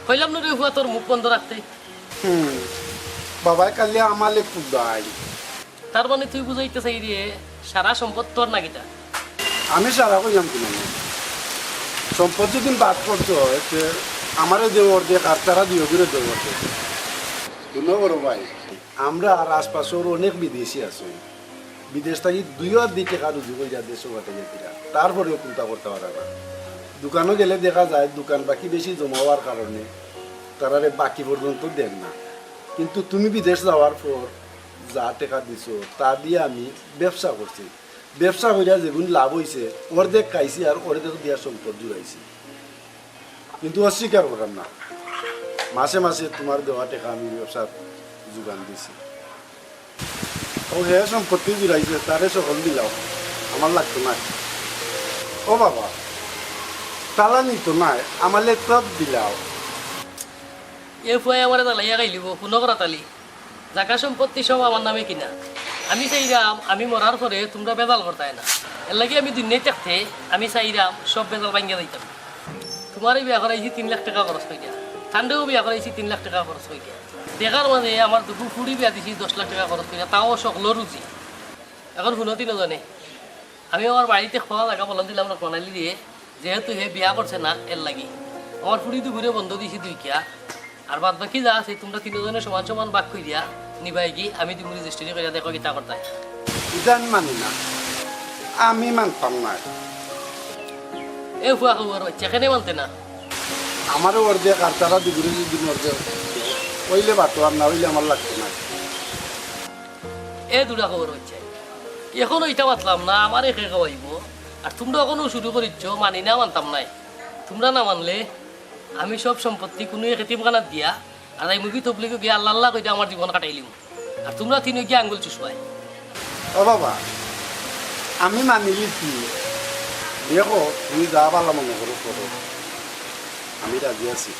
কইলাম না রে ফুয়া, তোর মুখ বন্ধ রাখতে। হুম, বাবায় কালি আমারে কুদাই। তার মানে তুই বুঝাইতে চাইরে, সারা সম্পদ তোর না কিতা? আমি সারা কইলাম কি মানে? সম্পদ যদি ভাগ করতে হয়, তে আমারে দেও অর্ধেক, আর তারা দুইওগুরে দেও অর্ধেক। হুনো বড় ভাই, আমরার আশপাশর অনেক বিদেশি আছে। বিদেশ থাকি দুইও আত দি টেকা রুজি করিয়া দেশো পাঠাইয়া দিরা। তারপরেও কুনতা করতা পারা না। দোকানো গেলে দেখা যায়, দোকান বাকি বেশি জমা অওয়ার কারণে তারারে বাকি পর্যন্ত দেন না। কিন্তু তুমি বিদেশ যাওয়ার পর যা টেকা দিছো, তা দিয়া আমি ব্যবসা করছি। ব্যবসা করিয়া যেগুন লাভ অইছে, অর্ধেক খাইছি আর অর্ধেক দিয়া সম্পদ জুড়াইছি। কিন্তু অস্বীকার করার না, মাসে মাসে তুমার দেওয়া টেকা আমি ব্যবসার যোগান দিছি। ও হে সম্পত্তি জুড়াইছে, তারে সকল দিলাও, আমার লাগতো না। ও বাবা, তালা নিতো নায়, আমারে সব দিলাও। এ ফুয়ায় আমারে জ্বালাইয়া খাইলিবো, হুনো করাত আলী। জাগা সম্পত্তি সব আমার নামে কিনা। আমি চাইরাম, আমি মরার পরে তুমরা বেজাল করতায় না। এরলাগি আমি দুনিয়াত থাকতে আমি চাইরাম সব বেজাল ভাঙ্গিয়া যাইতাম। তুমারে বিয়া করাইছি তিন লাখ টেকা খরচ করিয়া, তানরেও বিয়া করাইছি তিন লাখ টেকা খরচ করিয়া। দেখার মাঝে আমার দুগু ফুড়ি বিয়া দিছি দশ লাখ টেকা খরচ করিয়া, তাও সকলর রুজি। এখন হুনো তিনোজনে, আমি আমার বাড়িত পাওয়া জাগা বলন দিলাম রহমান আলীরে, যেহেতু হে বিয়া করছে না, এরলাগি। আমার ফুড়ি দুগুরে বন্ধক দিছি দুইকিয়া, আর বাদ বাকি যা আছে তুমরা তিনোজনে সমান সমান ভাগ করিয়া নিবায়গি, আমি দিমু রেজিস্ট্রি করিয়া, দেখো কিতা করতায়। ইতা আমি মানি না, আমি মানতাম না। এ ফুয়া কওয়ার বাইচ্চা, কেনে মানতে না? আমারে অর্ধেক আর তারা দুগুরে যদি অর্ধেক, অইলে বাটো, আর না অইলে আমার লাগতো না। এ দুরা কওয়ার বাইচ্চা, এখনো ইতা মাতলাম না, আমারে কে খাওয়াইবো? আর তুমরা অখনো শুরু করিছো, মানি না মানতাম নায়। তুমরা না মানলে আমি সব সম্পত্তি কুনু এক এতিমখানাত দিয়া আর এই মুভি তবলিগো গিয়া আল্লাহ আল্লাহ কইয়া আমার জীবন কাটাইলিমু। আর তুমরা তিনও গিয়া আঙ্গুল চুষবায়। ও বাবা, আমি মানিলিছি। দেখো, তুমি যা ভালা মনো করো করো, আমি রাজি আছি।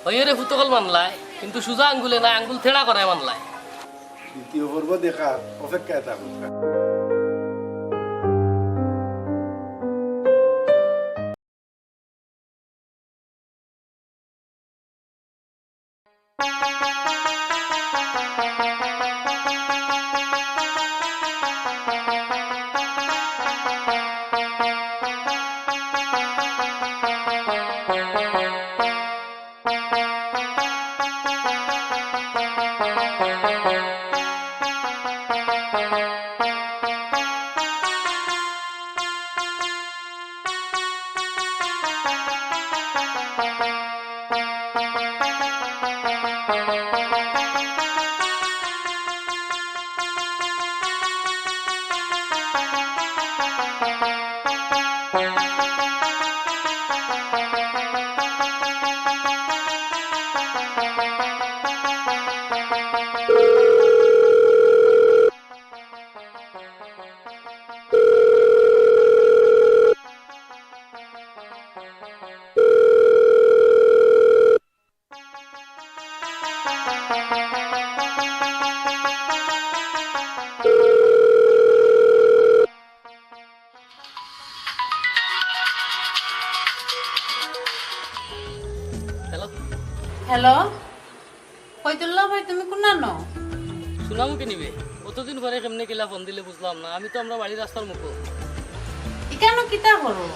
অইরে ফুত অকল মানলায়, কিন্তু সুজা আঙ্গুলে না, আঙ্গুল তেড়া করায় মানলায়। দ্বিতীয় পর্ব দেখার অপেক্ষায় থাকুক। হ্যালো, ফয়তুল্লাহ ভাই, তুমি কুনানো? হুনামু কিনিবে? অতদিন পরে কেমনে কিলা ফোন দিলে বুঝলাম না। আমি তো আমরার বাড়ির রাস্তার মুখো। ইকানো কিতা করো?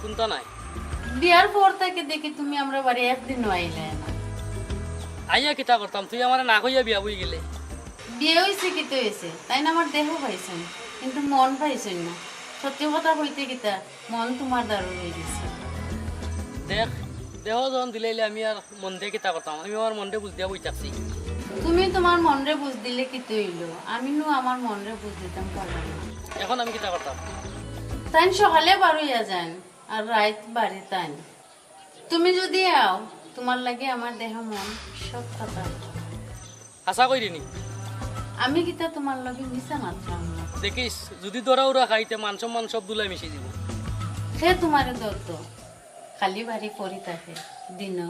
কুন্তা নাই। বিয়ার পর থাকি দেখি তুমি আমরার বাড়ি একদিনও আইলায় না। আইয়া কিতা করতাম? তুই আমারে না কইয়া বিয়া বই গেলে। বিয়া অইছে কিতা অইছে? তাইন আমার দেহ পাইছইন, কিন্তু মন পাইছইন না। সত্যি কথা কইতে কিতা, মন তুমার দারু অই গেছে। দেহ, দেহ যখন দিলাইলে আমি আর মন দিয়া কিতা করতাম? আমি আমার মনরে বুঝ দিয়া বই থাকছি। তুমি তুমার মনরে বুঝ দিলে কিতা অইলো? আমি নু আমার মনরে বুঝ দিতাম পারলাম না। এখন আমি কিতা করতাম? তাইন সকালে বারইয়া যাইন, আর রাইত বাড়িত আইন। তুমি যুদি আও, তুমার লাগি আমার দেহ মন সব ফাকা। হাছা কইরে নি? আমি কিতা তুমার লগে মিছা মাতরাম না। দেখিস, যুদি দরা উরা খাই তে মান সম্মান সব ধুলায় মিশি যিবো। হে তুমারে ধরতো, খালি বাড়ি পড়ি থাকে দিনো।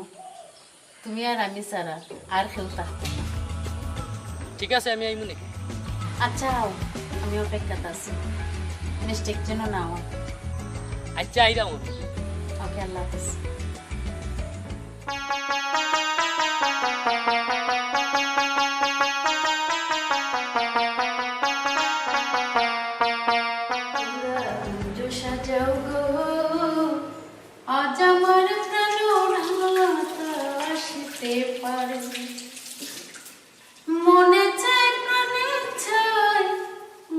তুমি আর আমি ছাড়া আর কেউ থাকতো না। ঠিক আছে, আমি আইমুনে। আচ্ছা, আও, আমি অপেক্ষাত আছি, মিস্টেক যেন না অয়। আচ্ছা, আইরাম আমি। ওকে, আল্লাহ হাফেজ। সাজাও গো, আজ আমার প্রাণনাথ আসিতে পারে। মনে চায়, প্রাণে চায়,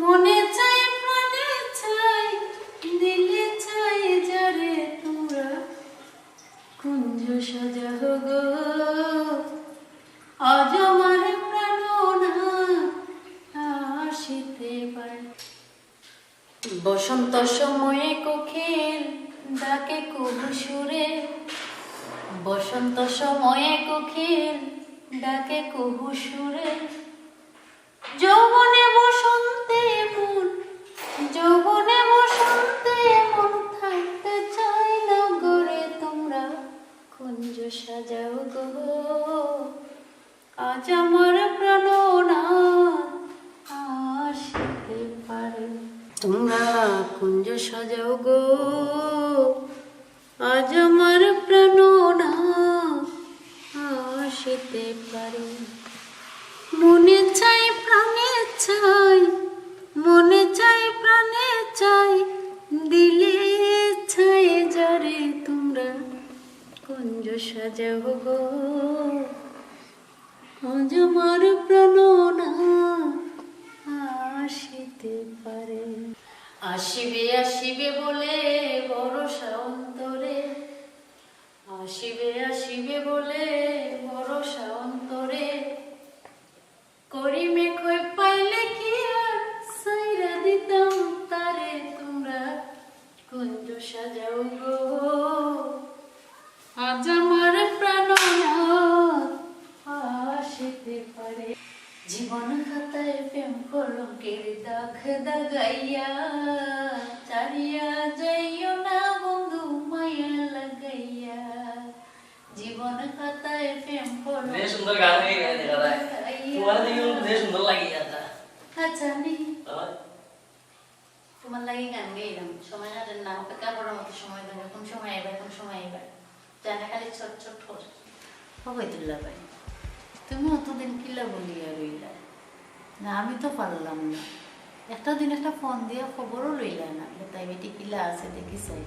মনে চায়, প্রাণে চায়, দিলে চায় যারে তোমরা। কুঞ্জ সাজাও গো, আজ আমার প্রাণনাথ আসিতে পারে। বসন্ত সময়ে কোকিল ডাকে কুহু সুরে, বসন্ত সময়ে কোকিল ডাকে কুহু সুরে। যৌবনে বসন্তে মন, যৌবনে বসন্তে মন থাকতে চায় না ঘরে তোমরা। কুঞ্জ সাজাও গো, আজ আমার প্রাণনাথ আসিতে পারে। তোমরা কুঞ্জ সাজাও গো, আজ আমার প্রাণনাথ আসিতে পারে। মনে চায়, প্রাণে চায়, মনে চায়, প্রাণে চায়, দিলে চায় যারে তোমরা। কুঞ্জ সাজাও গো, আজ আমার প্রাণনাথ আসিতে পারে। আসিবে আসিবে বলে ভরসা অন্তরে, আসিবে আসিবে বলে ভরসা অন্তরে। করিমে কই পাইলে কি আর ছাইড়া দিতাম তারে তোমরা। কুঞ্জ সাজাও গো, আজ আমার প্রাণনাথ আসিতে পারে। জীবন খাতায় প্রেম কলঙ্কের দাগ দাগাইয়া, ছাড়িয়া যাইও না বন্ধু মায়া লাগাইয়া। জীবন খাতায় প্রেম কলঙ্কের যে সুন্দর গান গাই গাই দেখা যায়। দাগাইয়া। তোমার দেখি যে সুন্দর লাগে এটা। আচ্ছা, নি। আবার? তুমার লাগি গান গাইলাম, সময় কাটে না, অপেক্ষা করার মতো সময় ধরে, কোন সময় আইবা, কোন সময় আইবা, জানে খালি ছট ছট করে। ও বৈদুল্লাহ ভাই, তুমি অতদিন কিলা বলিয়া রইলা? না, আমি তো পারলাম না। একটা দিন একটা ফোন দিয়া খবরও লইলা না, তাই বেটি কিলা আছে দেখি চাই।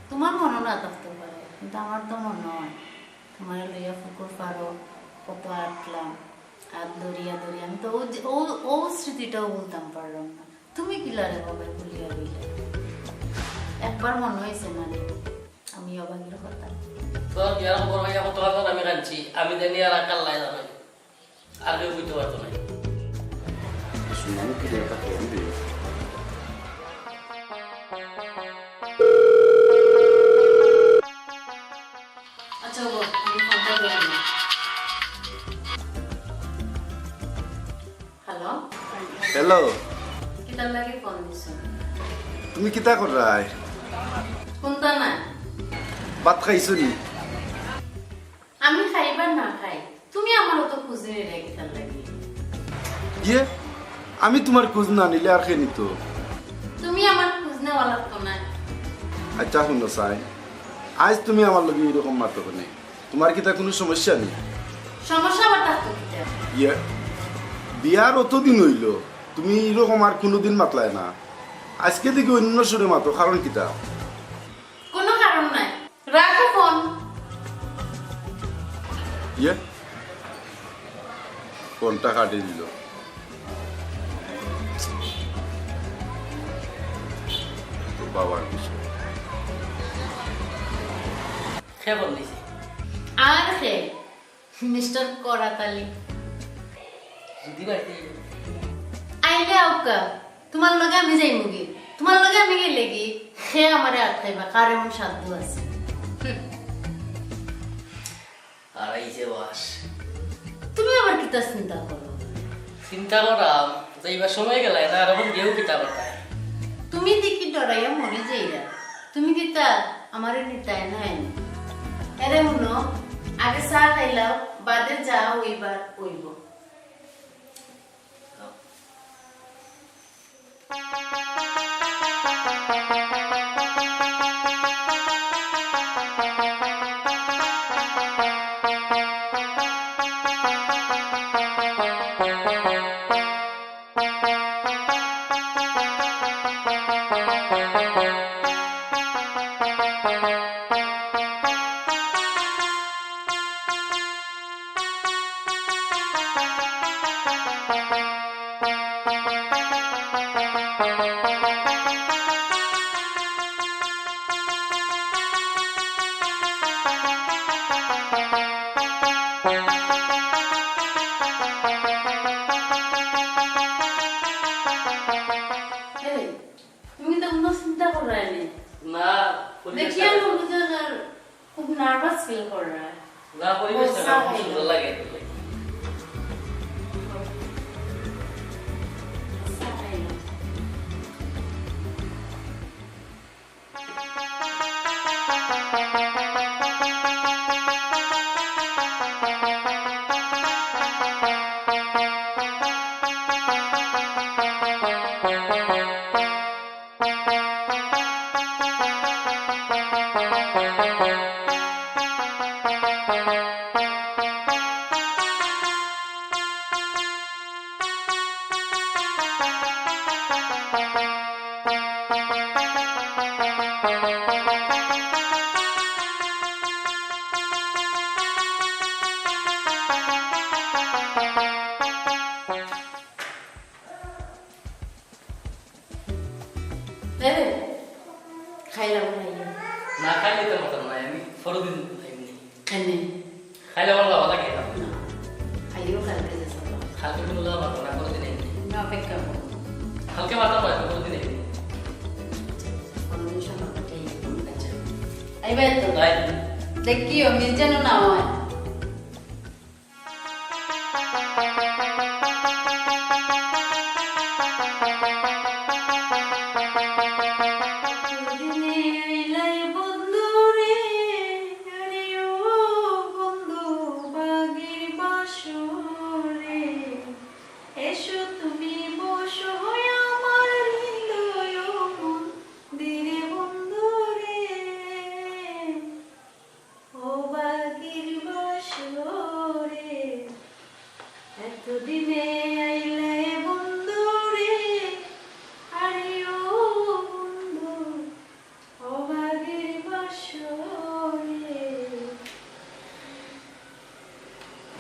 তুমার মনো না থাকতে পারে, কিন্তু আমার তো মনো অয়। তুমারে লইয়া পুকুর পাড়ো কত আটলাম, আত ধরিয়া ধরিয়া। আমি তো ও যে, ও, ও স্মৃতিটাও ভুলতাম পারলাম না। তুমি কিলা রে বাবা ভুলিয়া রইলা? একবার মনো অইছে না রে, আমি অভাগীর কথা। তোর বিয়ার খবর পাইয়া কত আনন্দ আমি কানছি, আমি জানি আর আকাল লাই জানাই। আর কেউ বুঝতে পারতো না। শুনানি কি দরকার, ফোন দিও। আচ্ছা, ও, আমি ফোনটা ধরে নিই। হ্যালো? হ্যালো। কিতার লাগি ফোন দিছো? তুমি কিতা কররায়? কুন্তা না। ভাত খাইছো নি? আমি খাইবার না খাই, তুমি আমার অত খুঁজ নিলে কিতার লাগি? ইয়ে, আমি তুমার খুঁজ না নিলে আর কে নিতো? তুমি আমার খুঁজ নেওয়া লাগতো না। আচ্ছা, হুনো চাই, আইজ তুমি আমার লগে ইরকম মাতো কেনে? তোমার কিতা কুনু সমস্যা নি? সমস্যা আবার থাকতো কিতা? ইয়ে, বিয়ার অতদিন অইলো, তুমি ইরকম আর কুনুদিন মাতলায় না। আইজকে দেখি অইন্য সুরে মাতো, কারণ কিতা? কুনু কারণ নাই। রাখো ফোন। ইয়ে, ফোনটা কাটি দিলো। তো বাবার বিষয়। কে ফোন দিছে? আর কে? মিস্টার করাত আলী। যদি বাড়িতে আইলে আউক্কা, তোমার লগে আমি যাইমুগি। তোমার লগে আমি গেলেগি, হে আমারে আটকাইবা, কার এমন সাধ্য আছে? হুম। আর এই যে বাস। তুমি আবার কিতা চিন্তা করো? চিন্তা করাম, যাইবার সময় গেলায় না, আর এখন গেউ কিতা করতায়? তুমি দেখি ডরাইয়া মরি যাইরা। তুমি কিতা আমারে নিতায় নায়? এরে হুনো, আগে চা খাইলাও, বাদে যা অইবার অইবো। এই, তুমি তো কোনো চিন্তা করো না। না, দেখি আমি বুঝতে পারলাম। খুব নার্ভাস ফিল কররা। না, পরিবেশটা খুব সুন্দর লাগে। এরে, খাইলাম না ইয়া। না খাইলে তো মতন নাই, আমি পরদিন এমনি। এমনি। খাইলে আমার বাবা লাগে না। না। আইও কালকে যে সব। কালকে কোনো লাভ হবে না, পরদিন এমনি। না, অপেক্ষা করো। কালকে মাথা পায়, পরদিন এমনি। পরদিন সকাল থেকে এমনি। আচ্ছা। আইবা তো? তাই। দেখিও, মিস যেন না হয়। ও বাগির বাসরে, এতদিনে আইলে বন্ধুরে, আরে ও বন্ধু, ও বাগির বাসরে।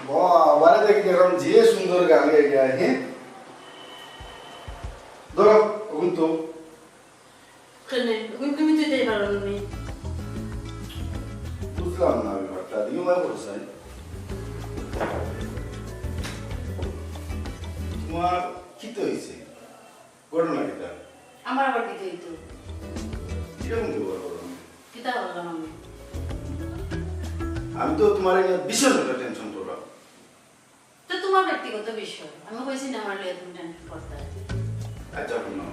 বাহ, আবার দেখি দেখলাম যে সুন্দর গান গাইয়া, হ্যাঁ? ধরো, অখন তো কেনে? তুমি, তুমি তো এটাই পারো না। বুঝলাম না ব্যাপারটা। দিও ভাই বলছে। তোমার কিতা হইছে? ঘটনা কিতা? আমার আবার কিতা হইতো? কিরকম কি বড় বড়? কিতা বললাম আমি? আমি তো তোমার এই বিশেষ একটা টেনশন করলাম। তো তোমার ব্যক্তিগত বিষয়, আমি কইছি না আমার লইয়া তুমি টেনশন করতে। আচ্ছা, হুনো,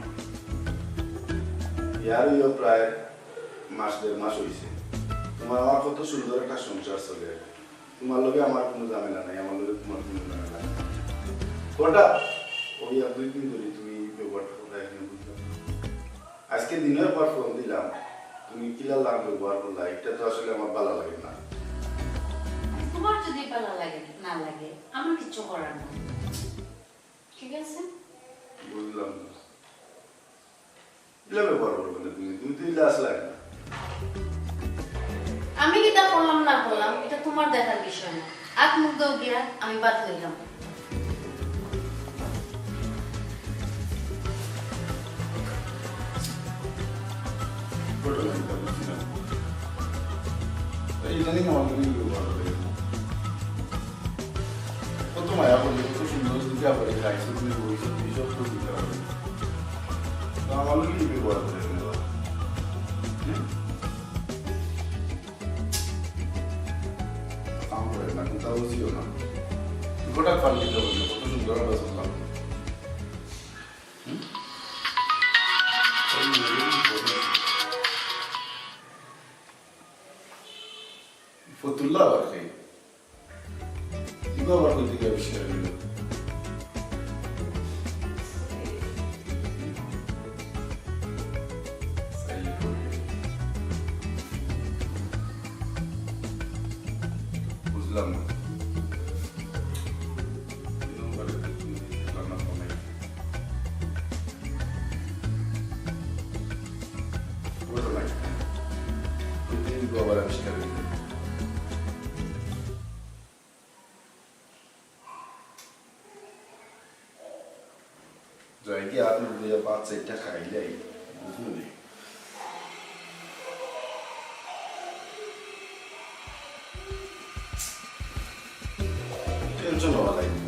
ইয়ার ইয়ো প্রায় মাস, দেড় মাস হইছে। তোমার আমার কত সুন্দর একটা সংসার চলে। তোমার লগে আমার কোনো ঝামেলা নাই, আমার লগে তোমার কোনো ঝামেলা নাই। হঠাৎ ওই এক দুই দিন ধরে তুমি ব্যবহারটা কোথায় এখানে বুঝলাম না। আজকে দিনের পর ফোন দিলাম, তুমি কিলা লাগ ব্যবহার করলা, এটা তো আসলে আমার ভালো লাগে না। তোমার যদি ভালা লাগে, না লাগে, আমার কিচ্ছু করার নাই। ঠিক আছে? বুঝলাম না। ইলা ব্যবহার করবে না তুমি, তুমি তো ইলা আসলে না। আমি কিতা করলাম না করলাম, ইটা তোমার দেখার বিষয় না। আত মুখ ধও গিয়া, আমি ভাত লইলাম। ঘটনা এটা বুঝি না। এই ইদানিং আমার লগে ব্যবহার করে। কত মায়া করি, কত সুন্দর করে খাইছো তুমি, বইছো, তুমি সব তো দিতে পারো। তো আমার লগে ব্যবহার করে না। হুম? কাম করে না, কোথাও বুঝিও না। গোটা পাল্টি দেবো না, কত সুন্দর আবার শুনলাম। হুম? ফতুল্লা আবার খাই। ইগু আবার কই থাকি আবিষ্কার অইলো? বুঝলাম না। বুঝলাম না। প্রতিদিন তো আবার আবিষ্কার অইলো। যাই গিয়া আত মুখ ধইয়া পাঁচ চাইরটা খাইলাই, বুঝলি? টেনশন হওয়া লাগবে।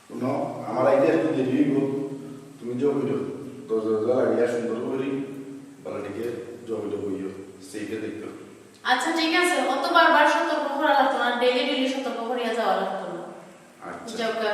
হুনো, আমার আইতে একটু দেরি অইবো। তুমি যাও কইরো, দরজা দরজা লাগিয়া সুন্দর করি বালাটিকে যাও কইরো বইও, সেইটা দেখো। আচ্ছা, ঠিক আছে, অত বারবার সতর্ক করা লাগতো না, ডেইলি ডেইলি সতর্ক করিয়া যাওয়া লাগতো না। আচ্ছা। যাও গা।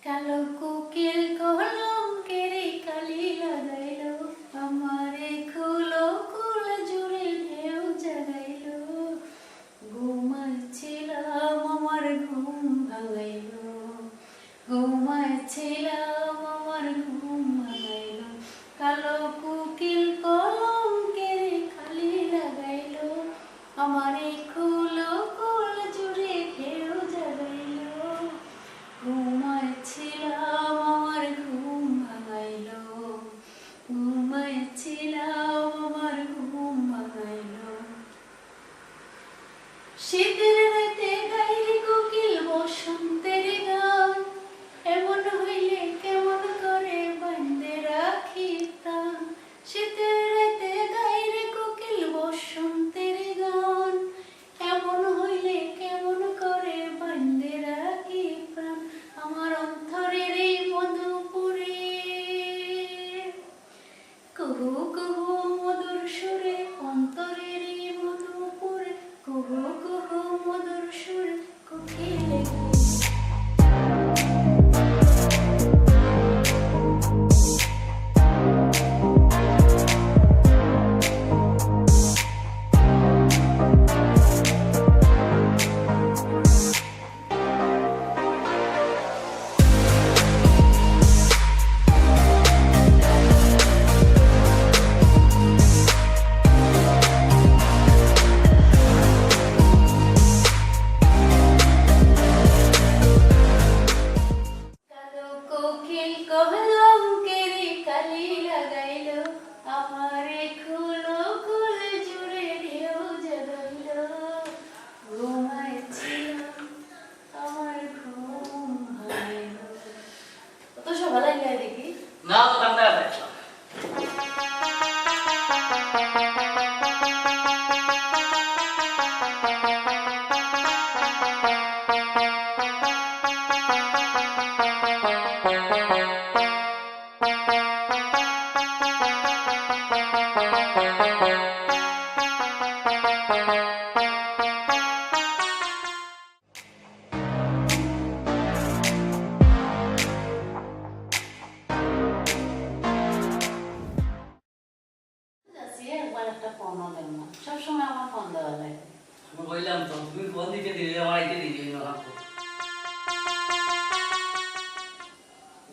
কালো কোকিল কলঙ্কের কালি লাগাইলো, আমারে কুল কুল জুড়ে ঢেউ জাগাইলো। ঘুমাইছিলাম, আমার ঘুম ভাঙাইলো। ঘুমাইছিলাম, আমার ঘুম ভাঙাইলো। কালো কোকিল কলঙ্কের কালি লাগাইলো, আমারে কুল কুল জুড়ে ঢেউ জাগাইলো। ঘুমাইছিলাম, আমার ঘুম ভাঙাইলো। ঘুমাইছিলাম, আমার ঘুম ভাঙাইলো। শীতের রাতে গাইরে কোকিল বসন্তের গান, এমন হইলে কেমন করে বান্ধে রাখি প্রাণ। শীতের রাতে গাইরে কোকিল বসন্তের গান, এমন হইলে কেমন করে বান্ধে রাখি প্রাণ। আমার অন্তরের এই মধুপুরে কুহু কুহু মধুর সুরে, অন্তরের এই মধুপুরে কুহু কুহু মধুর সুরে কোকিলে। কালো কোকিল কলঙ্কের কালি লাগাইলো, আমারে কুল কুল জুড়ে ঢেউ জাগাইলো। ঘুমাইছিলাম, আমার ঘুম ভাঙাইলো। অত সকালে আইলে দেখি। না, তো কান্দা আছে। যাচ্ছি, একবার একটা ফোনও দেন না, সবসময় আমার ফোন দেওয়া লাগে। আমি কইলাম তো, তুমি ফোন দিতে দিলে আমার আইতে দিলে না।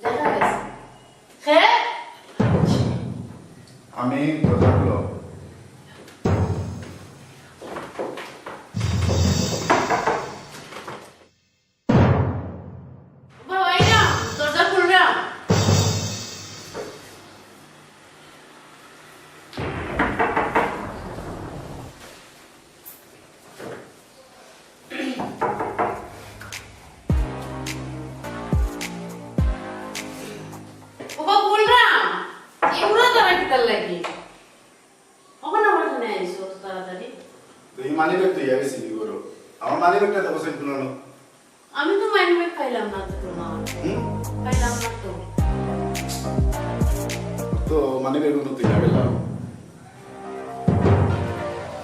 দেখা গেছে। কে? আমি দরজা খুলো। বাবা, এই না, দরজা খুল না। এই মানি ব্যাগ তো ইয়া গেছে নি করো? আমার মানি ব্যাগটা দেখো সেন কোনো। আমি তো মানি ব্যাগ পাইলাম না তো তোমার। হুম? পাইলাম না তো। তো মানি ব্যাগ তো ইয়া গেলাম।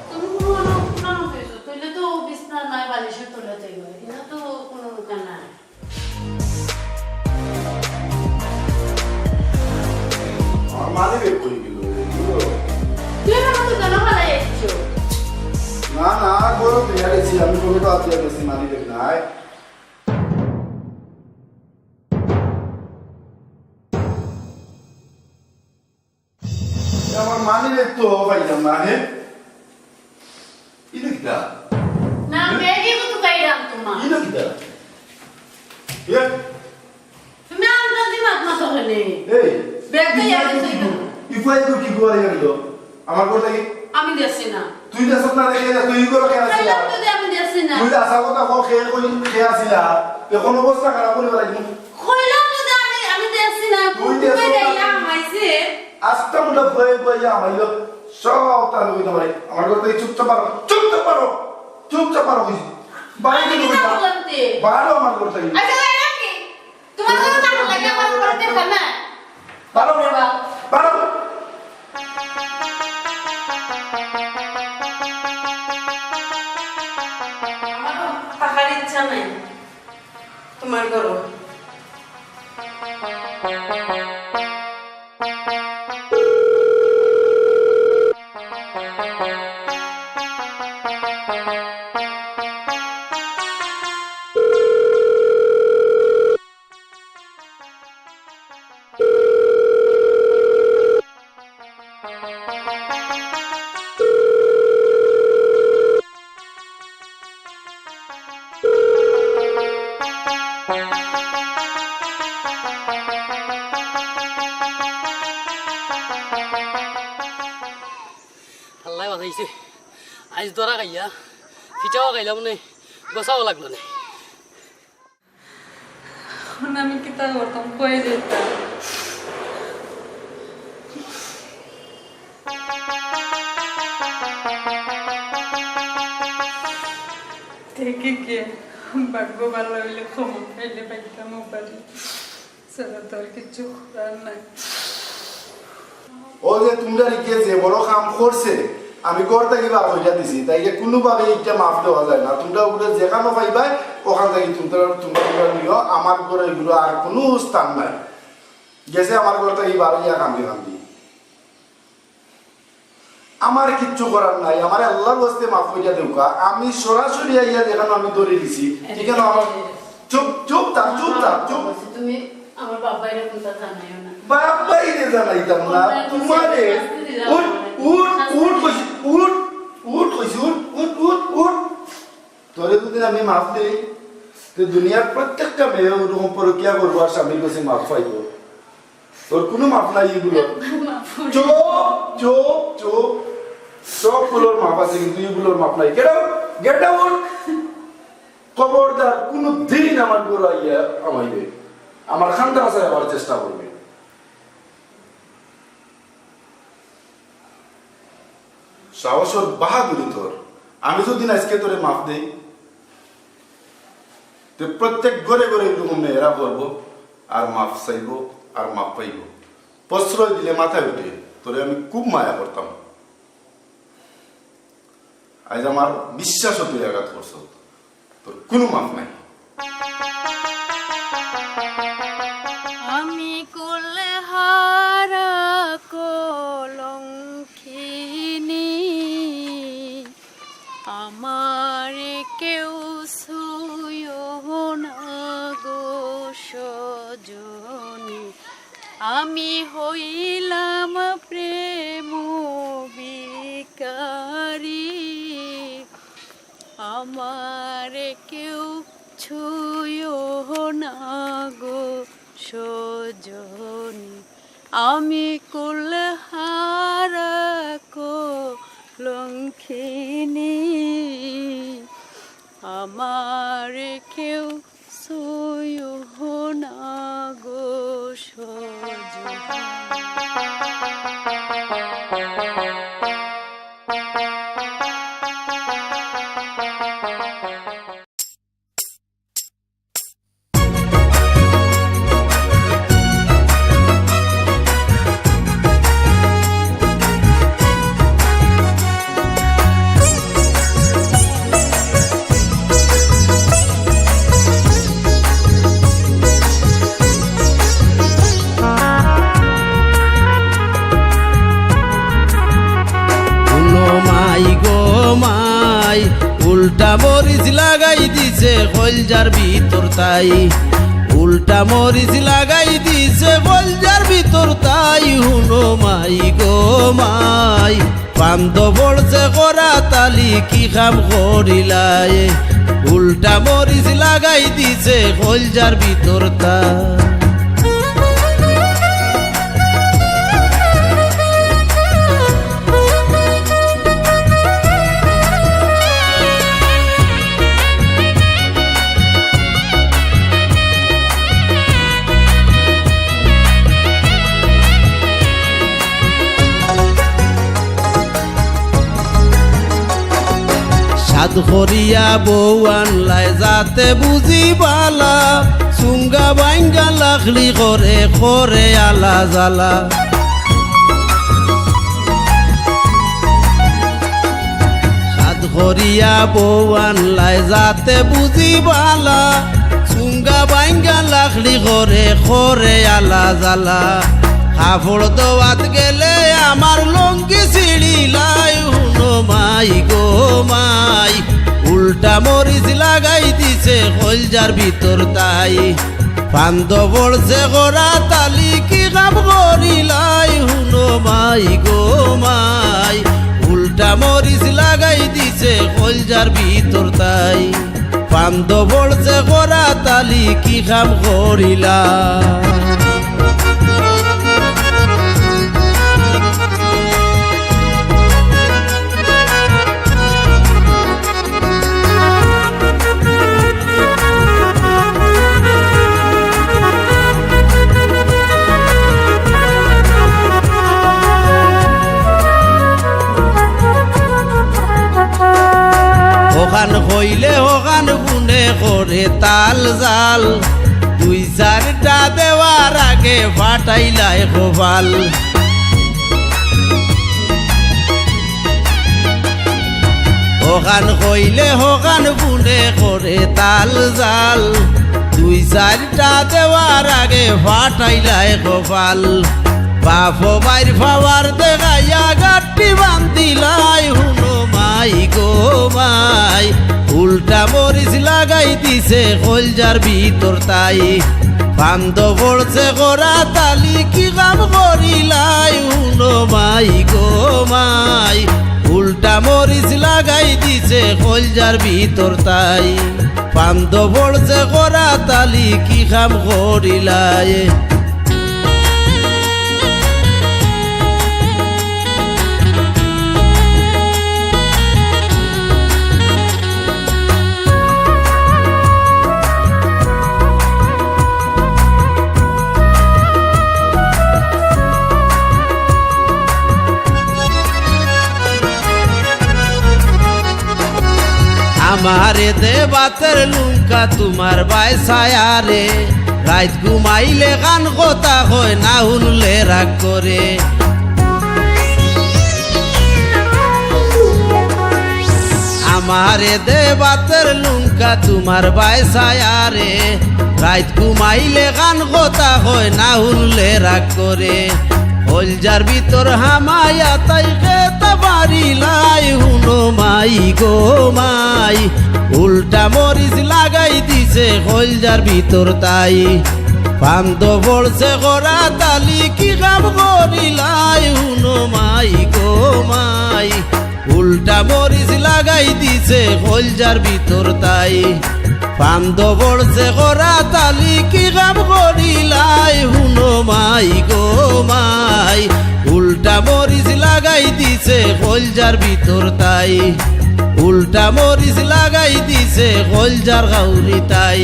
তুমি কোনো কোনো কোনো পেয়েছো? তুইলে তো বিছনা নাই, বালিশের তলে তুই গো। এটা তো কোনো দোকান নাই। আমার মানি ব্যাগ কই গেল? তুই আমার মতো কেন ফালাই আসছো? না, না, বড় পেয়ে গেছি, আমি পকেটে হাত দিয়ে গেছি, মানি ব্যাগ নাই। আমার মানি ব্যাগ তো পাইলাম না, হে? ইনো কিতা? না, ব্যাগে তো তুকাইলাম তোমার। ইনো কিতা? এ? তুমি আন্দাজি মাত মাতো কেনে? এই, ব্যাগ তো ইফা ইয়াদ ইফু আছে। কি গু-, ইফা ইফু কি গুয়ারি গেল? আমার কথা কি? আমি দেখছি না। তুই দেখছ না, দেখে যা, তুই ইগুলো কেন আসিলা? কইলাম তো যে আমি দেখছি না। তুই আসা কথা কও, খেয়ে কই, খেয়ে আসিলা। এখন অবস্থা খারাপ করে বেলা কিন্তু। কইলাম তো যে আমি, আমি দেখছি না। তুই দেখছ তুমি না। দেখিয়া হামাইছে। আস্তা মুন্ডা ভয়ে ভয়ে হামাইলো। সব তার লগে তোমার আমার ঘর থেকে চুপচাপ পারো, চুপচাপ পারো, চুপচাপ পারো কইছি। বাইরে আমি তুমি কিতা যা। বললাম তে? বারো আমার ঘর থেকে। আচ্ছা, এরা কি? তোমার ঘরে থাকার লাগে আমার ঘরে থাকবা না? বারো, বারো। আমার তো থাকার ইচ্ছা নাই তোমার ঘরো। আল্লায় বাঁচাইছে। আইজ ধরা খাইয়া, ফিচাও খাইলাম নে, গোসাও লাগলো নে। এখন আমি কিতা করতাম, কই যাইতাম? দেখি কে, ভাগ্য ভালো হইলে ক্ষমা পাইলে পাইতাম ও পারি। ছাড়া তো আর কিচ্ছু করার নাই। ও যে তোমরা লিখে যে বড় কাম করছে, আমি ঘর থাকি বার করিয়া দিছি, তাইলে কোনোভাবে ইটা মাফ দেওয়া যায় না। তোমরা উপরে যেখানো পাইবায়, ওখান থাকি তোমরা, তোমরা, তোমরা নিও, আমার ঘরে এগুলো আর কোনো স্থান নাই। গেছে আমার ঘর থাকি বার হইয়া কান্দি কান্দি। আমার কিচ্ছু করার নাই, আমার আল্লাহর ওয়াস্তে মাফ করিয়া দেউকা। আমি সরাসরি আইয়া যেখানো আমি ধরে দিছি, এখানো আমার চুপ, চুপ থাক, চুপ থাক, চুপ। তুমি আমার বাপ ভাইরে কোনটা জানাইও না। বাপ ভাইরে জানাইতাম না, তোমারে। উঠ, উঠ, উঠ কইছি, উঠ, উঠ কইছি, উঠ, উঠ, উঠ, উঠ। তোরে যদি আমি মাফ দেই, তো দুনিয়ার প্রত্যেকটা মেয়ে ওরকম পরকিয়া করবো আর স্বামীর কাছে মাফ পাইবো। তোর কোনো মাফ নাই এগুলো। মাফ নাই। চুপ, চুপ, চুপ। সবগুলোর মাফ আছে, কিন্তু এগুলোর মাফ নাই। Get out, get out। খবরদার, কোনো দিন আমার ঘরে আইয়া আমাইবে। আমার খান্দান আছে, আবার চেষ্টা করবে। সাহস ওর বাহাদুরি তোর। আমি যদি না আজকে তোরে মাফ দেই, তো প্রত্যেক ঘরে ঘরে এরকম মেয়েরা পড়বো, আর মাফ চাইবো, আর মাফ পাইবো। প্রশ্রয় দিলে মাথায় উঠে, তোরে আমি খুব মায়া করতাম। আজ আমার বিশ্বাসও তুই আঘাত করছস, তোর কোনো মাফ নাই। আমি কুলহারা কলঙ্কিনী, আমারে কেউ ছুঁয়ো না গো সজনী, আমি হইলাম প্রেম ভিখারি, আমারে কেউ ছুঁয়ো না গো সজনী, আমি কুলহারা কলঙ্কিনী, আমারে কেউ ছুঁয়ো না গো সজনী। উল্টা মরিচ লাগাই দিছে কইলজার ভিতর তাই, উল্টা মরিচ লাগাই দিছে কইলজার ভিতর তাই। হুনো মাই গো মাই, ফান্দো পড়ছে করা তালি কি কাম করিলায়। উল্টা মরিচ লাগাই দিছে কইলজার ভিতর তাই। সাদ করিয়া বউ আনলায় যাতে বুঝি বালা, চুঙ্গা বাইঙ্গা লাখলি করে, করে আলা জ্বালা। সাদ করিয়া বউ আনলায় যাতে বুঝি বালা, চুঙ্গা বাইঙ্গা লাখলি করে, করে আলা জ্বালা। কাপড় ধোয়াত গেলে আমার লুঙ্গি ছিড়িলায়। হুনো মাই গো মাই, উল্টা মরিচ লাগাই দিছে কইলজার ভিতর তাই। ফান্দো পড়ছে করা তালি কি কাম করিলায়। হুনো মাই গো মাই, উল্টা মরিচ লাগাই দিছে কইলজার ভিতর তাই। ফান্দো পড়ছে করা তালি কি কাম করিলা। হখান কইলে হখান বুনে করে তাল জাল, দুই চারটা দেওয়ার আগে ফাটাইলায় কপাল। হখান কইলে হখান বুনে করে তাল জাল, দুই চারটা দেওয়ার আগে ফাটাইলায় কপাল। বাপ বাইর পাওয়ার দেখাইয়া গাট্টি বান্ধিলায়। হুনো মাই গো মাই, উল্টা মরিচ লাগাই দিছে কইলজার ভিতর তাই। ফান্দো পড়ছে করা তালি কি কাম করিলায়। হুনো মাই গো মাই, উল্টা মরিচ লাগাই দিছে কইলজার ভিতর তাই। ফান্দো পড়ছে করা তালি কি কাম করিলায়। আমারে দে বাতের লুঙ্কা তুমার বায় ছায়ারে, রাইত ঘুমাইলে কান কথা কয়, না হুনলে রাগ করে। আমারে দে বাতের লুঙ্কা তুমার বায় ছায়ারে, রাইত ঘুমাইলে কান কথা কয়, না হুনলে রাগ করে। কইলজার ভিতর হামাইয়া তাই খেতা বাড়িলাই, হুনো মাই গো মাই, উল্টা মরিচ লাগাই দিছে কইলজার ভিতর তাই। ফান্দো পড়ছে করা তালি কি কাম করিলাই, হুনো মাই গো মাই, উল্টা মরিচ লাগাই দিছে কইলজার ভিতর তাই। ফান্দো পড়ছে করা তালি কি কাম করিলাই, হুনো মাই গো মাই, উল্টা মরিচ লাগাই দিছে কইলজার ভিতর তাই। উল্টা মরিচ লাগাই দিছে কইলজার গাউরি তাই।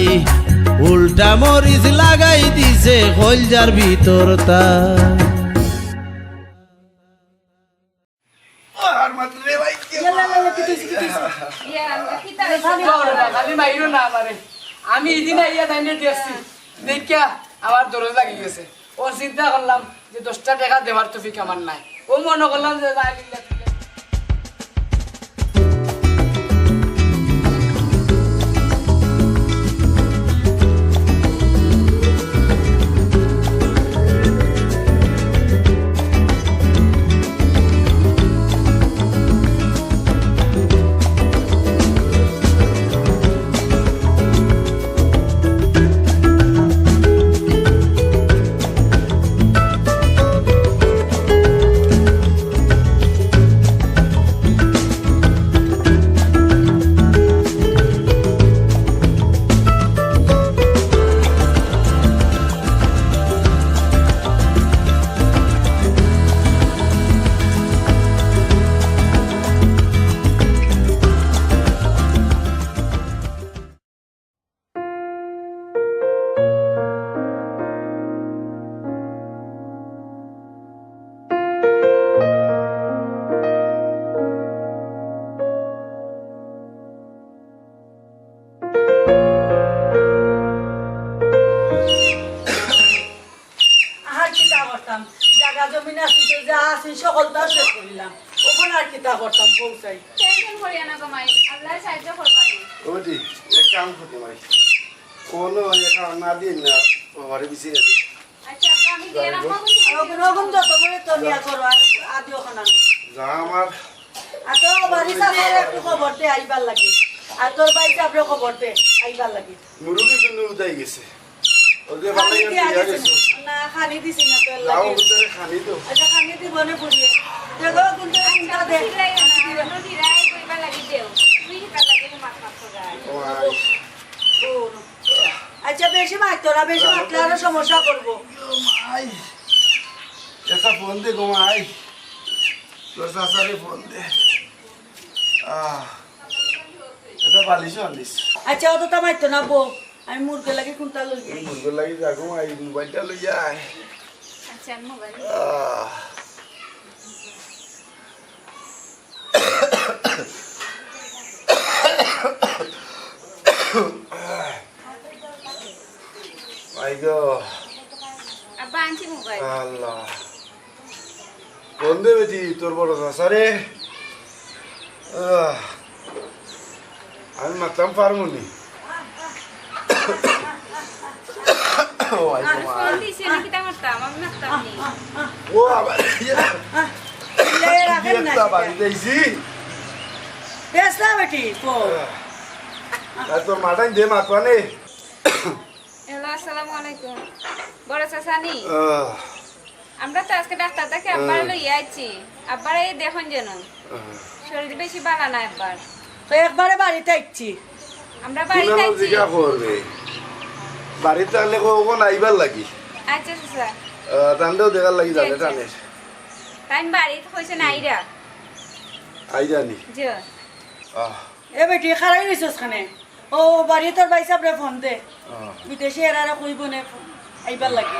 উল্টা মরিচ লাগাই দিছে কইলজার ভিতর তাই। আর মাত্র রে ভাই, ইয়াল্লা, ইয়াল্লা, কিতা অইছে, কিতা অইছে? ইয়া আল্লাহ, কিতা অইছে? বাবা রে বাবা, খালি মাইরো না আমারে। আমি ইদিন আইয়া তাইনরে দেখছি। দেখিয়া আমার দরদ লাগি গেছে। অউ চিন্তা করলাম যে দশটা টেকা দেওয়ার তৌফিক আমার নাই। অউ মনো করলাম যে যাই লিল্লা তিল্লা। করতাম পৌঁছাই। টেনশন করিও না গো মাই, আল্লায় সাহায্য করবা নি। ও দি, এক কাম করতে মাই। কোনো এক কাম না দিন না, বাবারে বিছে গেছে। আচ্ছা, আব্বা, আমি গেলাম, মা বলছি, আর ওগুন, ওগুন যত করে তলিয়া করো, আর আদিও খানা। যা আমার আর তো বাড়ি সামনে একটু খবর দে, আইবার লাগি। আর তোর ভাই সাবরে খবর দে, আইবার লাগি। মুরগি কিন্তু উদাই গেছে। ওদের খানি ভালো দিয়া গেছে। গেছে। না, খানি দিছি না তো, এর যাও, লাগি। ওদের খানি দাও। আচ্ছা, খানি দিব না বুড়িয়ে। দেখো, কিন্তু চিন্তা দে। চিল্লাই না, অন্য দিরাই কইবার লাগি দেও। তুমি হিতার লাগি তো মাত মাত করায়। ও, আয়। ও, আচ্ছা, বেশি মাত তোরা, বেশি মাতলে আরো সমস্যা করবো। ও, মাই। এটা ফোন দে গো, মাই। তোর চাচারে ফোন দে। আহ, এটা বালিশও আনিস। আচ্ছা, অত তো মাইতো না বউ। আমি মুরগের লাগি কোনটা লই তুই যাই? মুরগের লাগি যা গো, এই মোবাইলটা লই আয়। আচ্ছা, আমি মোবাইল। আহ। মাই গো। আব্বা, আনছি মোবাইল। আল্লাহ। ফোন দে বেটি, তোর বড় চাচারে। আহ, আমি মাততাম পারমু নি। ও, আই আরে, তোমার। ফোন দিছে, আমি কিতা করতাম? আমি মাততাম নি। ও, আবার, ইয়া। লে, রাখেন না একটা সেটা। বাড়িতে আইছি। বেশ না বেটি, ফোন। আর তোর মাটাই দে মাতবা নে। হ্যালো, আসসালামু আলাইকুম। বড় চাচা নি? আহ। আমরা তো আজকে ডাক্তার দেখাই আব্বার আহ। লইয়া আইছি। আব্বার এই দেখুন যেন। আহ। শরীর বেশি ভালা না আব্বার। তো একবারে বাড়িত আইছি। আমরা বাড়িত কুনানো আইছি। জিগা করবে। বাড়িত থাকলে কখন আইবার লাগি? আচ্ছা, চাচা। আহ, তানরেও দেখার লাগি জি, যাবে আচ্ছা। টানের। তাইন বাড়িত কইছে না আইরা। আইরা নি? জি। আহ। এ বেটি, খাড়াই রইছস কেনে? ও, বাড়ি তোর ভাই সাবরে ফোন দে। আহ। বিদেশে এরারে কইব নে আইবার লাগি।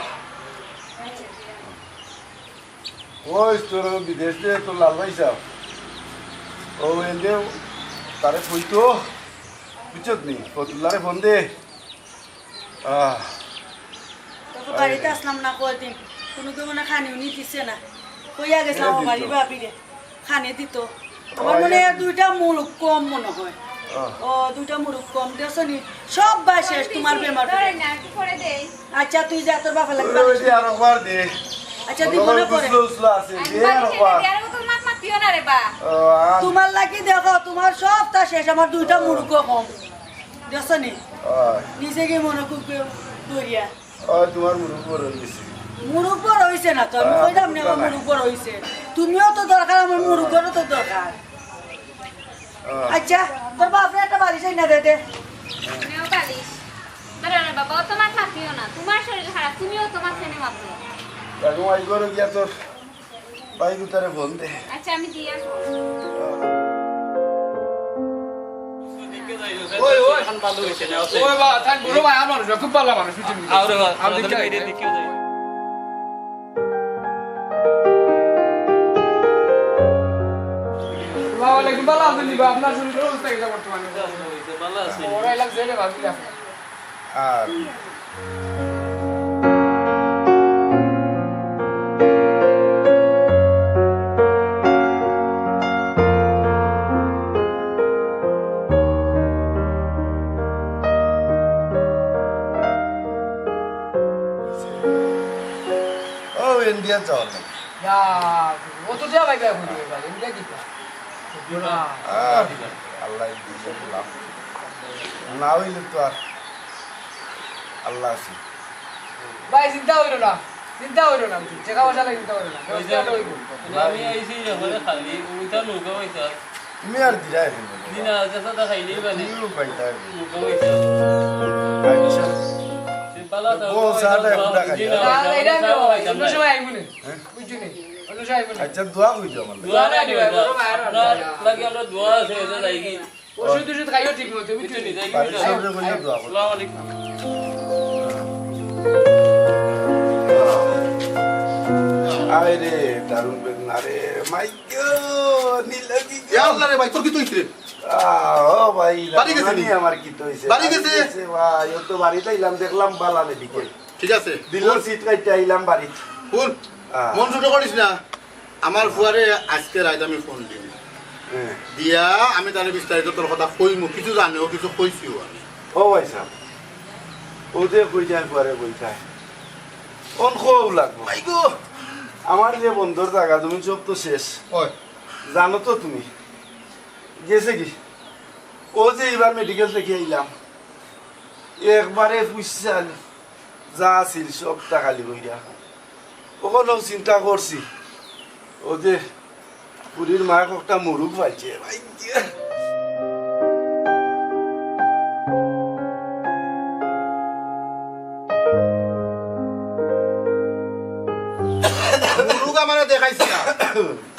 ওই তোর বিদেশ দে তোর লাল ভাই সাব। ও এনে তারে কইতো, বুঝছত নি? ফতুল্লারে ফোন দে। আহ। তোকে বাড়িতে আসলাম না কয়দিন, কোনো কেউ না খানি উনি দিছে না। কইয়া গেছিলাম এ আমার দিত। বাড়ির ভাবিরে, খানি দিত। আমার ওই মনে হয় দুইটা মুরগ কম মনে হয়। আহ। ও, দুইটা মুরগ কম, দেখছো নি? সব বা শেষ তোমার বেমার ধরে পড়ে। না, একটু পরে দেই। আচ্ছা, তুই যা, তোর বাপের লাগি ওই পানি যে আরো বার দে। আচ্ছা, দিব মনে না হয় পরে। উসলো উসলো আছে, আমি দে বাড়ি আরো খেতে বার। দে, আর তো মাত মাতিও না রে বা। ও, আন। তোমার লাগি দেখো, তোমার সবটা শেষ, আমার দুইটা মুরগ কম। দেখছো নি? ওই। নিজে গিয়ে মনে খুব দরিয়া। ওই, তোমার মুরগ বড় হইছে। মুরগ বড় হইছে না তো, আমি আহ, কইলাম না, আমার না। মুরগ বড় হইছে। তুমিও তো দরকার, আমার আহ। মুরগরও তো দরকার। আহ। আচ্ছা, তোর বাপরে একটা বালিশ আইনা দে দে। নেও বালিশ। বেরো রে বাবা, অত মাত মাতিও না। তোমার শরীর খারাপ, তুমিও তো মাত কেনে মাতো। এখন আই করো গিয়া তোর ভাই দুটারে ফোন দে। আচ্ছা, আমি দিয়া ফোন। ওই, ওই। এখন ভালো হইছে না, আছে? ওই বা, তাই বুড়ো ভাই, আমার মানুষ, খুব ভালো মানুষ, বুঝছেন? আরে বা, আমি আমাদের দেখে বাইরে আইছি। দেখে যাই। আসসালামু আলাইকুম, ভালো আছেন নি বা? আপনার শরীরের অবস্থা কিতা বর্তমানে? ভালো আছি। ওরা এলাম জেলে ভাবি আছে। আর ও ইন্ডিয়া চল। ইয়া, ও তো দিয়া ভাই ভাই হইবে ভাই, ইন্ডিয়া কিতা? আহ, আল্লাহ দিলে লাভ। না হইলে তো আর আল্লাহ আছে। ভাই, চিন্তা হইল না, চিন্তা হইল না, টেকা পয়সা লাগে চিন্তা হইল না, ব্যবস্থা একটা হইব। আমি আইছি রে, মানে খালি ওইটা নৌকা পয়সা। তুমি আর দিলাই এখন। দিন আছে, সাদা খাইলেই বানি। তুমিও পাইতা এখন। নৌকা পয়সা। আচ্ছা। সে পালা তো ও, সাদা এখন খাইয়া। না, এটা আমি অন্য সময় আইব না। হ্যাঁ? বুঝছো নি? অন্য সময় আইব না। আচ্ছা, দোয়া কই যাও আমার? দোয়া না দিবা, আপনার লাগি আমরা দোয়া আছে, এটা যাই কি? ওষুধ টষুধ খাইও ঠিক মতো, বুঝছো নি? বাড়ির সামনে বইয়া দোয়া করো। আসসালামু আলাইকুম। আয় রে, দারুণ বেদনা রে, মাই গো, নীল কি গো? ইয়া আল্লাহ রে ভাই, তোর কিতা হইছে? আহ, ও ভাই, বাড়ি গেছে নি? আমার কিতা হইছে? বাড়ি গেছে? বাড়ি গেছে ভাই, ও তো বাড়িত আইলাম, দেখলাম বালা নেই বিকেল। ঠিক আছে। দিল সিট কাটতে আইলাম বাড়িত। হুন, আহ। মন ছোট করিস না। আমার ফুয়ারে আজকে রাইত আমি ফোন দিমু। দিয়া আমি তারে বিস্তারিত তোর কথা কইমু, কিছু জানে ও, কিছু কইছিও আমি। ও ভাই সাহেব, ও যে কই যায় পরে কই যায়, অন কও লাগবো। ভাই গো, আমার যে বন্ধর জাগা জমিন সব তো শেষ। ওই। জানো তো তুমি, গেছে কি? ও যে এবার মেডিকেল থেকে আইলাম, একবারে পুইসা যা আছিল সবটা খালি কইরা। অখনও চিন্তা করছি, ও যে পুরির মায় কটা মুরুগ পাইছে, ভাই। মুরুগ আমারে দেখাইছ না,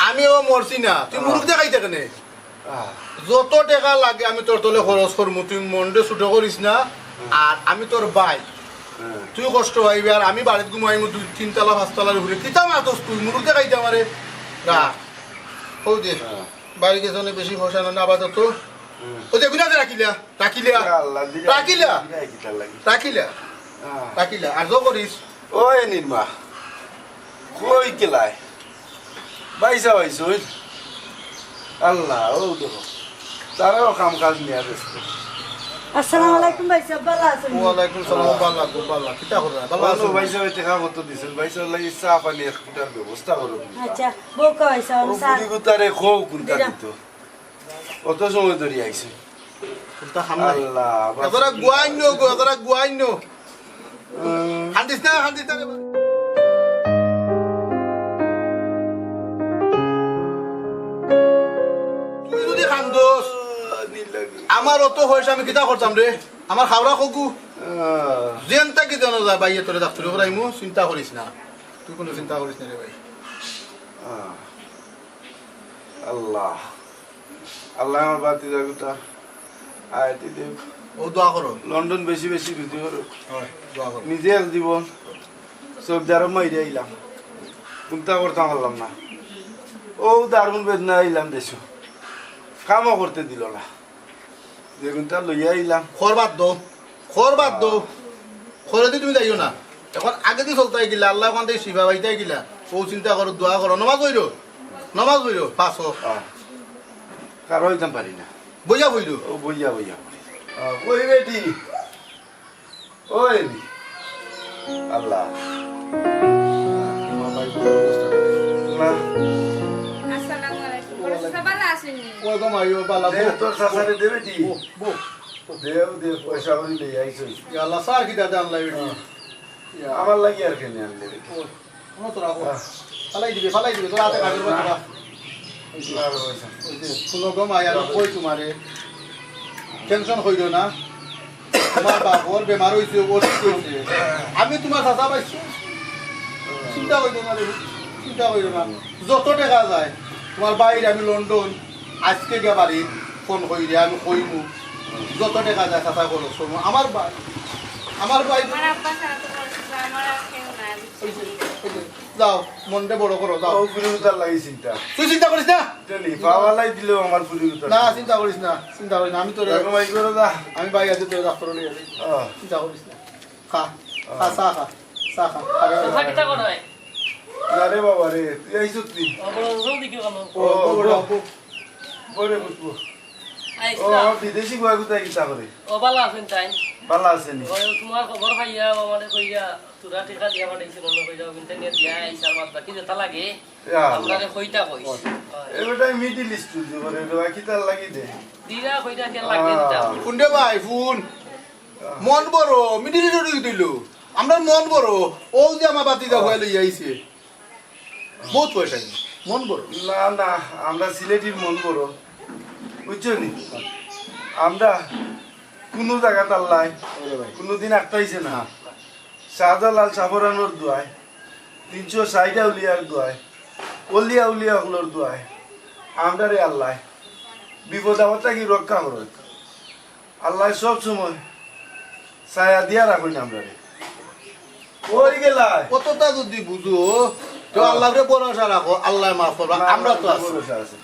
আমিও মরছি না, তুই মুরুগ দেখাইতে কেনে? আহ। যত টেকা লাগে আমি তোর তলে খরচ করমু, তুই মনরে ছোট করিস না। হুম। আর আমি তোর ভাই, হুম। তুই কষ্ট পাইবি, আর আমি বাড়িত ঘুমাইমু দুই তিন তলা পাঁচ তলার উপরে। কিতা মাতস তুই? মুরুগ দেখাইতে আমারে? না। হুম। ও দে, হুম। বাড়ি গেছে অনেক বেশি পয়সা না, আপাতত। হুম। ও দে, গুনা দে রাখিলা, রাখিলা। ইয়া আল্লাহ, দিলে রাখিলা। দিলে কিতা লাগে? রাখিলা। হুম। রাখিলা। আর যো করিস। ওই নির্মা, কই গেলায়? বাইসা বাইসা, ওই আল্লাহ, ও দেখো, তারাও কাম কাজ নিয়া ব্যস্ত। আসসালামু আলাইকুম ভাইসাব, ভালা আছইন? ওয়ালাইকুম সালাম, ভালা, খুব ভালা। কিতা কররা? ভালা আছইন? বাইসা, ওই টেকা কত দিছইন? বাইসা লাগি চা পানি এক ফুটার ব্যবস্থা করো। আচ্ছা, বউকা ভাইসাব, ও চা বুড়ি গুতারে খো কুনটা দিলাম। দিত? অত সময় ধরি আইছে। কুনটা খাম নাই? আল্লাহ, বাস। এতটা গুয়াইন নো গো, এতটা গুয়াইন নো। হুম। কান্দিস না, কান্দিস না রে। তুই যদি কান্দস, আমার অত পয়সা আমি কিতা করতাম রে? আমার খাওরা খগু। আহ। যেন তাকি যেন যায়, ভাইয়ে তোরে ডাক্তারি করাইমু, চিন্তা করিস না। তুই কুনু চিন্তা করিস না রে ভাই। আহ। আল্লাহ। আল্লাহ আমার বাতি জাগুতা আয়াতি দেউক। ও দোয়া করো। লন্ডন বেশি বেশি রুজি করুক। হয়, দোয়া করো। নিজে এক জীবন সৌদি আরব মাইরে আইলাম, চিন্তা করতাম পারলাম না। ও দারুণ বেদনা আইলাম দেশো, কামও করতে দিল না। বেগুনটা লইয়া আইলাম। খর বাদ দো, খর বাদ দো। খরে দি তুমি যাইও না। এখন আগে দি চলতায় গিলা, আল্লাহ ওখান থেকে শিফা পাইতায় গিলা। ও চিন্তা করো, দোয়া করো, নমাজ পড়ো, নমাজ পড়ো, পাঁচ ওয়াক্ত। আহ। কারো হইতাম পারি না। বইয়া পড়ো। ও বইয়া বইয়া। আহ, ওই বেটি। ওই নি। আল্লাহ। না। আসসালামু আলাইকুম। বড় চাচা ভালা আছইন নি? ওই গো মাই, ও ভালা। দে, বউ, তোর চাচারে দে বেটি। বউ, বউ। দেও, দে, পয়সা করি লই আইছইন। ইয়া আল্লাহ, স্যার কিতা দাম লাই বেটি? হ্যাঁ। ইয়া। আমার লাগি আর কেনে আনলে বেটি? ও, ও তো রাখো। হ্যাঁ। ফালাই দিবে, ফালাই দিবে, তোর হাতে কাগজ বাদ দিবা। আর পয়সা। ওই যে, শুনো গো মাই, আমি কই তোমারে, টেনশন কইরো না। তোমার বাপর বেমার অইছে, অসুখ অইছে। আমি তোমার চাচা পাইছি। চিন্তা কইরো না রে, চিন্তা কইরো না। যত টেকা যায়, তোমার ভাইরে আমি লন্ডন, আইজকে গিয়া বাড়ি ফোন কইরে, আমি কইমু। যত টেকা যায়, চাচা খরচ করমু। আমার ভাই, আমার ভাই আমার আব্বা ছাড়া তো খরচ করবে, আমার আর কেউ নাই, বুঝছো? ওই যে, ওই যে, যাও, মনটা বড় করো, যাও। ও, গুরু তার লাগি চিন্তা। তুই চিন্তা করিস না। জানি, পাওয়ালাই দিলেও আমার ফুলি উঠে। না, চিন্তা করিস না, চিন্তা করিস না। আমি তোরে, দেখো ভাই, করে দা। আমি ভাই আছি, তোরে ডাক্তার লইয়া যাই। আহ। চিন্তা করিস না। খা, খা, আহ। চা খা, চা খা। খা, খা, খা। চা কিতা করে? না রে বাবা রে, তুই আইছত নি? ও, বড়, জলদি কেউ কেন? ও, ও, বড়, বড়। বড় বুঝবো। আইস ও, না। আমার বিদেশি গুয়া গুতায় কিতা করে? ও, ভালা আছইন তাইন? ভালা আছইন নি? ওই, তোমার খবর পাইয়া, ও আমারে কইয়া, তোরা টেকা দিয়া পাঠাইছে, মনে কইয়া, ওখান থেকে দিয়া আইস, আর বাদ বাকি যেটা লাগে, ইয়া আল্লাহ। আমরারে কইতা কইস। ও, এ বেটায় Middle East তুলছে করে, এটা বাকি তার লাগি দে। দিরা কইরা কে লাগে আহ। দিতাম। কোনটা ভাই, ফোন? মন বড়, Middle East তুই দিল। আমরা মন বড়, ও যে আমার বাতি দা আহ। হয়ে লই আইছে। বহুত পয়সা কিন্তু, মন বড়। না, না, আমরা সিলেটির মন বড়, বুঝছো নি? আমরা কুনু জাগাত আল্লায় ওরে ভাই। কুনুদিন আটকাইছে না। শাহজালাল শাহপরানোর দোয়ায়, তিনশো ষাইট আউলিয়ার দোয়ায়, অলিয়া উলিয়া অকলর দোয়ায়, আমরারে আল্লায় বিপদ আপদ থাকি রক্ষা করইন। আল্লায় সব সময় ছায়া দিয়া রাখইন আমরারে। কই গেলায়? কতটা যদি বুঝো, তো আল্লাহরে ভরসা রাখো, আল্লায় মাফ করবা, না, আমরা তো আছি। ভরসা আছে।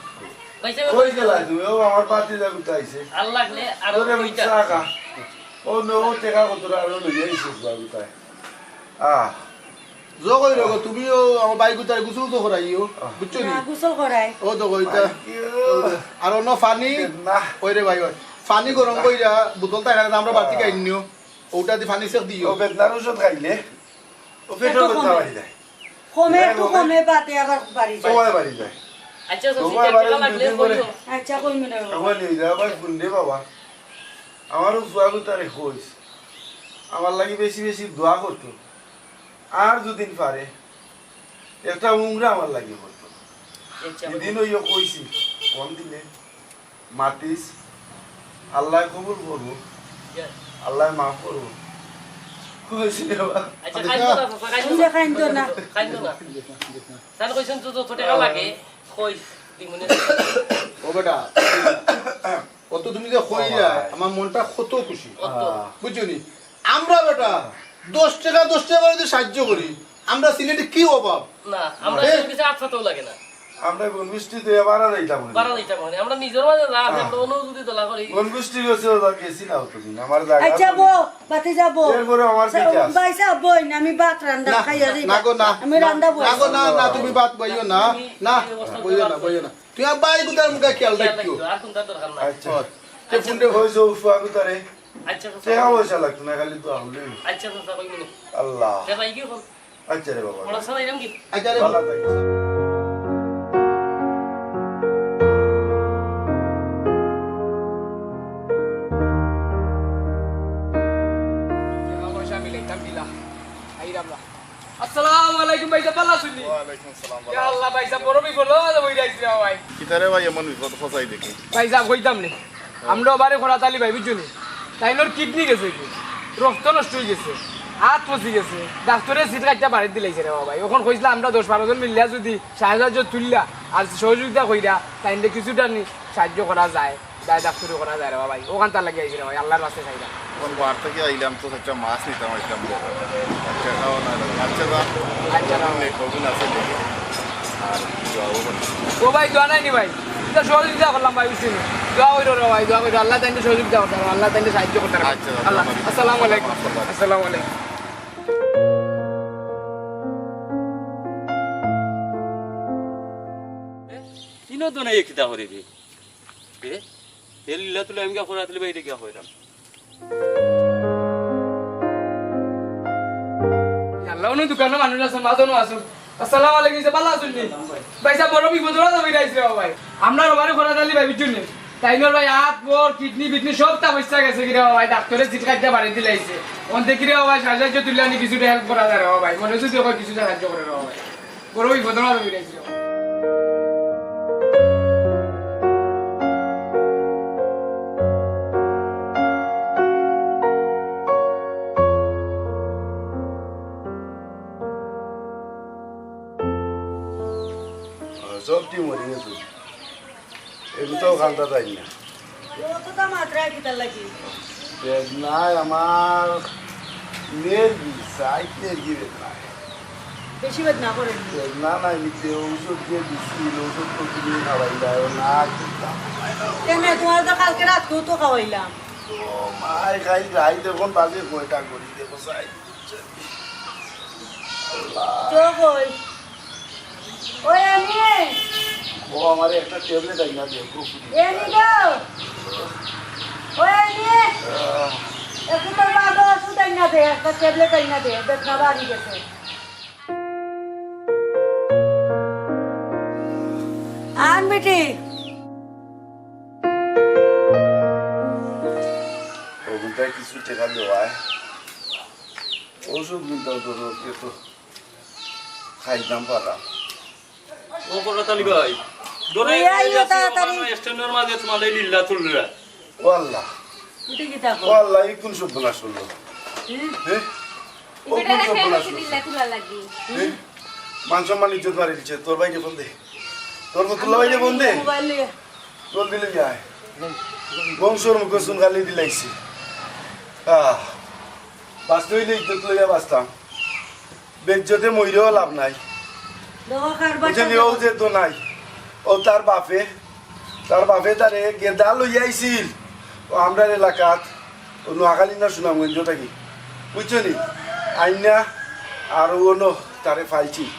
কই গেলায় তুমি? ও আমার ভাতিজা গুতা আইছে। আল্লাহ লে আর ওরে কইতা। চা খা। ও নো, ও টেকা কতটা আরো লইয়া আইছে বাবু তাই। আহ। জো কই রগো, তুমিও আমার ভাইগুতারে গোসল তো করাইও, বুঝছো নি? না, গোসল করাই। ও তো কইতা। আর অন্য পানি, না। ওই রে ভাই, ওই। পানি গরম কইরা বোতল থাকে না, আমরা বালতি খাই নিও। ওটা দি পানি সেক দিও। ও বেদনার ওষুধ খাইলে, ও পেটর একটু বেদনা কমে। বাড়ি যায়। কমে, একটু কমে, বাদে আবার বাড়ি যায়। সময় বাড়ি যায়। আচ্ছা, আচ্ছা, সময় বাড়ি লাগলে দুদিন পরে। কইও। আচ্ছা, কই মিলে। সময় নিয়ে যা, আবার ফোন দে বাবা। আমারও ফুয়াগুতারে কইস। আমার লাগি বেশি বেশি দোয়া করতো। আর দুদিন পারে একটা উংরা আমার লাগি করতো। আচ্ছা। দুদিন ওই কইছি, ফোন দিলে মাতিস, আল্লাহ কবুল করবো, আল্লাহ মাফ করবো। কইছি রে বাবা। আচ্ছা, খাইতো না, চাচা, খাইতো না। খাইতো না। তাহলে কইছেন তো, তো টেকা লাগে, কই, দিমুনে। ও বেটা, অত তুমি যে কইলা, আমার মনটা কত খুশি। কত? বুঝছো নি? আমরা বেটা দশ টেকা, দশ টেকা করি যদি সাহায্য করি, আমরা সিলেটে কি অভাব? না, আমরা এ? কিছু আটসাতেও লাগে না। আমরা বনমিষ্টি তো বাড়া যাইতাম না। বাড়া যাইতাম না। আমরা নিজের মাঝে যা আছে, আমরা অন্য যদি দলা করি। বনমিষ্টি গেছে ওরা গেছি না অতদিন, আমার জায়গা আচ্ছা, আছে। বউ, বাতি যাবো। এরপরে আমার সব কি কাজ? ভাই সাহেব, বই না, আমি ভাত রান্না না, খাইয়া যাই। না গো, না। আমি না, রান্না না গো, বই। না, না, তুমি ভাত বইও না। তুমি না, এই অবস্থা বইও না, করতে বইও না। তুই আব্বা এই গুতার মুখে খেয়াল খেয়াল রাখিও। রাখিও, আর কোনটা দরকার নাই। আচ্ছা। ও, তে আচ্ছা। ফোনটা হয়ে যাও, ফুয়া গুতারে। আচ্ছা, আচ্ছা। টেকা পয়সা লাগতো না, খালি দোয়া হলে। আচ্ছা, আচ্ছা, কই মিনিট। আল্লাহ। তে ভাই কি কর? আচ্ছা রে বাবা। পড়াশোনা এরকম কি? আচ্ছা রে বাবা। ভালো থাকিস। টেকা পয়সা আমি লইতাম কিলা? আইরাম না। আসসালামু আলাইকুম ভাইসাব, ভালা আছইন নি? ওয়ালাইকুম আসসালাম, ভালা ইয়া আল্লাহ আছি। ভাইসাব, বড় বিপদ, ও, ওই রাইস রে ভাই। কিতারে ভাই এমন বিপদ ফসাই দেখি? ভাইসাব, কইতাম নি। আমরা ওবারে করাত আলী ভাই, বুঝছো নি? তাইনর কিডনি গেছে কি? রক্ত নষ্ট অই গেছে, আত পচি গেছে। ডাক্তরে সিট কাটিয়া বাড়িত দিলাইছে রে ভাই। অখন কইছলা আমরা দশ বারো জন মিলিয়া যদি সাহায্য তুললা আর সহযোগিতা কইরা, তাইনরে কিছুটা নি সাহায্য করা যায়। দায় ডাক্তারি করা যায় রে বাবা ভাই, অখান তার লাগি আইছি রে ভাই, আল্লাহর রাস্তায় চাইলাম। অখন বার থাকি আইলাম তো একটা মাছ নিতাম, আইতাম রে। আচ্ছা, খাওয়া না লাগে। আচ্ছা, যা। আচ্ছা, যা। অখন নেই, কখন আছে দেখি। আর দোয়াও করছি। ও ভাই, দোয়া নাই নি ভাই? ইতা সহযোগিতা করলাম ভাই, বুঝছো নি? দোয়া কইরো রে ভাই, দোয়া কইরো। আল্লাহ তাইনরে সহযোগিতা করতা, আল্লাহ তাইনরে সাহায্য করতা। আচ্ছা, যা, আল্লাহ, দোয়া করি। আসসালামু আলাইকুম। আসসালামু আলাইকুম। ইনো তো নাই কিতা করি রে? এ? এ লীলা তুলে আমি গিয়া করাত আলী ভাইরে গিয়া কইরাম। ইয়াল্লা, অনো দোকানো মানুষ আছইন, মাঝে অনো আছইন। আসসালামু আলাইকুম, ভালা আছইন নি? ভাইসাব, বড় বিপদো পড়িয়া আইছি রে ভাই। আমরা ওবারে করাত আলী ভাই, বুঝছো নি? তাইনর ভাই আত, বর, কিডনি, বিডনি সবতা পচি গেছে গি রে ভাই, ডাক্তরে সিট কাটিয়া বাড়িত দিলাইছে। অন দেখি রে ভাই, সাহায্য তুললে নি কিছুটা help করা যায় রে ভাই, মনে যদি হয় কিছুটা সাহায্য করে রে ভাই। বড় বিপদো পড়িয়া আইছি রে ভাই। সব টিম মরি গেছে। এগুলো তো খান্দা যায় না। ও তো তা মাত্রায় কিতার লাগি? বেদনায় আমার নেরগি, সাইড নেরগি বেদনায়। বেশি বেদনা করে নি? বেদনা নাই নিতে, ঔষধ যে দিছি, ঔষধ তো তুমি খাওয়াইলা, ও না খেতাম। কেন, তোমার তো কালকে রাতকেও তো খাওয়াইলাম। ও মাই, খাই রাইত এখন বাজে কয়টা করি, দেখো সাইড। তো কই? ওই এনি। ও আমারে একটা ট্যাবলেট আইনা দে, খুব এনি গো। ওই এনি। আহ। একটু তোর বাবা ওষুধ আইনা দে, একটা ট্যাবলেট আইনা দে, বেদনা বাড়ি গেছে। আন বেটি। ওগুনটায় কিছু টেকা দেওয়ায়। ওষুধ কিনতাম তো রোগকে তো খাইতাম পারতাম। ও করাত আলী ভাই, ধরে ওই আইও তাড়াতাড়ি। স্ট্যান্ডের মাঝে তোমার এই লীলা তুলরা। ও আল্লাহ। এটা কি দেখো? ও আল্লাহ, এই কোন সর্বনাশ হলো? হুম? হ্যাঁ? ও এটা কোন রেখে সর্বনাশ গেছে হলো? লীলা তুলার লাগি। হ্যাঁ? মান সম্মান ইজ্জত মারি দিছে। তোর ভাইরে ফোন দে। তোর ফতুল্লা ভাইরে ফোন দে। মোবাইল নিয়ে। জলদি লই আয়। বংশর মুখে চুন কালি দিলাইছে। আহ, বাঁচতে হইলে ইজ্জত লইয়া বাঁচতাম। বেইজ্জতে মইরেও লাভ নাই। দেখো কার বুঝছেন? বাচ্চা ও যে তো নাই, ও তার বাপে, তার বাপে তারে গেদা লইয়া আইছিল। ও আমরার এলাকাত, ও নোয়াখালী না সুনামগঞ্জ থাকি, বুঝছো নি? আইনা আর ও ন তারে ফালছি।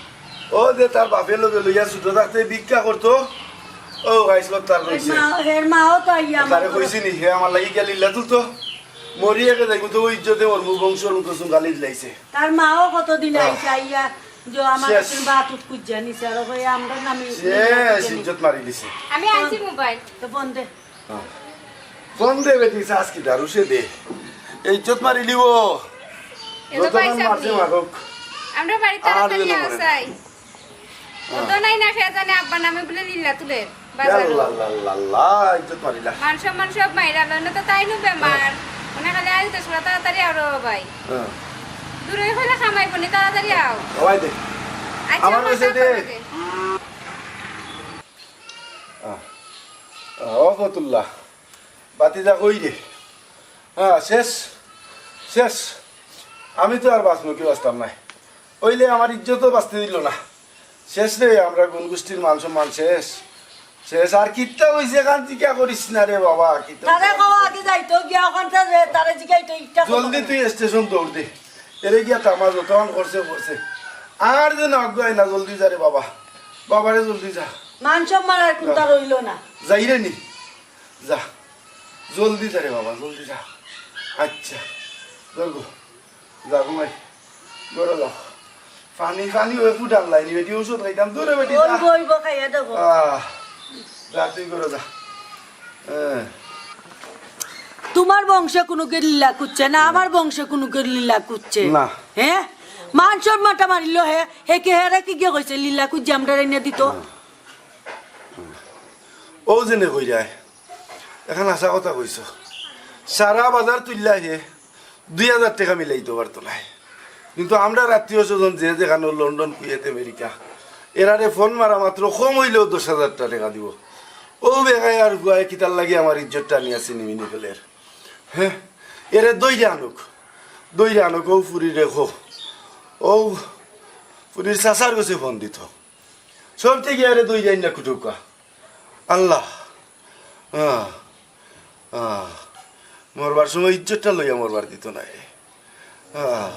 ও যে তার বাপের লগে লইয়া ছোট থাকতে ভিক্ষা করতো, ও গাইস, তার কইছে। মা, এর মাও তো আইয়া আমার তারে ঘরে। কইছি নি, হে আমার লাগি গিয়া লিল্লা তুলতো। মরি একে যাইবো তো, ওই ইজ্জতে মরমু, বংশর মতো চুঙ্গালি দিলাইছে। তার মাও কতদিন আহ। আইছে, আইয়া যে আমার শেষ। কাছে বাত উঠ খুঁজিয়া নিছে, আর ওই আমরা নামে শেষ, ইজ্জত মারি দিছে। আমি আনছি মোবাইল। তো বন্ধে। হ্যাঁ। ফোন দে বেটি, চাস কি দারু সে দে। এই ইজ্জত মারি লিবো। এ তো যতক্ষণ পাইছে মারছে আপনি। মারুক। আমরা বাড়িতে আর তাড়াতাড়ি যেন মরে না। আসাই। ও তো নাই না, সে জানে আব্বার নামে বলে লিল্লা তুলে বাজারো। আল্লাহ, আল্লাহ, আল্লাহ, আল্লাহ, ইজ্জত মারিলা। মান সম্মান সব মাইরা লইল, তো তাই নু বেমার। হ্যাঁ। মনে খালি আজ তো সোনা তাড়াতাড়ি আও রে বাবাই। হ্যাঁ। দূরে হইলে খামাইবো নি, তাড়াতাড়ি আও। সবাই দে। আচ্ছা, আমার আমার কাছে দে। তাড়াতাড়ি দে। আহ, আহ, ও ফতুল্লাহ, বাতিজা কই রে? হ্যাঁ, শেষ, শেষ। আমি তো আর বাঁচমু কি বাঁচতাম নায়। অইলে আমার ইজ্জতও বাঁচতে দিল না। শেষ রে, আমরা গুণ গোষ্ঠীর মান সম্মান শেষ, শেষ। আর কিত্তা অইছে, কান জিকা করিস না রে বাবা, কিত্তা তারে অইছে? কও আগে যাইতো, গিয়া ওখান থেকে তারে জিগাইতো, ইটা জলদি তুই স্টেশন দৌড় দে। এরে গিয়া তামা যতক্ষণ করছে, করছে। আর যে না অজ্ঞায় না, জলদি যা রে বাবা। বাবারে জলদি যা। মান সম্মান আর কোনটা যা। রইলো না। যাই রে নি। যা। জলদি যা রে বাবা, জলদি যা। আচ্ছা। ধর গো। যা ঘুমাই। ঘরে যা। পানি, পানি ওই ফুটার লাইনি, বেটি ঔষধ খাইতাম। দূরে বেটি, যা। অইবো, অইবো, খাইয়া দেখো। আহ, যা তুই ঘরে যা। হ্যাঁ। তোমার বংশে কোনো গেরিলা কুচ্ছে না, আমার বংশে কোনো গেরিলা কুচ্ছে। না। হ্যাঁ? মান সম্মানটা মারিল হে, হে কে হেরে কি গিয়ে কইছে লীলা কুজ্জি আমরা রাইনা দিত? না। ও জেনে কই যায়, এখন হাছা কথা কইছো। সারা বাজার তুললা হে, দুই হাজার টেকা মিলাইতো পারতো নায়। কিন্তু আমরার আত্মীয় স্বজন যে যেখানো লন্ডন, কুয়েত, আমেরিকা, এরারে ফোন মারা মাত্র কম অইলেও দশ হাজার টেকা দিব। ও বেগায় আর গুয়ায় কিতার লাগি আমার ইজ্জতটা নিয়া ছিনিমিনি ফেলের। হ্যাঁ, এরে দইরা আনুক, দইরা আনুক, ও ফুরিরে কও। ও ফুরির চাচার গেছে ফোন দিত। সব থেকে এরে দইরা আইনা কুটুকা। আল্লাহ। আহ, আহ, মরবার সময় ইজ্জতটা লইয়া মরবার দিত নায়। আহ।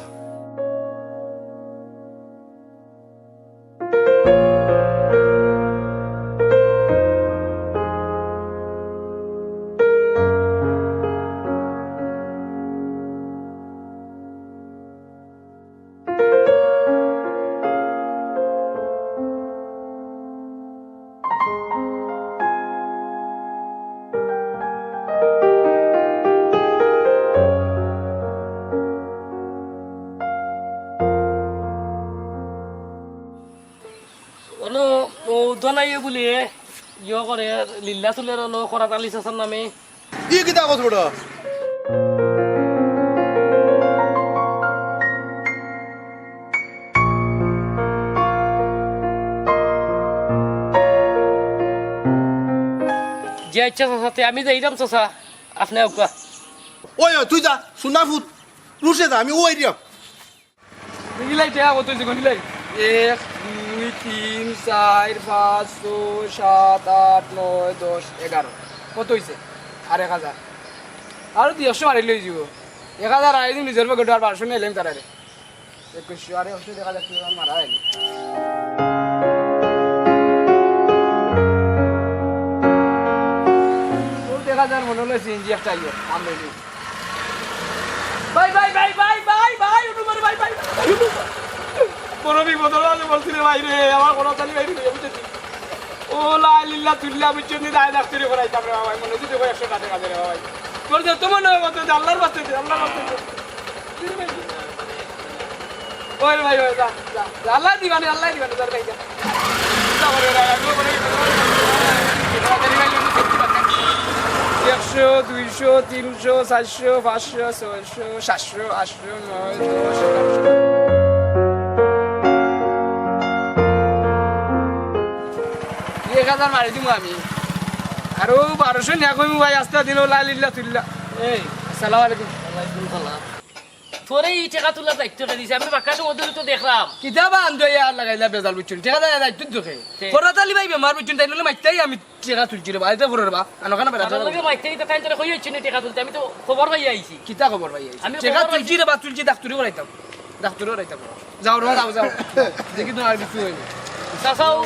অনো, ও দনাইয়ে বুলে, ইয়ো করে, লিল্লা তুলের অনো, করাত আলী চাচার নামে। ই কিতা কছ বেটা? জি আইচ্ছা চাচা, তে আমি যাইরাম চাচা, আপনে আউক্কা। ওই, ওই, তুই যা, সুনা ফুত, রুশে যা, আমি ওই রিয়া। গিলাই টেকা কত অইছে, গনিলাই? এক, দুই, তিন, চাইর, পাঁচ, ছয়, সাত, আট, নয়, দশ, এগারো। কত অইছে? আর এক হাজার। আরো দুই একশো মারি লই যিবো। এক হাজার আই দিম নিজর পকেটো, আর বারোশো নিলাইম তারারে। একুশশো, আরে একশো টেকা দেখছি, আমার মারা হয়নি। ও দেখা যার মনে হলো সিএনজি একটা আইও, আমরেলি। ভাই, ভাই, ভাই, ভাই, ভাই, ভাই, উঠো মারে, ভাই, ভাই, ভাই, উঠো। বড় বিপদ হলো, আমি বলছি রে ভাই রে, আমার বড় তালি ভাই রে, বুঝেছি। ও লা ইল্লা তুল্লা, বুঝছো নি, দায় ডাক্তারি করাইতাম রে বাবা, মনে যদি কয় একশো টাকা দে রে বাবা। তোর যত মনে হয়, মতো দে, আল্লাহর বাস্তে দে, আল্লাহর বাস্তে দে। ওই রে ভাই, ওই, যা, যা, যা, আল্লাহ দিবানে, আল্লাহ দিবানে, যা রে ভাই, যা। একশো, দুইশো, তিনশো, চাইরশো, পাঁচশো, ছয়শো, সাতশো, আটশো, নয়শো, দশশো, এগারোশো। এক হাজার মারি দিমু আমি। আর ও বারোশো নিয়া কইমু ভাই, আস্তা দিন ও লা ইল্লা তুল্লা। এই, আসসালামু আলাইকুম। ওয়ালাইকুম সালাম। তোরে ই টেকা তুলার দায়িত্ব কে দিছে? আমি বাক্কা সময় ধরি তো দেখরাম। কিতা বা আন্দো ইয়া লাগাইলা বেজাল বুঝছইন। টেকা দেয় দায়িত্ব তোকে। তে- ফরাত আলী ভাই বেমার বুঝছইন, তাইন অইলে মাইত্তাই আমি টেকা তুলছি রে বা, আইতে ফরর বা। আনো কেন বেড়া তার লগে মাইত্তাই তো তাইন তোরে কই অইছে নি টেকা তুলতে? আমি তো খবর পাইয়া আইছি। কিতা খবর পাইয়া আইছি? আমি টেকা খবর তুলছি রে বা, তুলছি ডাক্তারি করাইতাম। ডাক্তারও রাইতাম। যাও রে, যাও, যাও। দেখি তো আর কিছু হয়নি। চাচাও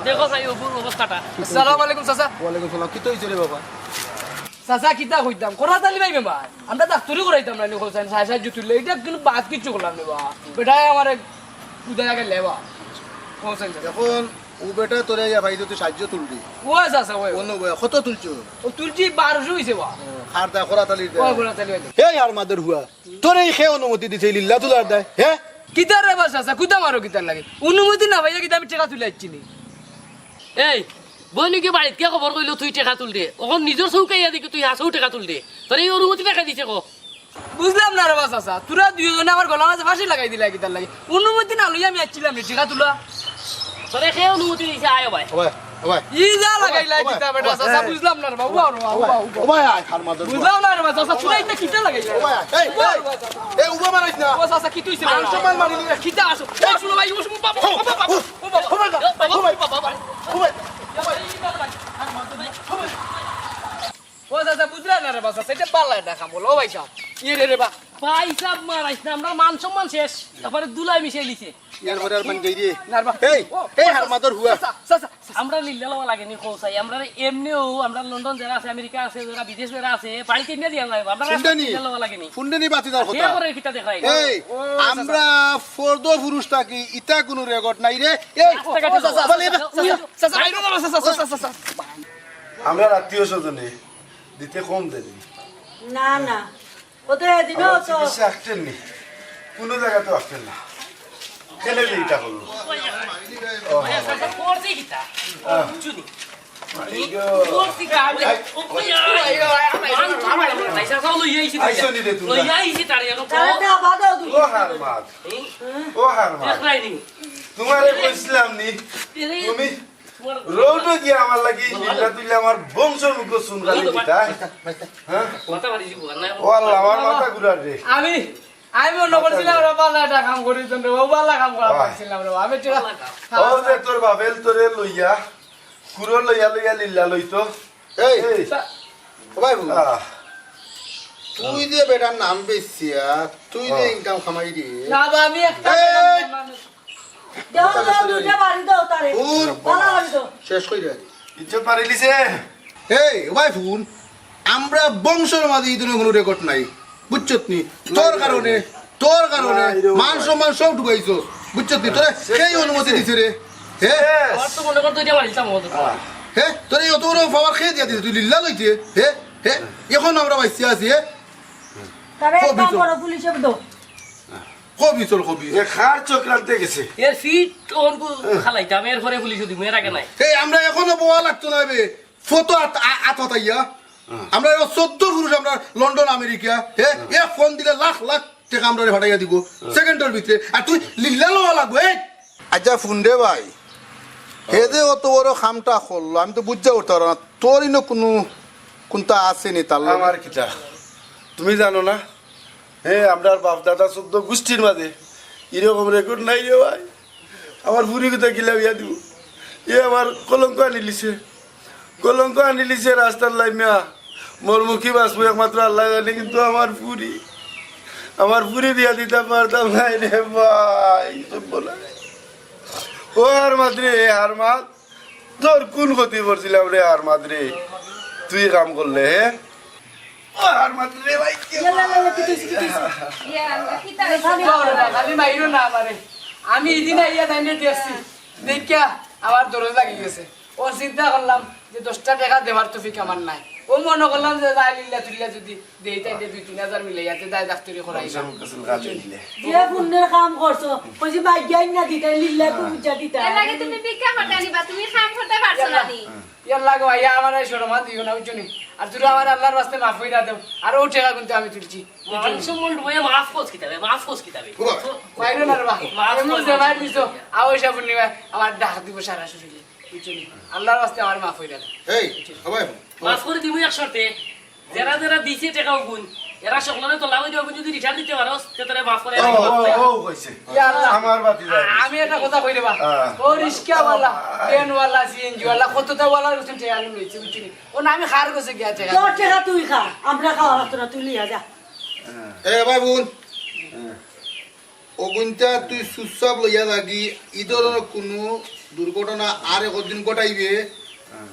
দেখো চাই অবুর অবস্থাটা। আসসালামু আলাইকুম চাচা। ওয়ালাইকুম সালাম। কিতা অইছে রে বাবা? চাচা, কিতা কইতাম? করাত আলী ভাই বেমার। আমরা ডাক্তারি করাইতাম না নি, হোসেন, সাহায্য তুললে। ইটা কিন্তু বাদ কিচ্ছু করলাম না বা। বেটায় আমার এক উদয় আগে লেবা। হোসেন চাচা। এখন ও বেটা তোরে ইয়া ভাই তো সাহায্য তুললি। ও চাচা, ওই। অন্য বয়া কত তুলছো? ও তুলছি বারোশো অইছে বা। ও, খার দা করাত আলীর দা। ও করাত আলী ভাই। এই আর মাদর হুয়া, তোরে ই কে অনুমতি দিছে এই লিল্লা তুলার দায়, হে? কিতার রে বা চাচা, কুদা মারো কিতার লাগি? অনুমতি না পাইয়া কিতা আমি টেকা তুলে আইছি নি? এই, বইনি কি বাড়িত গিয়া খবর কইলো তুই টেকা তুলরে? অখন নিজর চউখে আইয়া দেখি তুই হাছাউ টেকা তুলরে। তোরে ই অনুমতি কে দিছে ক? বুঝলাম না রে বা চাচা, তোরা দুইজনে আমার গলার মাঝে ফাঁসি লাগাই দিলা কিতার লাগি? অনুমতি না লইয়া আমি আইছিলাম নি টেকা তুলা। তোরে কে অনুমতি দিছে? আয় ও ভাই। ও ভাই, ও ভাই। ই যা লাগাইলা ও ভাই, কিতা বেটা, ও ভাই, চাচা, এই। বুঝলাম না রে বা, উবা রে বা, ও ভাই, উবা, উবা। ও ভাই, আয়, হার মাদর। বুঝলাম না রে বা, চাচা, চুরাইতে কিতা লাগাইলা? ও ভাই, এই, এই, এই, উবা মারাইস না। ও চাচা, কিতা অইছে? মান সম্মান মারি দিলে। কিতা আছো? এই, শুনো ভাই, ও শুনো, বাবা, ও, বাবা, ও, ও বাবা, ও ভাই, ও বাবা, ও ভাই, ও বাবা, ও ভাই। ও চাচা, বুঝলা না রে বা, চাচা, ইটা বালা একটা কাম করলো, ও ভাই সাহেব। ইয়ে রে রে বা। ভাই সাহেব, মারাইস না, আমরার মান সম্মান শেষ। তারপরে ধুলায় মিশাই লিছে। এরপরে আর মান যাই রে। না রে বা। এই, ও, এই ও হার মাদর হুয়া। চাচা, চাচা, চাচা। আমরা লিল্লা লওয়া লাগেনি, কও চাই। আমরা এমনিও, আমরা লন্ডন যারা আছে, আমেরিকা আছে, যারা বিদেশ যারা আছে, বাড়িত ইন্ডিয়া দিয়া যাইবো। আমরা শুনতে নি? লিল্লা লওয়া লাগেনি। শুনতে নি বাতি যার কথা? কে করে কিতা দেখাই? এই, ও, চাচা। আমরা ফর্দ পুরুষ থাকি, ইতা কুনু রেকর্ড নাই রে। এই, রাস্তাঘাটে ও, চাচা, যাও। চাচা, চাচা, চাচা, চাচা, বাইরে যাও, চাচা, চাচা, চাচা, চাচা। আমরা আত্মীয় স্বজনে দিতে কম দেরি। না, না। ও তো এদিনও আমার তো চিকিৎসা আটকেন নি, কোনো জায়গা তো আটকেন না। কেন যে এটা করলো? ও, ভাই, আচ্ছা, আচ্ছা, করছে কিতা? আহ। বুঝছো নি? এই যে করছে কিতা? আমি, এই, ও, কই, I, I, I, I, I, I, I, I, I, I, আইসো নি রে তুমি? লইয়া আইছি তারে, এখন তারে তো আবার দাও তুমি। ও হারমাদ। এই? ও হারমাদ। দেখলাই নি? তোমারে কইছিলাম নি? এরে। তুমি রোডো গিয়া আমার লাগি নিলা তুইলা আমার বংশর মুখ চুন গালি দিতা। হ্যাঁ? মাথা ফাটি দিব, আর না। ও আল্লাহ, আমার মাথা ঘুরার রে। আমি, আমি মনে করছিলাম ওরা বালা একটা কাম করি, তো রে, ও বালা কাম করা পারছিলাম রে, আমি ঠিক আছে। ও যে তোর বাবেল তোরে লইয়া, কুরো লইয়া লইয়া লিল্লা লইতো। এই, এই। ও ভাই, আহ। তুই যে বেটার নাম বেচিয়া, তুই যে আহ। ইনকাম কামাই রে। না বা, আমি একটা এই। মানুষ। দেও, দেও, দুইটা বাড়ি দাও তারে। হুন। বালা বাড়ি দাও। শেষ কইরা। ইজ্জত বাড়ি লিছে। এই, ওই হুন, আমরা বংশর মাঝে ই ধরনের কোনো রেকর্ড নাই। বুঝছত নি? তোর কারণে, তোর কারণে নাই রে মান ভাই। সম্মান সব ডুবাইছস। বুঝছত নি? তোরে শেষ কেই করে অনুমতি দিছে। দিছে রে? হে? শেষ। আমার তো মনে কর দুইটা বাড়ি দিতাম হতো। আহ। হে? তোরে অত বড় পাওয়ার কে দিয়া দিছে? তুই লিল্লা লইতে? হে? হে? এখন আমরা বাইসি আছি, হে? তারে এক কবি কাম চল। করো, পুলিশে দাও। কবি চল, কবি। এ কার চক্রান্তে গেছে? এর ফিট ওনকু খালাইতাম, এরপরে পুলিশে দিব, এর আগে নাই। এই, আমরা এখনো বোয়া লাগতো না বে। ফটো আত-, আ-, আত হতাইয়া। হ্যাঁ। আমরা এর চৌদ্দ পুরুষ, আমরা লন্ডন, আমেরিকা। হে? হ্যাঁ। এ ফোন দিলে লাখ লাখ টেকা আমরারে ফাটাইয়া দিব। হ্যাঁ। সেকেন্ডর ভিতরে। আর তুই লিল্লা লওয়া লাগবো, এই। আচ্ছা, ফোন দে ভাই। হে যে অত বড় কামটা করলো, আমি তো বুঝা উঠতে পারো না। তোর ইনো কোনো, কোনটা আছে নি তার লগে? আমার কিতা? তুমি জানো না? হে, আমরার বাপ দাদা চৌদ্দ গোষ্ঠীর মাঝে এরকম রেকর্ড নাই রে ভাই। আমার ফুরি কোথায় গিলা বিয়া দিব? এ আমার কলঙ্ক আনিলিছে, কলঙ্ক আনিলিছে রাস্তার লাইমিয়া। মোর মুখী বাঁচবো একমাত্র আল্লাহ জানে, কিন্তু আমার ফুরি, আমার ফুরি বিয়া দিতাম পারতাম না রে ভাই। সব বলা। ও হারমাদ রে, হারমাদ। তোর কোন ক্ষতি করছিলাম রে হারমাদ রে? তুই কাম করলে, হে? ও হারমাদ রে ভাই, কে ইয়াল্লা, ইয়াল্লা, কি তুই, কি তুই? ইয়া, কিতা হইছে? বাবা, খালি মাইরো না আমারে। আমি ইদিন আইয়া তাইনে দেখছি। দেখিয়া আমার দরজ লাগি গেছে। ও চিন্তা করলাম যে দশটা টেকা দেওয়ার তৌফিক আমার নাই। ও মনে করলাম যে যাই লিল্লা তুল্লা যদি দেই তাইলে দুই তিন হাজার মিলে ইয়াতে দায় দাফতরি করাই না। বংশর মুখ চুন গালি দিলে। যে পুণ্যের কাম করছো, কইছি ভাগ্যাইন না দিতে, লিল্লা তো বুঝা দিতে। এর লাগি তুমি ভিক্ষা করতে আনিবা, তুমি কাম করতে পারছো না নি। ইয়াল্লা গো, আইয়া আমার এই শরমা দিও না, বুঝছো নি? আর তুমি আমার আল্লাহর ওয়াস্তে মাফ কইরা দেও। আর ও টেকা কিন্তু আমি তুলছি। মান সম্মান ডুবাইয়া মাফ করছ কিতাবে, মাফ করছ কিতাবে। মাইরো না রে বা। মাফ এমন করছ। যে মাইর দিছো, আও হিসাব নিবা, আমার ডাক দিব সারা শরীরে। বুঝছো নি? আল্লাহর ওয়াস্তে আমার মাফ কইরা দেও। এই, সবাই মাফ করে দিমু এক শর্তে। যারা যারা দিছে টেকা অগুন, এরা সকলরে তো লাভ অইতে অগুন যদি রিটার্ন দিতে পারস, তে তোরে মাফ করে ও, দিমু। ও, ও, কইছে। ইয়া আল্লাহ। আমার বাতি যায়। আমি একটা কথা কই রে বা। হ্যাঁ। ও রিস্কাওয়ালা, ভ্যানওয়ালা, সিএনজিওয়ালা, কতটা ওয়ালা রয়েছে টেকা আমি লইছি, বুঝছো নি? ও না, আমি খার গেছে গিয়া টেকা। তোর টেকা তুই খা, আমরা খাওয়া লাগতো না, তুই লিয়া যা। এ ভাই বোন, অগুইনতা তুই চুপচাপ লইয়া যাগি, ই ধরনর কুনু দুর্ঘটনা আর একদিন ঘটাইবে,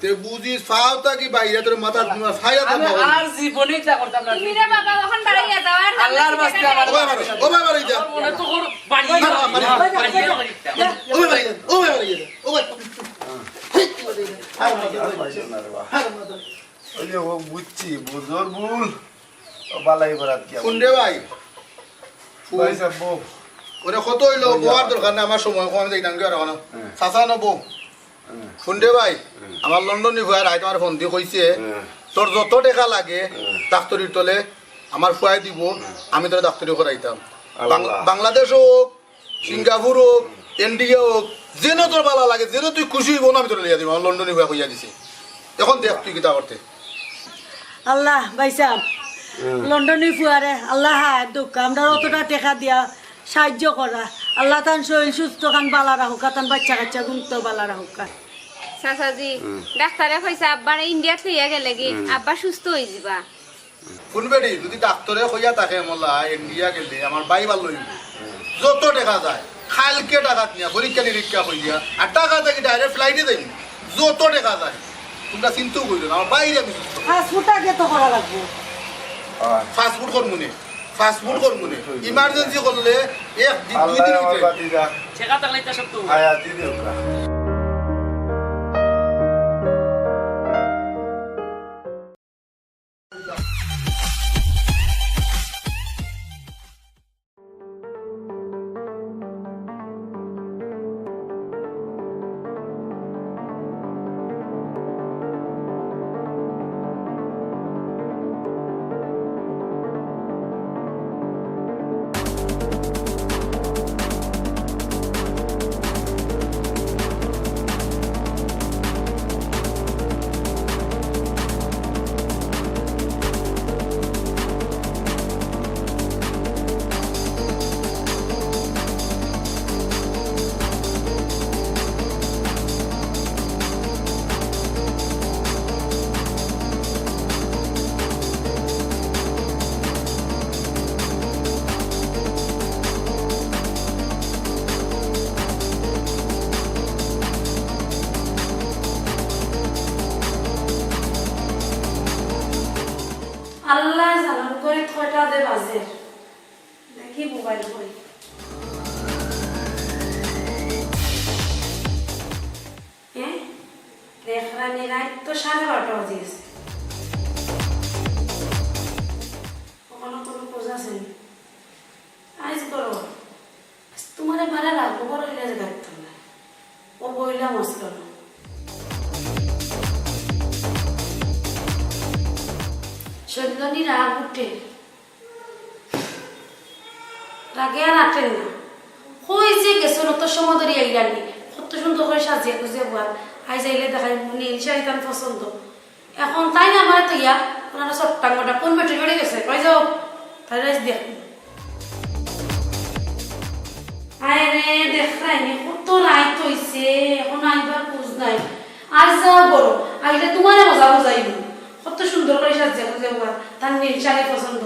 তে বুঝিস, ফাও থাকি বাইরে তোর মাথাত নুয়া ফাইয়া আমি যাবো। আর জীবনে ইতা করতাম না। তুমি রে বাবা, অখন বাড়াইয়া যাও, আর আল্লাহর বাস্তে আমার ও ভাই, মারো, ও ভাই, বাড়ি যা। আমার মনে তো করো বাড়ি মারো, মারো, মারো। বাড়ি যা। ও ভাই, বাড়ি যা, ও ভাই, বাড়ি যা, ও ভাই। আর মারো, আর মারো। ওই যে ও বুঝছি, বুঝোর ভুল। ও বালাই বরাত কি? কোন রে ভাই? ভাই সাহেব, বউ। ওরে কত অইলো, বউর দরকার নাই, আমার সময় কম, আমি যাইতাম কি আর অখন। হ্যাঁ। চাচা না বউ? হ্যাঁ। হুন রে ভাই, হ্যাঁ। আমার লন্ডনী ফুয়ায় রাইত আমারে ফোন দি কইছে, হ্যাঁ। তোর যত টেকা লাগে হ্যাঁ। ডাক্তারির তলে আমার ফুয়ায় দিবো, হ্যাঁ। আমি তোরে ডাক্তারি করাইতাম। আল্লাহ। বাং-, বাংলাদেশ হোক, সিঙ্গাপুর হোক, ইন্ডিয়া হোক, যেন তোর বালা লাগে, যেন তুই খুশি অইবো, আমি তোরে লইয়া দিমু, আমার লন্ডনী ফুয়ায় কইয়া দিছে। অখন দেখ তুই কিতা করতে। আল্লাহ, ভাই সাহেব, হ্যাঁ। লন্ডনী ফুয়ারে আল্লাহ হায়াত দেউক্কা, আমরার অতটা টেকা দিয়া সাহায্য করা। আল্লাহ তান শরীল সুস্থ খান বালা রাখউক্কা, তান বাইচ্চা কাইচ্চা গুনতো বালা রাখউক্কা। চাচাজি, হুম। ডাক্তারে কইছে আব্বারে ইন্ডিয়াত লইয়া গেলেগি, হুম। আব্বা সুস্থ অইযিবা। হুন বেটি, যুদি ডাক্তারে কইয়া থাকে মলা ইন্ডিয়া গেলে আমার ভাই ভালা অইবো। যত টেকা যায়, কাইলকে টেকা নিয়া পরীক্ষা নিরীক্ষা করিয়া, আর টেকা থাকি direct flight-এ যাইমু। যত টেকা যায়, তুমরা চিন্তাও করিও না, আমার ভাইরে আমি সুস্থ করি। Passport আগে তো করা লাগবো। হ্যাঁ। Passport করমু নে, passport করমু নে। Emergency করলে এক দিন, দুই দিন আল্লাহ আমার ভিতরে। বাতিজা। টেকা থাকলে ইতা সব তো। আয়া দিদি ওরা। আল্লায় জানইন ঘড়িত কয়টা দে বাজের। দেখি মোবাইল কই। এ? দেখরানি রাইত তো সাড়ে বারোটা বাজি গেছে। অখনো কুনু খোঁজ আছে নি? আইজ করো। আইজ তুমারে মারা লাগবো, বড় অইলে যে গাইতাম না। ও বইলা মস্ত না। সৈন্যনি রাগ উঠে। রাগে আর আটের না। কই যে গেছো, অত সময় ধরি আইলানি। কত সুন্দর করি সাজিয়া গুজিয়া বওয়ার। আইজ আইলে দেখাই নীল শাড়ি তান পছন্দ। অখন তাইন আমারে থইয়া, ওনারা সব টাঙ্গাটা কোন বেটির বাড়ি গেছে? কই যাও? তাইরে আইজ দেখমু। আয় রে, দেখরায়নি, কত রাইত অইছে, অখন আইবার খোঁজ নাই। আইজ যাও ঘরো, আইলে তুমারে মজা বুঝাইমু। কত সুন্দর করি সাজিয়া গুজিয়া বওয়ার, তান নীল শাড়ি পছন্দ।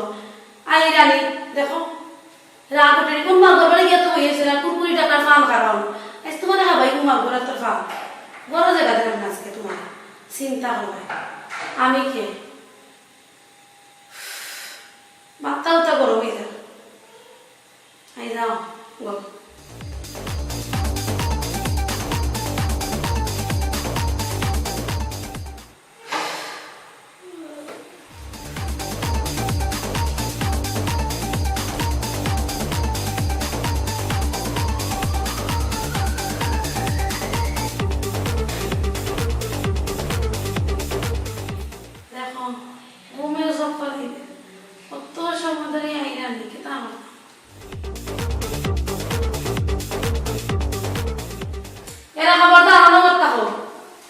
আইরানি, দেখো, রাগ উঠেনি, কোন মাগুর বাড়ি গিয়া তো বইয়া আছলায়, কুরকুরি টাকার পান খাইরাম। আইজ তুমারে খাবাইমু মাগুর আতর পান। বড় জাগা দিলাম না আইজকে তুমারে। চিন্তা করো না। আমি কে? মাথা উঠা গরম অই যায়। আই যাও, গো। দেখো, ঘুমের চক্কর দিলে কত সময় ধরি আইরা নি, কিতা আমার। এরা খবরদার, আমার কথা কও।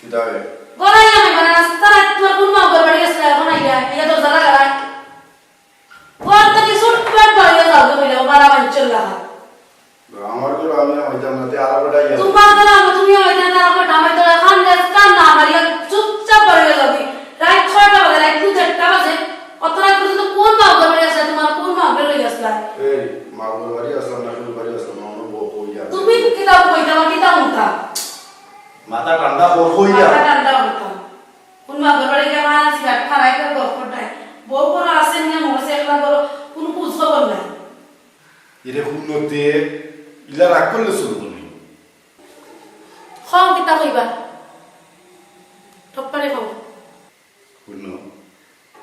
কিতা রে? গলাইয়া নাই, মানে, রাস্তা রাত তোমার কোন মাগুর বাড়ি গেছে, অখন আইয়া, আইয়া দরজা লাগাইলা। ঘর থাকি ছুটপাট বারইয়া যাও, তুমি ও বারা বাঞ্চল লাগা। আমার ঘর আমি হইতাম না, তে আর বেটা ইয়া। তোমার ঘর আমি, তুমি হইতাম না, তার বেটা আমি তো এখন রেস্কান না, আমার ইয়া চুপচাপ বারইয়া যাবি। রাত ছয়টা বাজে, রাত দুই চারটা বাজে, অত রাত পর্যন্ত কোন মাগুর বাড়ি আছে, তোমার কোন মাগুর বাড়ি আছে? এই, মাগুর বাড়ি আসলাম না, কোন বাড়ি মাথা ঠান্ডা কর কইরা। মাথা ঠান্ডা করতাম। কোন বাপর বাড়ি গিয়া মারা আছি, বাপ খারাই করে গল্প নাই। বউ বড় আছে না, মরেছে একলা বড়, কোন খোঁজ খবর নাই। এরে হুনতে ইলা রাগ করলে চলবো নি। কও কিতা কইবা? টপ্পারে কও। হুনো,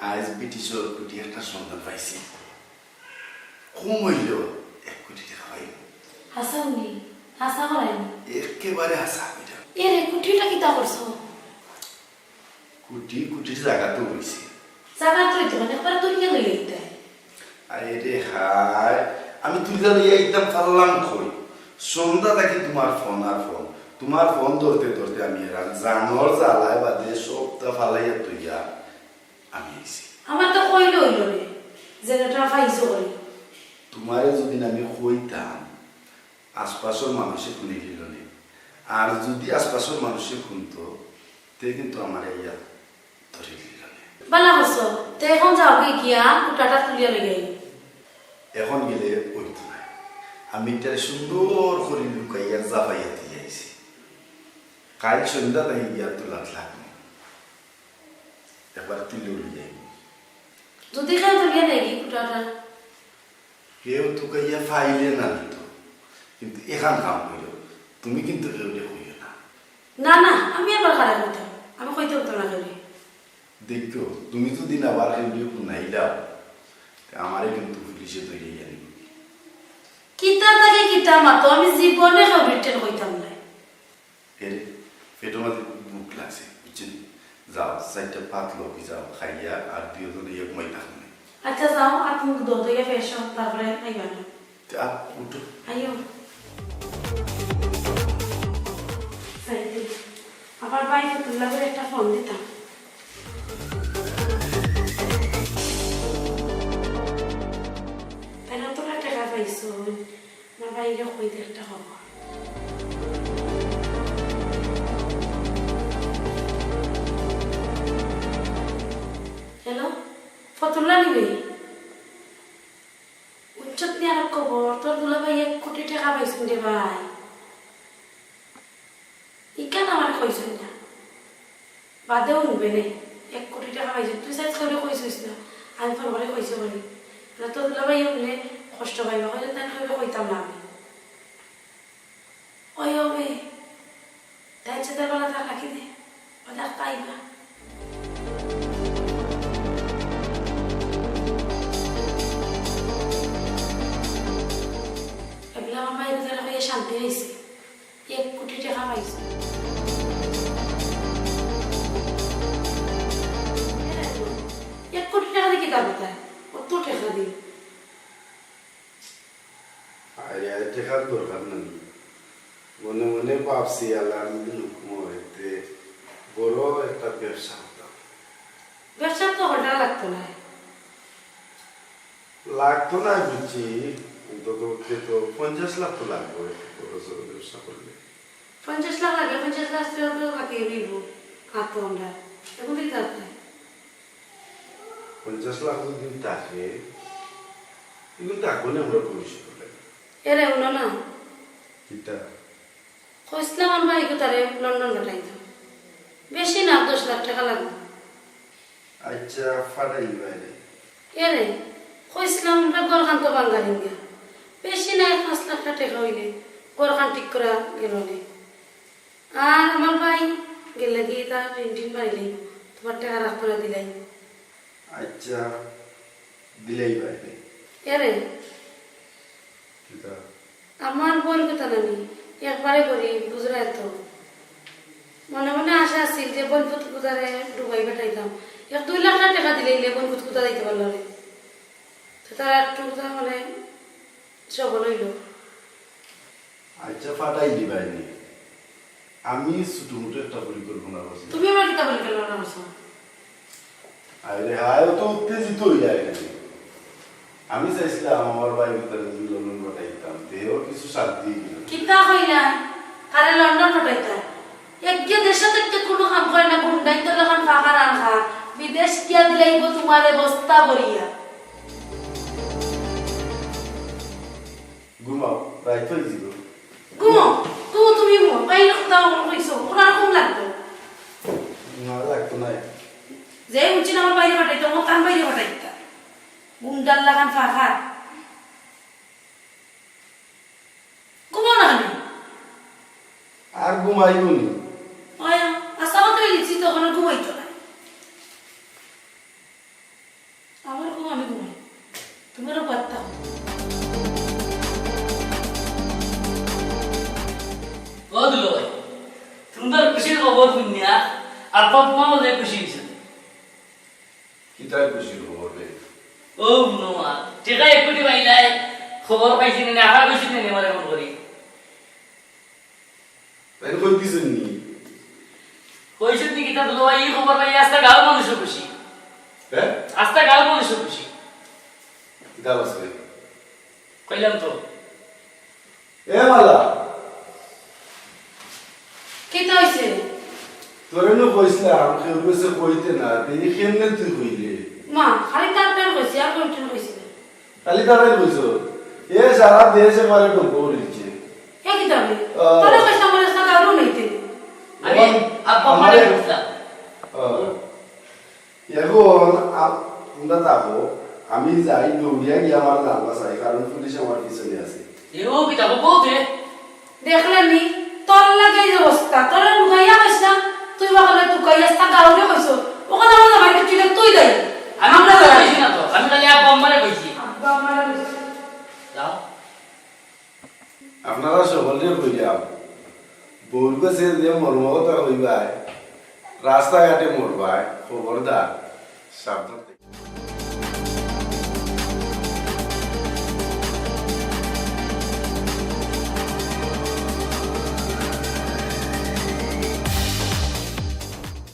আইজ ব্রিটিশর কুটি একটা সন্ধান পাইছি। কম অইলেও এক কোটি টেকা পাইমু। হাছা নি? হাছা কইরায় নি? একেবারে হাছা কইরা। এরে কুটিটা কিতা করছো? কুটি, কুটির জাগা তো অইছে। জাগা তো অইতো মানে একবার তুলিয়া লইয়া দিতে। আরে রে হায়, আমি তুলিয়া লইয়া আইতাম পারলাম কই? সন্ধ্যা থাকি তুমার ফোন আর ফোন, তুমার ফোন ধরতে ধরতে আমি এরার জানর জ্বালায় বাদে সবটা ফালাইয়া থইয়া আমি আইছি। আমার তো কইলে অইলো রে, যে এটা পাইছো করি। তুমারে যদি আমি কইতাম, আশপাশর মানুষে হুনিলিলো নে। আর যদি আশপাশর মানুষে হুনতো, তে কিন্তু আমারে ইয়া ধরিলিলো নে। বালা করছো, তে এখন যাওগি গিয়া কুটাটা তুলিয়া লইয়া আইও। এখন গেলে অইতো নায়। আমি ইটারে সুন্দর করি লুকাইয়া জাফাইয়া দিয়া আইছি। কাইল সন্ধ্যা তাই গিয়া তুলাত লাগমু। একবার তুলিয়া লইয়া আইমু। যদি কেউ তুলিয়া নেয়গি কুটাটা? কেউ তুকাইয়া ফাইলে না নিত, কিন্তু এখান কাম করিও, তুমি কিন্তু কেউরে কইও না। না, না, আমি আবার কারে কইতাম, আমি কইতে পারতাম না কেউরে। দেখো, তুমি যদি না আবার কেউরে হুনাইলাও, তে আমারে কিন্তু পুলিশে ধরিয়া নিবো। কিতা থাকি কিতা মাতো, আমি জীবনে কেউরে ইটা কইতাম না। এরে, পেটর মাঝে খুব ভুক লাগছে, বুঝছো নি? যাও, চাইরটা ভাত লও, যাও, খাইয়া আর দুইও জনে ইয়া ঘুমাই থাকো নে। আচ্ছা, যাও, আর তুমি দুধ হইয়া ফ্রেশ হও, তারপরে আইবা না। তে আর উঠো। আইও। যাইতে। আবার বাইরে তুললা করে একটা ফোন দিতাম। তাই না, তোরা টেকা পাইছো? না, বাইরে কই দে একটা খবর। হ্যালো, ফতুল্লা নিবে? উচ্চত নিয়ে আর খবর, তোর দুলাভাই এক কোটি টাকা পাইছইন রে ভাই। ইখান আমারে কইছইন না। বাদেও নিবে নে। এক কোটি টাকা পাইছইন। তুই সাইজ করে কইছইস না। আমি ফোন করে কইছি বলি। না তো দুলাভাই বলে কষ্ট পাইবা। কইলে তাই করে কইতাম না আমি। ওই হবে। তাই চেতার বেলা তার রাখি দে। ও দেখ পাইবা। এগুলা আমার বাইরে যারা কইয়া শান্তি হইছে। এক কোটি টাকা পাইছে। এক কোটি টাকা দিয়ে কি দাম দেয়? অত টাকা দিয়ে। আরে, আরে, টাকার দরকার নাই। মনে মনে ভাবছি, আল্লাহ যদি হুকুম হয়, তে বড় একটা ব্যবসা করতাম। ব্যবসা তো হঠাৎ লাগতো না। লাগতো না বুঝছি, অন্তত পক্ষে তো পঞ্চাশ লাখ তো লাগবে একটা বড় সড়ো ব্যবসা করলে। পঞ্চাশ লাখ লাগে, পঞ্চাশ লাখ তো বাকি নিব, আর তো আমরা এখন দিতে পারতাম। পঞ্চাশ লাখ যদি থাকে, এগুলো তো এখন আমরা ভবিষ্যৎ করলে। এরে, হুনো না। কিতা? কইছিলাম আমার ভাইকে তারে লন্ডন পাঠাইতাম। বেশি না, দশ লাখ টাকা লাগবে। আচ্ছা, ফাটাই বাইরে। এরে, কইছিলাম আমরা ঘরখান তো বাঙ্গালিন গিয়া। বেশি না, পাঁচ লাখ টাকা হইলে ঘরখান ঠিক করা গেল নে। আর আমার ভাই গেলে গিয়ে তার ঋণ টিন বাড়িলে তোমার টাকা রাখবো না দিলাই। আচ্ছা, দিলাই বাইরে। এরে। কিতা? আমার বোন কথা নামি, একবারে গরিব, বুঝরায় তো। মনে মনে আশা আছিল যে বোন পুত গুজারে ডুবাই পাঠাইতাম। এক দুই লাখ টাকা দিলে ইলে বোন পুত গুজা দিতে পারলো রে। তো তারা একটু গুজা মানে সবল হইল। আচ্ছা, ফাটাই দিবাই নি। আমি ছোট মোটো একটা পরিকল্পনা করছি। তুমি আবার কিতা পরিকল্পনা করছো? আরে হায়, ও তো উত্তেজিত হয়ে যায় এখানে। আমি চাইছিলাম আমার ভাই ভিতরে যদি লন্ডন পাঠাইতাম, দেহ কিছু শান্তি দিল। কিতা কইলা? কারে লন্ডন পাঠাইতা? একগে দেশে থাকতে কোনো কাম করে না, গুন্ডাই তো লাখান ফাঁকা রাখা। বিদেশ গিয়া দিলাইব তোমারে বস্তা ভরিয়া। ঘুমাও, রাইত হয়ে গেছিল। ঘুমো, ঘুমো তুমি ঘুমো। বাইরে কোথাও ঘুমো কইছো, ওনার ঘুম লাগতো। না, লাগতো না। যে উঠছি না আমার বাইরে পাঠাইতো, আমার তার বাইরে পাঠাইতা। ঘুমটার লাগান ফাঁকা। ঘুমাও না কেন? আর ঘুমাইব নি? ওই, আচ্ছা, আমার তো লিখছি তো, ওখানে ঘুমাইতো না। আমার ঘুম আমি ঘুমাই, তুমি আরো পারতাম। ও দুলো ভাই, তুমি তো খুশির খবর শুনিয়া আর বাপ মাও যে খুশি হয়েছে। কিতার খুশির খবর রে? ও নুমা, টেকা এক কোটি পাইলাই, খবর পাইছি না, আশা করছি না, আমার এমন করি। তাই কই দিছেন নি? কইছেন নি কিতা দুলো ভাই, এই খবর পাই আস্তা গাঁওর মানুষও খুশি। হ্যাঁ? আস্তা গাঁওর মানুষও খুশি। কিতা আছে? কইলাম তো। এ মালা। কিতা হইছে? তোরে নু কইছিলাম, কেউ কাছে কইতে না, তে এই কেমনে তুই কইলে? মা, খালি তার প্রেম কইছি, আর কোন প্রেম কইছি না। খালি তারে কইছো? এ সারা দেশে মারে ঢুকবো বলছে। এ কিতা হবে? ও। তোরে কইছিলাম, বলে সাদা আলু নিতে। আমি ওই আব্বা আমারে মারে কইছিলাম। ও। এখন আ-, তোমরা থাকো, আমি যাই দৌড়িয়া গিয়া আমার লাম্বা চাই, কারণ পুলিশ আমার পিছনে আছে। এও কি যাবো বলতে? দেখলে নি, তোর লাগে এই অবস্থা, তোর লুকাইয়া কইস না, তুই ওখানে তুকাইয়া থাকা ওরে কইছো, ওখানে আমার জামাইকে তুই তুই দেয়। আমি আমরা তো কইছি না তো, আমি খালি আব্বা আম্মারে কইছি। আব্বা আম্মারে কইছি। যাও। আপনারা সকলরে কইলাম, বউর কাছে যে মর্ম কথা কইবায়, রাস্তাঘাটে মরবায়, খবরদার, সাবধান থাকি।